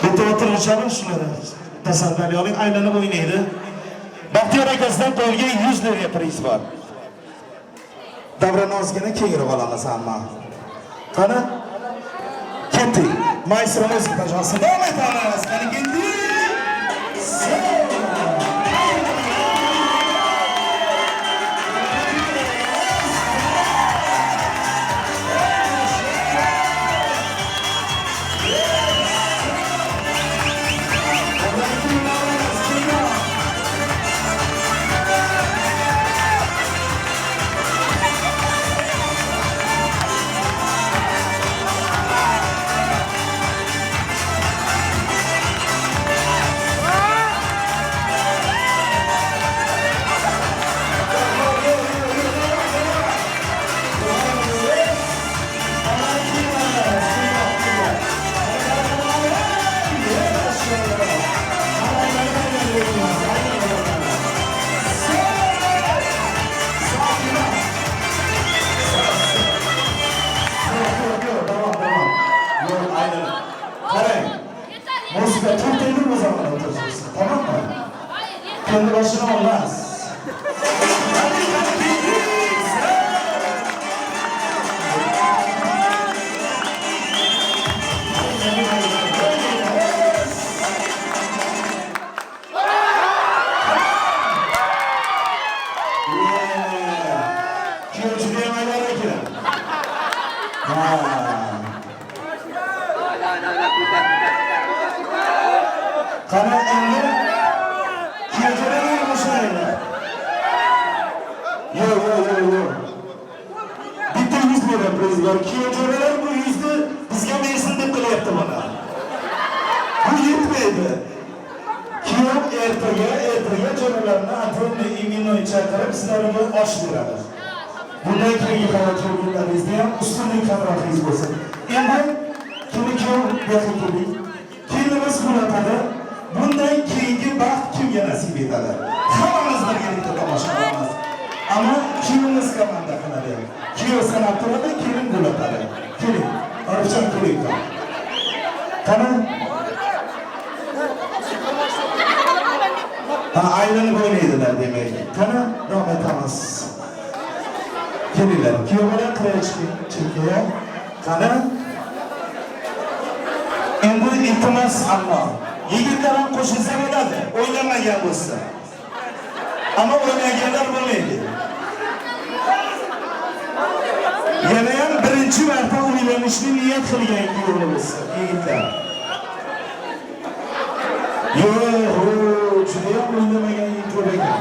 Bitta o'tirg'ich oling, shularni. Bitta sandalye oling, aylanib o'ynaydi. Baxtiyor akasidan qo'yilgan 100 lira priz bor. Davrani ozgina kengroq olamiz hamma. Qani? Ketdik. Maestromiz, пожалуйста, davom etamiz. Qani ketdik. To'xtaydi o'zini o'tirishsin, tamommi? Kendi boshini olmaz. Qani endi kuyovjo'ralar qo'shilaylik. Yo'q, yo'q, yo'q, yo'q. Bitta yuz beradi prezident. Kuyovjo'ralar bu yuzni bizga bersin deb qilyapti buni. Bu yetmaydi. Kuyov ertaga jo'ralarni отдельно именной chaqirib sizlarga osh beradi. Bundan keyingi hayot yo'llaringizda ham ustunlik hamrohingiz bo'lsin. Endi kelin kuyov bu yoqqa keling. Kelinimiz xulatadi. Bundan keyingi baxt kimga nasib etadi? Hammamiz birgalikda tomosha qilamiz. Ammo kuyovimiz komanda qiladi. Kuyov sanab turadi, kelin gulatadi. Keling, Arifjon keling. Qani? Ha, aylanib o'ynaydilar demak. Qani, davom etamiz. Kelinglar, kuyov bilan qiraya chiqing, chekkaga. Qani? Endi iltimos ammo yigitlar ham qo'shilsa bo'ladi, o'ynamagan bo'lsa. Ammo o'ynaganlar bo'lmaydi. Yana ham birinchi marta uylanishni niyat qilgan kuyovimiz, yigitlar. Yo'q, juda ham o'ynamagan yigit ko'p ekan.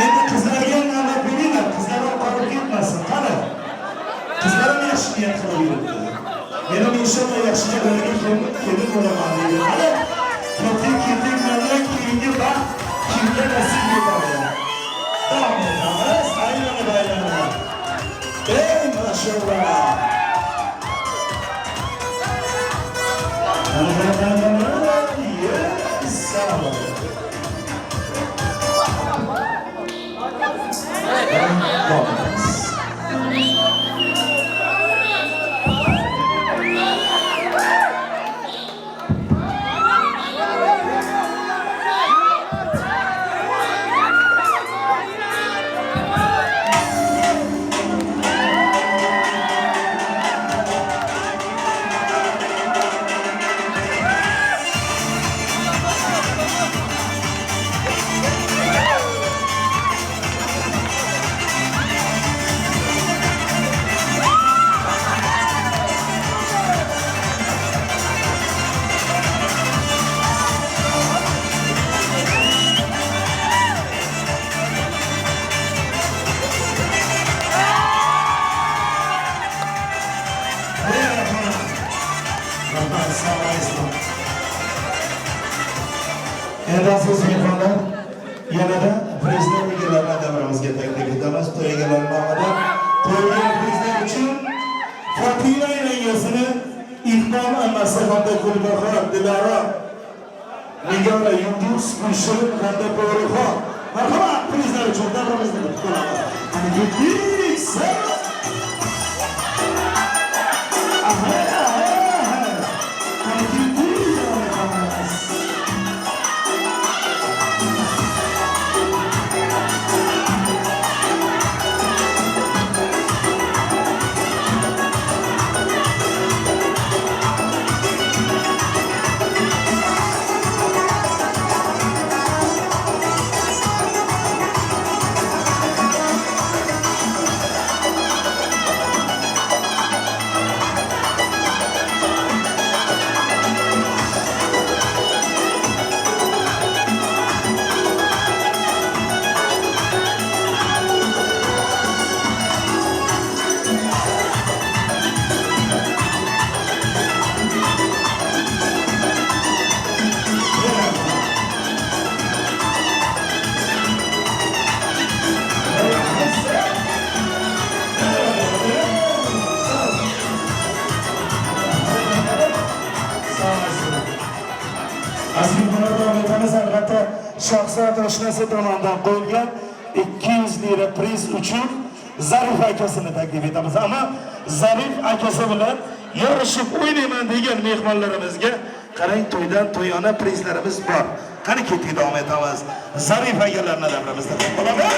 Endi qizlarga ham navbat beringlar, qizlar ham qolib ketmasin. Qani? Qizlar ham yaxshi niyat qilib yuribdi. Men ham inshaalloh yaxshi joylarga kelin bo'laman deydi. Qani? Ketik, ketik, mendan keyingi baxt kimga nasib etadi? Davom etamiz, aylanib aylanib. Ey maşallah. Yes, sağ olun. Endi aziz mehmonlar, yanada prezident egalarini davramizga taklif etamiz. To'y egalari nomidan qo'yilgan prezident uchun Fotima yangasini Iqbol ammasi hamda Gulbahor, Dilora, Nigora, Yulduz, Gulshirin hamda Bo'rixon. Marhamat, prezident uchun davramizni kutib qolamiz. Ana ketdik. Aha, aha. Ana ketdik. Shahzod oshnasi tomonidan qo'yilgan 200 lira priz uchun Zarif akasini taklif etamiz. Ammo Zarif akasi bilan yarashib o'ynayman degan mehmonlarimizga Qarang, to'ydan to'yona prizlarimiz bor. Qani ketdik, davom etamiz. Zarif akalarni davramizda qolamiz.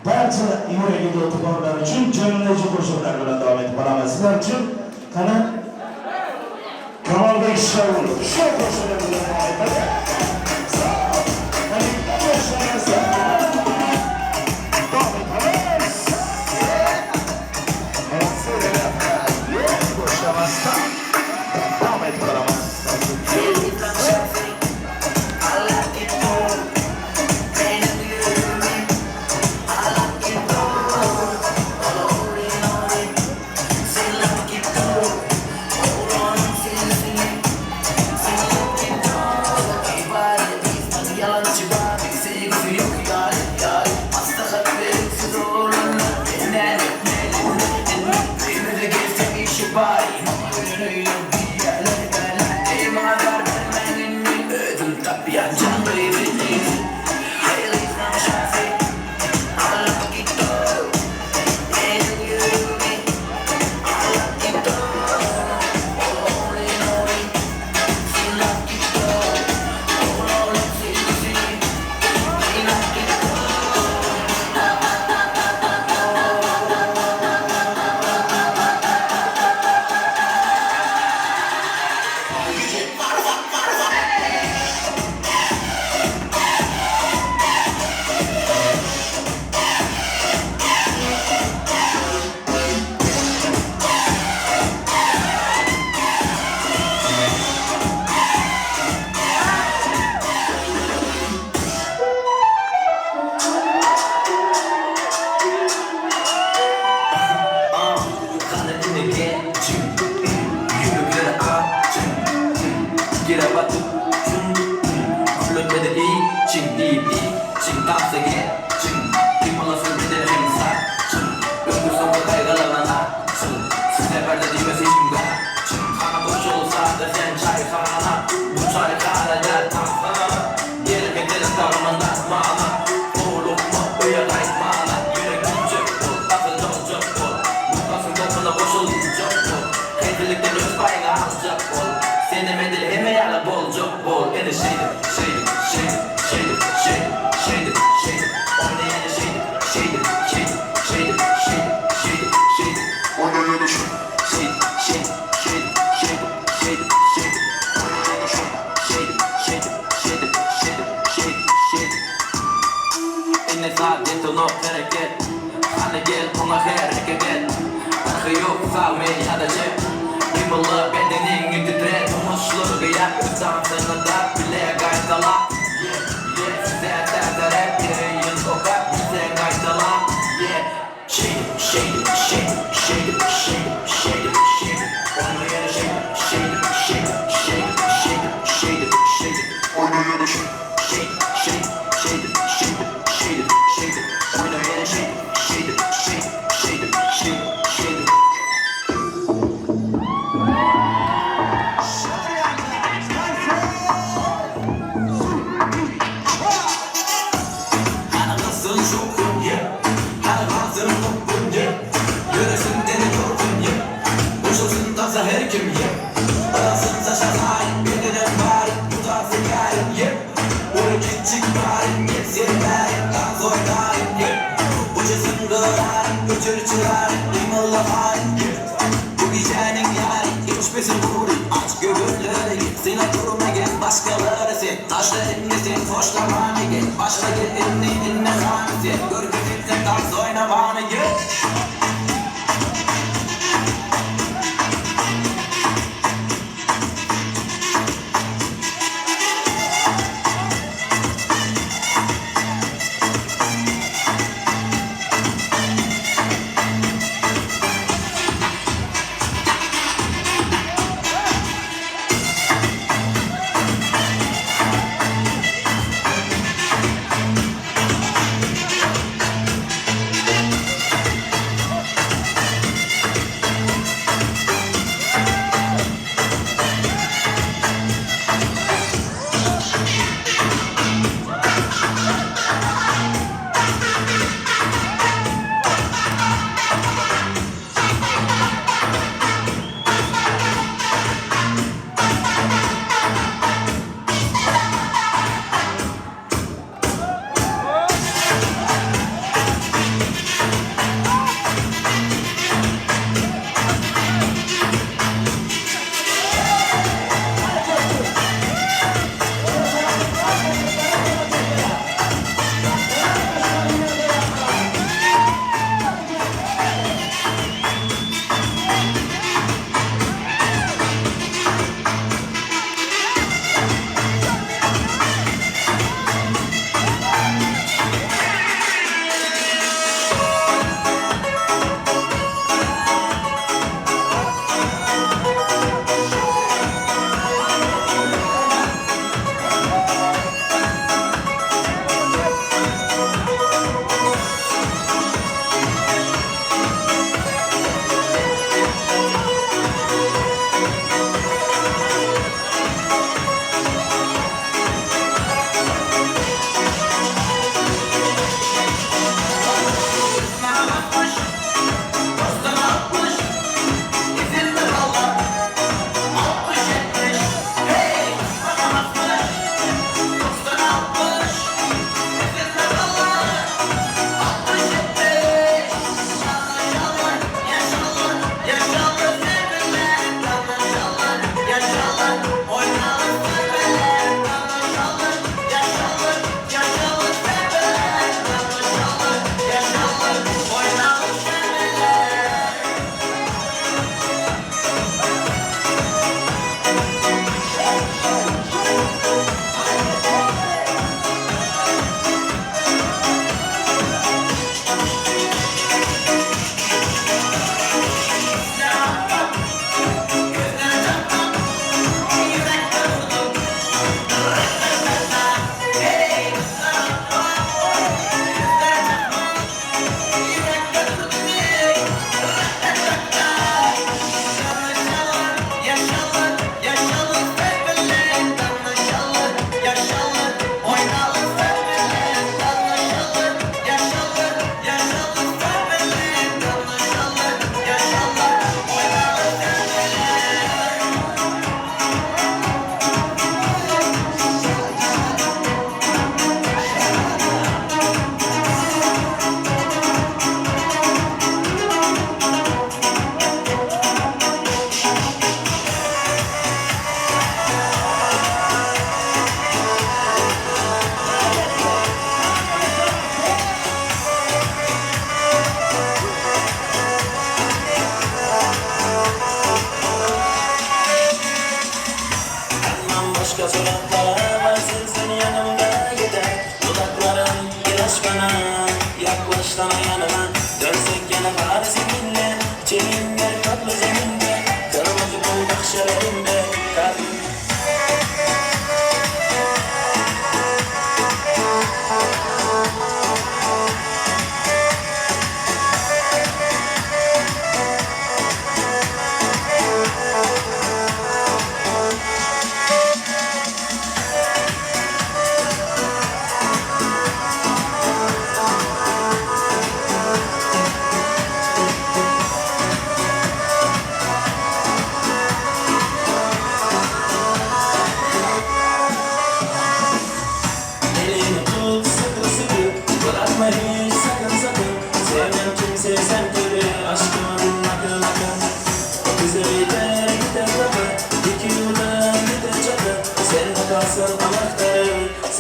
Barcha yuragida o'tirganlar uchun jonli qo'shiqlar bilan davom etib boramiz. Sizlar uchun qani Kamolbek Shovulov shu qo'shiqlar bilan davom etadi. Davom etamiz. Davom etib boramiz.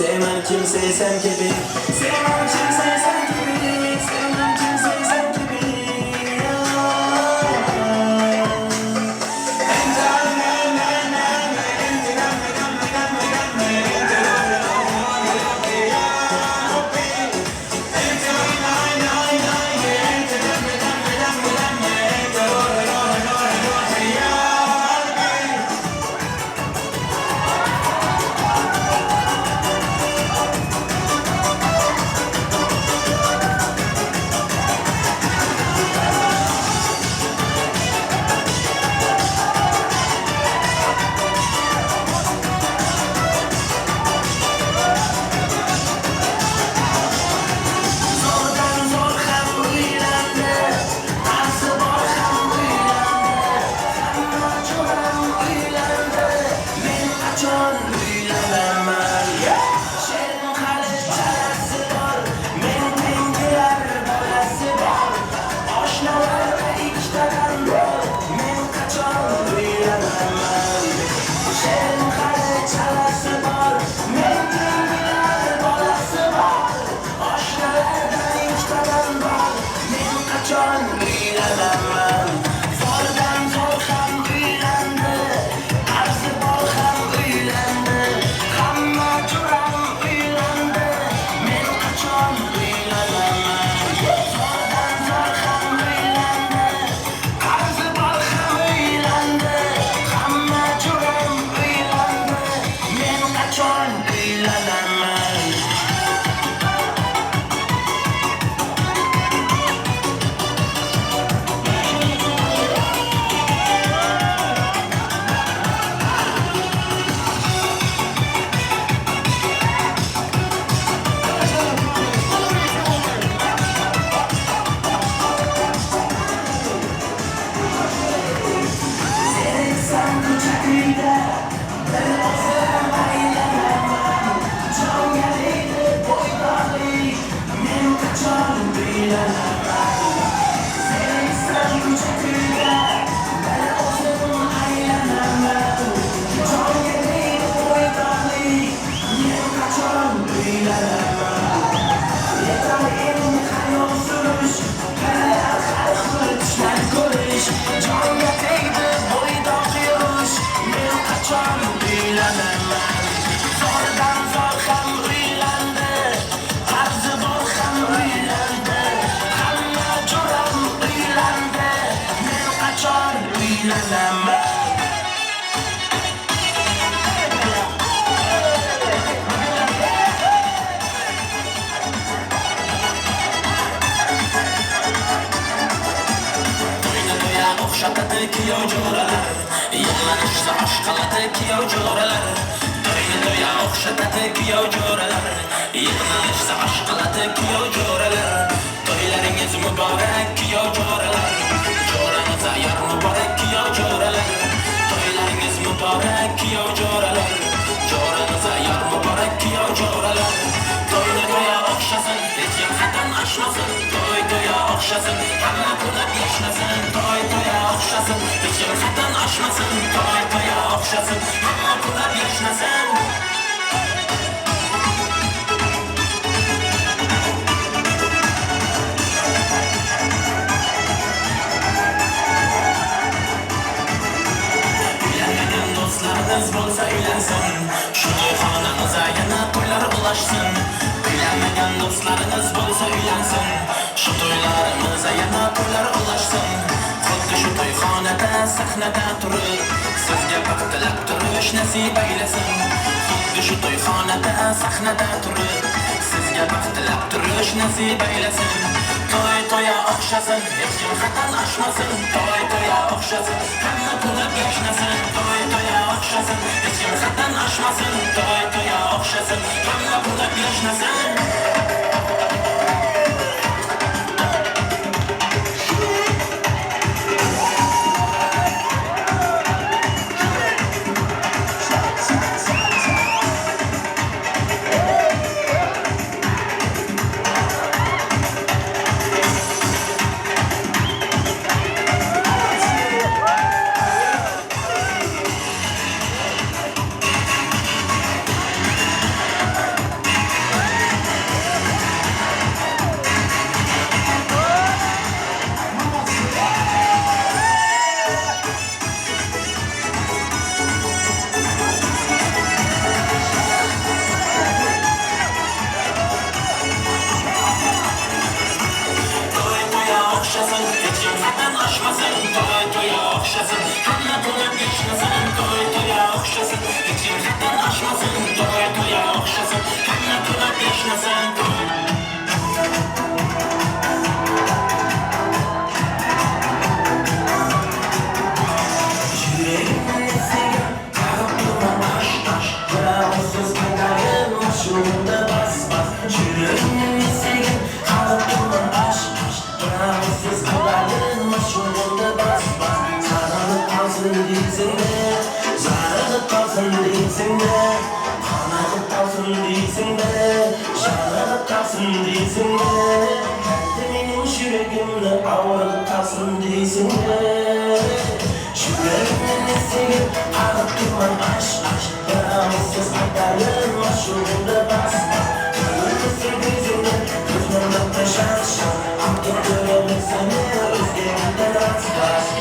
Sevmem kimseyi sen gibi. Sevmem kimseyi sen gibi. Sevmem kimseyi sen gibi. дейсің бе, жарығып қалсын дейсің бе, қанығып қалсын дейсің бе, жарығып қалсын дейсің бе, тәтті менің жүрегімді ауырып қалсын дейсің бе. Жүрегімнен есігін қағып тұрман аш аш, бір ауыз сөз айтайын, ашуыңды бас бас. Көрмесе көзіңді, көз нұрлықты жас жас, артық көремін сені өзгеңнен аспас.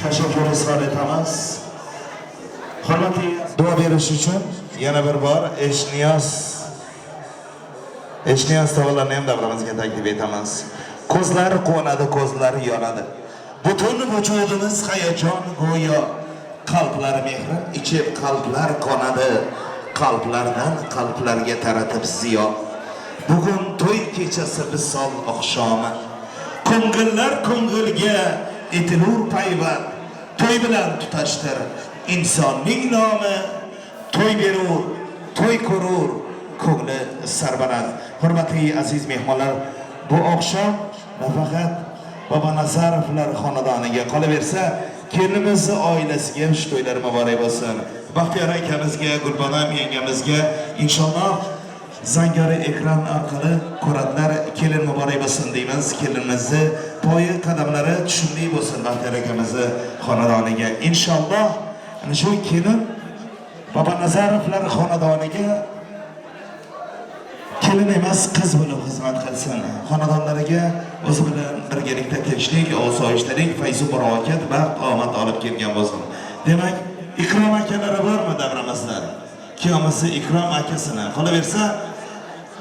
Tashakkur izhor etamiz. Hurmatli duo berish uchun yana bir bor Eshniyoz tog'larni ham davramizga taklif etamiz. Ko'zlar quvonadi, ko'zlar yonadi. Butun vujudimiz hayajon go'yo, qalblar mehr ichib qalblar qonadi, qalblardan qalblarga taratib ziyo. Bugun to'y kechasi visol oqshomi. Ko'ngillar ko'ngilga etilur payvand. To'y bilan tutashtir insonning nomi. To'y berur, to'y ko'rur, ko'ngli sarbaland. Hurmatli aziz mehmonlar, bu oqshom nafaqat Bobonazarovlar xonadoniga qolaversa, kelinimizni oilasiga ham shu to'ylar muborak bo'lsin. Baxtiyor akamizga, Gulbanam yangamizga inshaalloh zangori ekran orqali ko'radilar. Kelin muborak bo'lsin deymiz. Kelinimizni poyi qadamlari tushumli bo'lsin Baxtiyor akamizni xonadoniga. Inshaalloh ana shu kelin Bobonazarovlar xonadoniga kelin emas, qiz bo'lib xizmat qilsin. Xonadonlariga o'zi bilan birgalikda tinchlik, osoyishtalik, fayzu barokat, baxt, omad olib kelgan bo'lsin. Demak, Ikrom akalari bormi davramizda? Kuyovimizni Ikrom akasini, qolaversa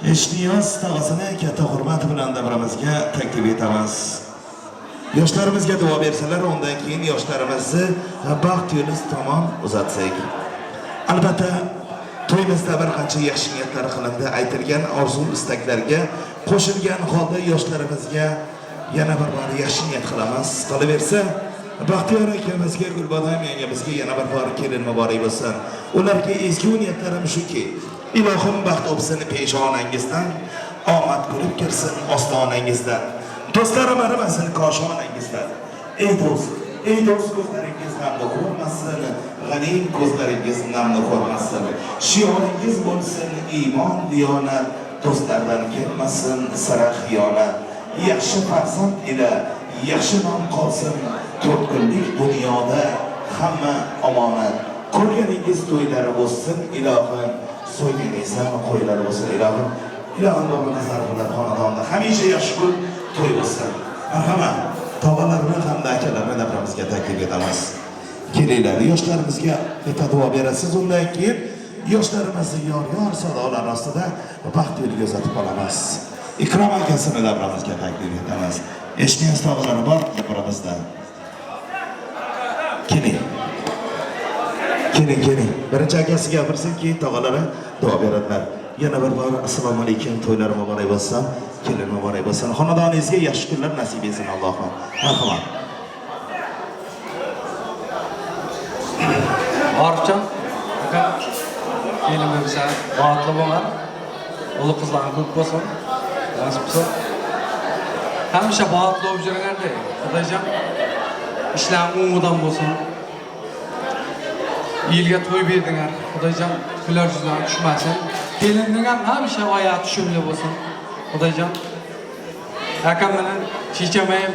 Eshniyoz tog'asini katta hurmat bilan davramizga taklif etamiz. Yoshlarimizga duo bersalar, undan keyin yoshlarimizni baxt yo'li tomon uzatsak. Albatta, to'yimizda bir qancha yaxshi niyatlar qilindi, aytilgan orzu istaklarga qo'shilgan holda yoshlarimizga yana bir bor yaxshi niyat qilamiz. Qolaversa, Baxtiyor akamizga, Gulbadam yangamizga yana bir bor kelin muborak bo'lsin. Ularga ezgu niyatlarim shuki, ilohim baxt o'psin peshonangizdan, omad kulib kirsin ostonangizdan. Do'stlarim arimasin koshonangizdan. Ey do'st, ey do'st, ko'zlaringiz g'amni ko'rmasin, g'anim ko'zlaringiz namni ko'rmasin. Shioringiz bo'lsin iymon diyonat, do'stlardan ketmasin sira xiyonat. Yaxshi farzand ila yaxshi nom qolsin, 4 kunlik dunyoda hamma omonat. Ko'rganingiz to'ylari bo'lsin ilohim, so'yganingiz hamma qo'ylari bo'lsin ilohim. Ilohim Bobonazar xonadonida hamisha yaxshi kun to'y bo'lsin. Marhamat, tog'alarni hamda akalarni davramizga taklif etamiz. Kelinglar, yoshlarimizga bitta duo berasiz, undan keyin yoshlarimizni yor-yor sadolar ostida baxt yo'liga uzatib qolamiz. Ikrom akasini davramizga taklif etamiz. Eshniyoz tog'alari bor davramizda. Keling. Keling, keling. Birinchi akasi gapirsin, keyin tog'alari duo beradilar. Yana bir bor assalomu alaykum, to'ylar muborak bo'lsin, kelin muborak bo'lsin. Xonadoningizga yaxshi kunlar nasib etsin Allohim. Marhamat. Arifjon aka, kelin bo'lsa, baxtli bo'lar. O'g'il qizlaring ko'p bo'lsin. Nasib bo'lsa. Hamisha baxtli bo'lib yuringlar-da. Xudojon, ishlaring o'ngidan bo'lsin. Yilga to'y berdinglar. Xudojon, kular yuzlari tushmasin. Kelinning ham hamisha oyog'i tushumli bo'lsin. Xudojon, akam bilan checham ham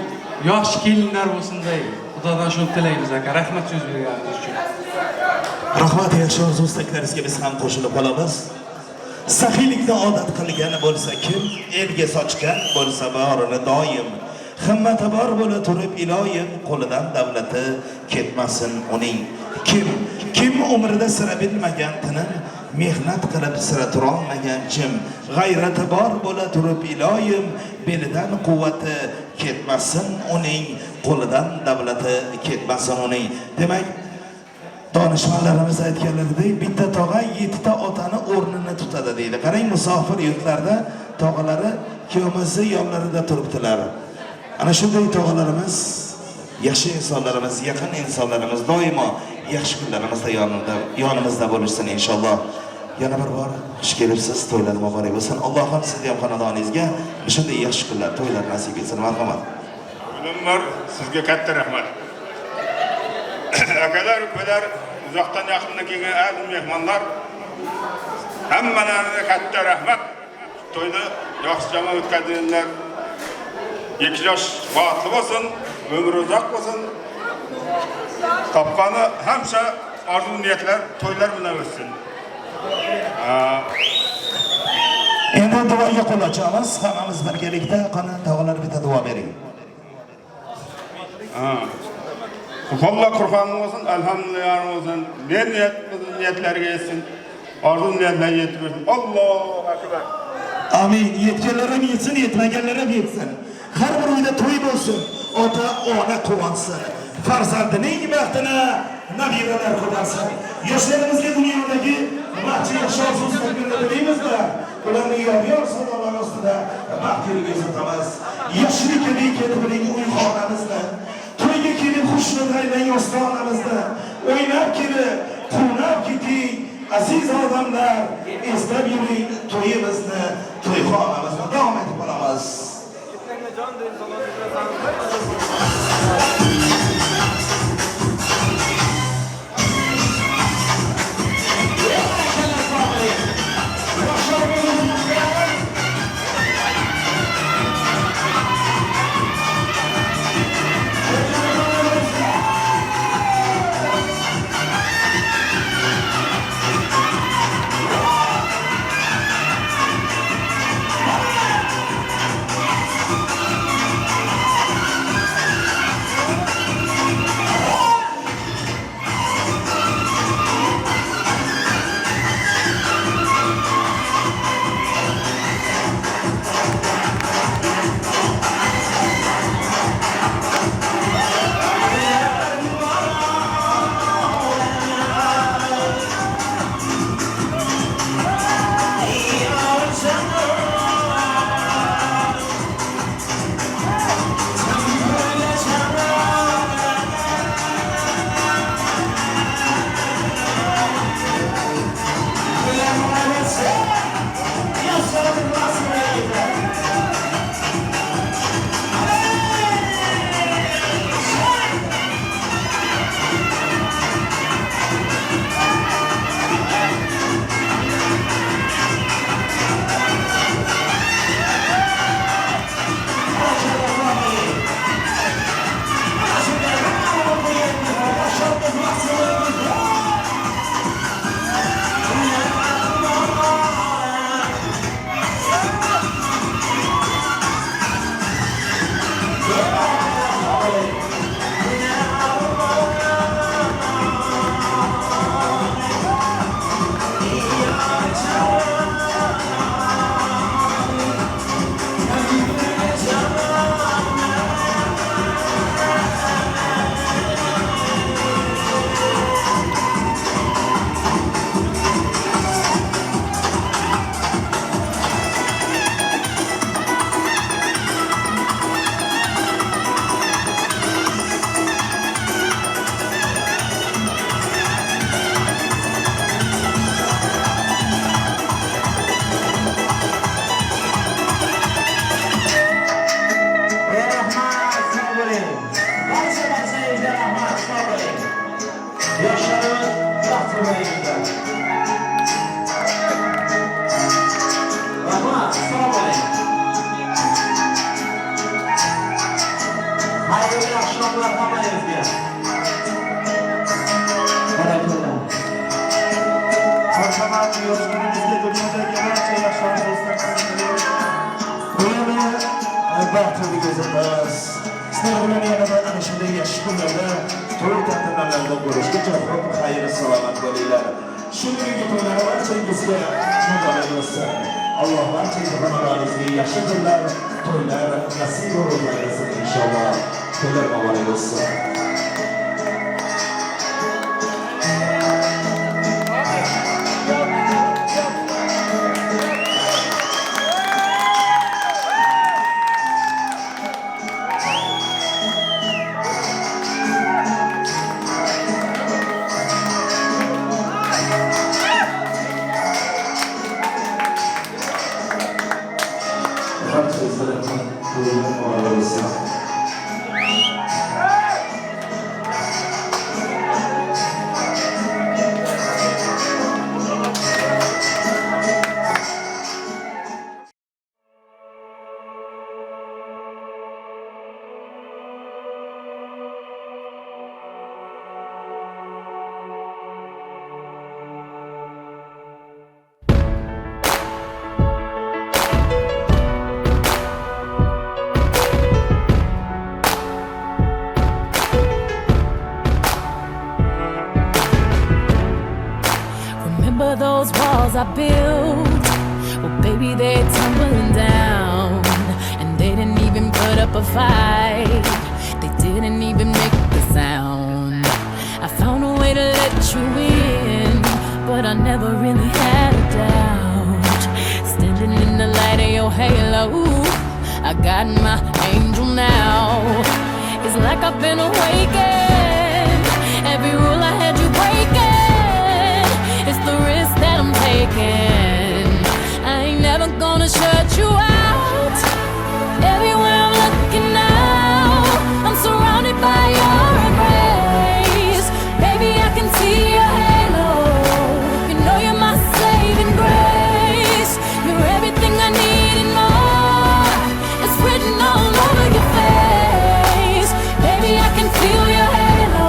yaxshi kelinlar bo'lsin dey. Xudodan shuni tilaymiz aka. Rahmat so'z berganingiz uchun. Rahmat, yaxshi orzu istaklaringizga biz ham qo'shilib qolamiz. Saxiylikni odat qilgan bo'lsa kim, elga sochgan bo'lsa borini doim. Himmati bor bo'la turib iloyim, qo'lidan davlati ketmasin uning. Kim kim umrida sira bilmagan tinim, mehnat qilib sira turolmagan jim. G'ayrati bor bo'la turib iloyim, belidan quvvati ketmasin uning, qo'lidan davlati ketmasin uning. Demak, donishmandlarimiz aytganlaridek, bitta tog'a 7 ta otani o'rnini tutadi deydi. Qarang, musofir yurtlarda tog'alari kuyovimizni yonlarida turibdilar. Ana shunday tog'alarimiz, yaxshi insonlarimiz, yaqin insonlarimiz doimo yaxshi kunlarimizda yonimizda bo'lishsin inshaalloh. Yana bir bor xush kelibsiz, to'ylar muborak bo'lsin. Allohim sizni ham xonadoningizga shunday yaxshi kunlar, to'ylar nasib etsin. Marhamat. O'g'lim, sizga katta rahmat. Akalar, ukalar, uzoqdan yaqindan kelgan aziz mehmonlar, hammalaringizga katta rahmat. To'yni yaxshi jamoa o'tkazganlar. 2 yosh baxtli bo'lsin, umri uzoq bo'lsin. Topgani hamsha orzu niyatlar to'ylar bilan o'tsin. Endi duoga qo'l ochamiz, hammamiz birgalikda qani tog'alar bitta duo bering. Alloh qur'onim bo'lsin, alhamdulillah bo'lsin, ne niyat niyatlarga yetsin, orzu niyatlarga yetib bersin. Allohu akbar. Amin. Yetganlarim yetsin, yetmaganlarim yetsin. Har bir uyda to'y bo'lsin, ota ona quvonsin. Farzandining baxtini nabiralar ko'tarsin. Yoshlarimizga dunyodagi barcha yaxshi orzu istaklarni tilaymizda, ularni yor-yor sadolar ostida baxt yo'liga uzatamiz. Yaxshilikka kelib uy xonamizni, to'yga kelib xushnud aylang ostonamizni, o'ynab kelib, quvnab keting, aziz odamlar, eslab yuring to'yimizni, to'yxonamizni davom etib qolamiz. O'zimiz sizlar bilan yana ana shunday yaxshi kunlarda, to'y tantanalarida ko'rishguncha xo'p xayr salomat bo'linglar. Shu bugungi to'ylar barchangizga muborak bo'lsin. Alloh barchangizni xonadoningizga yaxshi kunlar, to'ylar nasib qilsin inshaalloh. To'ylar muborak bo'lsin. Those walls I built, well, baby, they're tumbling down. And they didn't even put up a fight. They didn't even make the sound. I found a way to let you in, but I never really had a doubt. Standing in the light of your halo, I got my angel now. It's like I've been awakened. Every rule I had you breaking. It's the risk that I'm taking. I ain't never gonna shut you out. Everywhere I'm looking now, I'm surrounded by your embrace. Baby, I can see your halo. You know you're my saving grace. You're everything I need and more. It's written all over your face. Baby, I can feel your halo.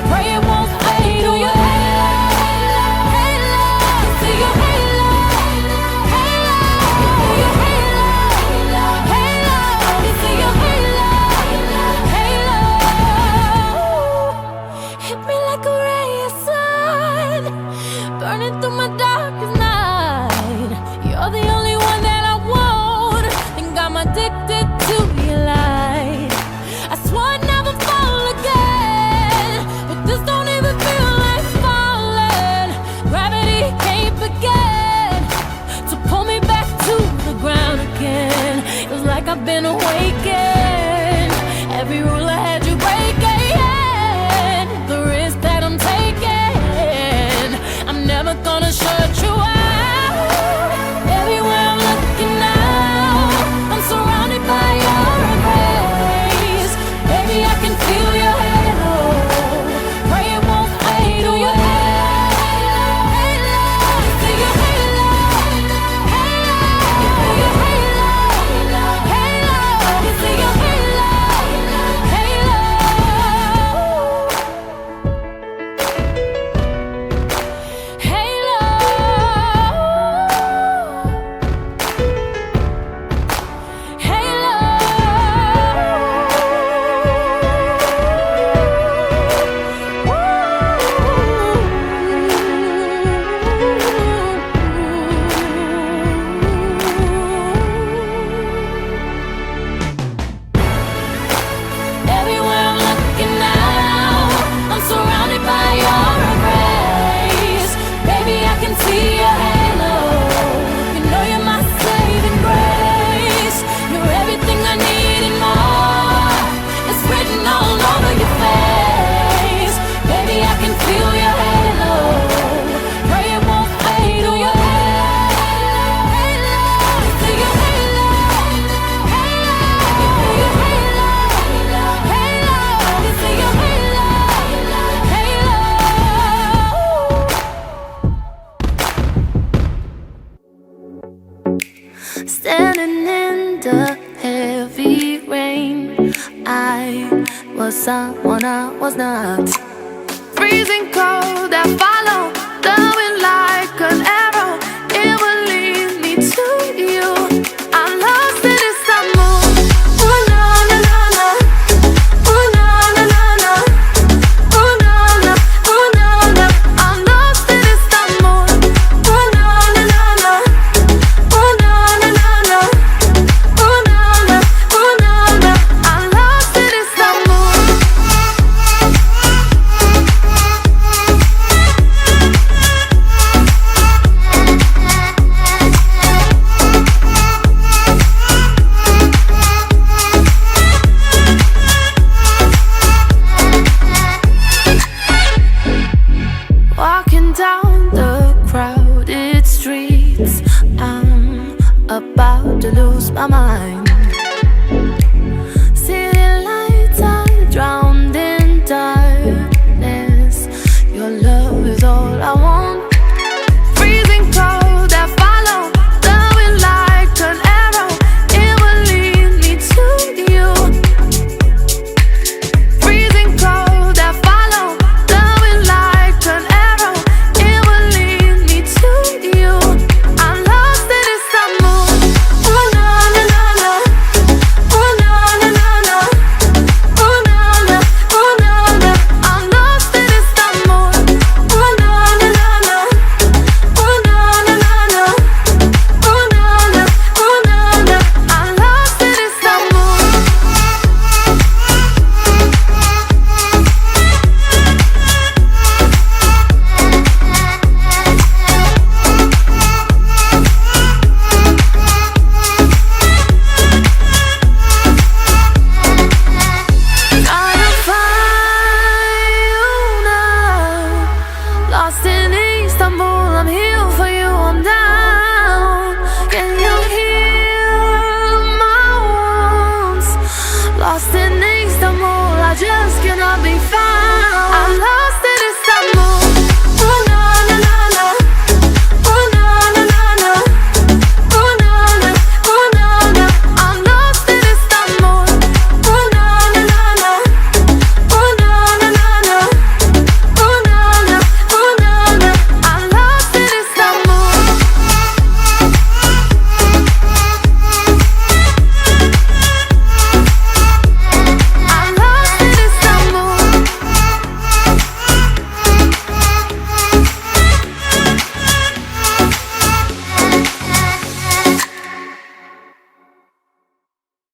Pray it won't fade away. Addicted to your light. I swore I'd never fall again, but this don't even feel like falling. Gravity can't begin to pull me back to the ground again. It's like I've been awakened. Every rule I had you breaking. The risk that I'm taking, I'm never gonna shut you out. Everywhere I'm looking now, I'm surrounded by your embrace. Baby, I can feel your halo. Pray it won't fade away. Halo, see your halo. Halo, your halo. Halo, see your halo. Halo. Halo. Halo. Everywhere I'm looking now, I'm surrounded by your embrace. Baby, I can see your halo. You know you're my saving grace. You're everything I need and more. It's written all over your face. Baby, I can feel your halo. Pray it won't fade away. Halo, see your halo. Halo, your halo. Halo, see your halo. Halo. Standing in the heavy rain, I was someone I was not. Freezing cold, I follow the wind like an arrow. It will lead me to you. I'm lost in Istanbul. to lose my mind.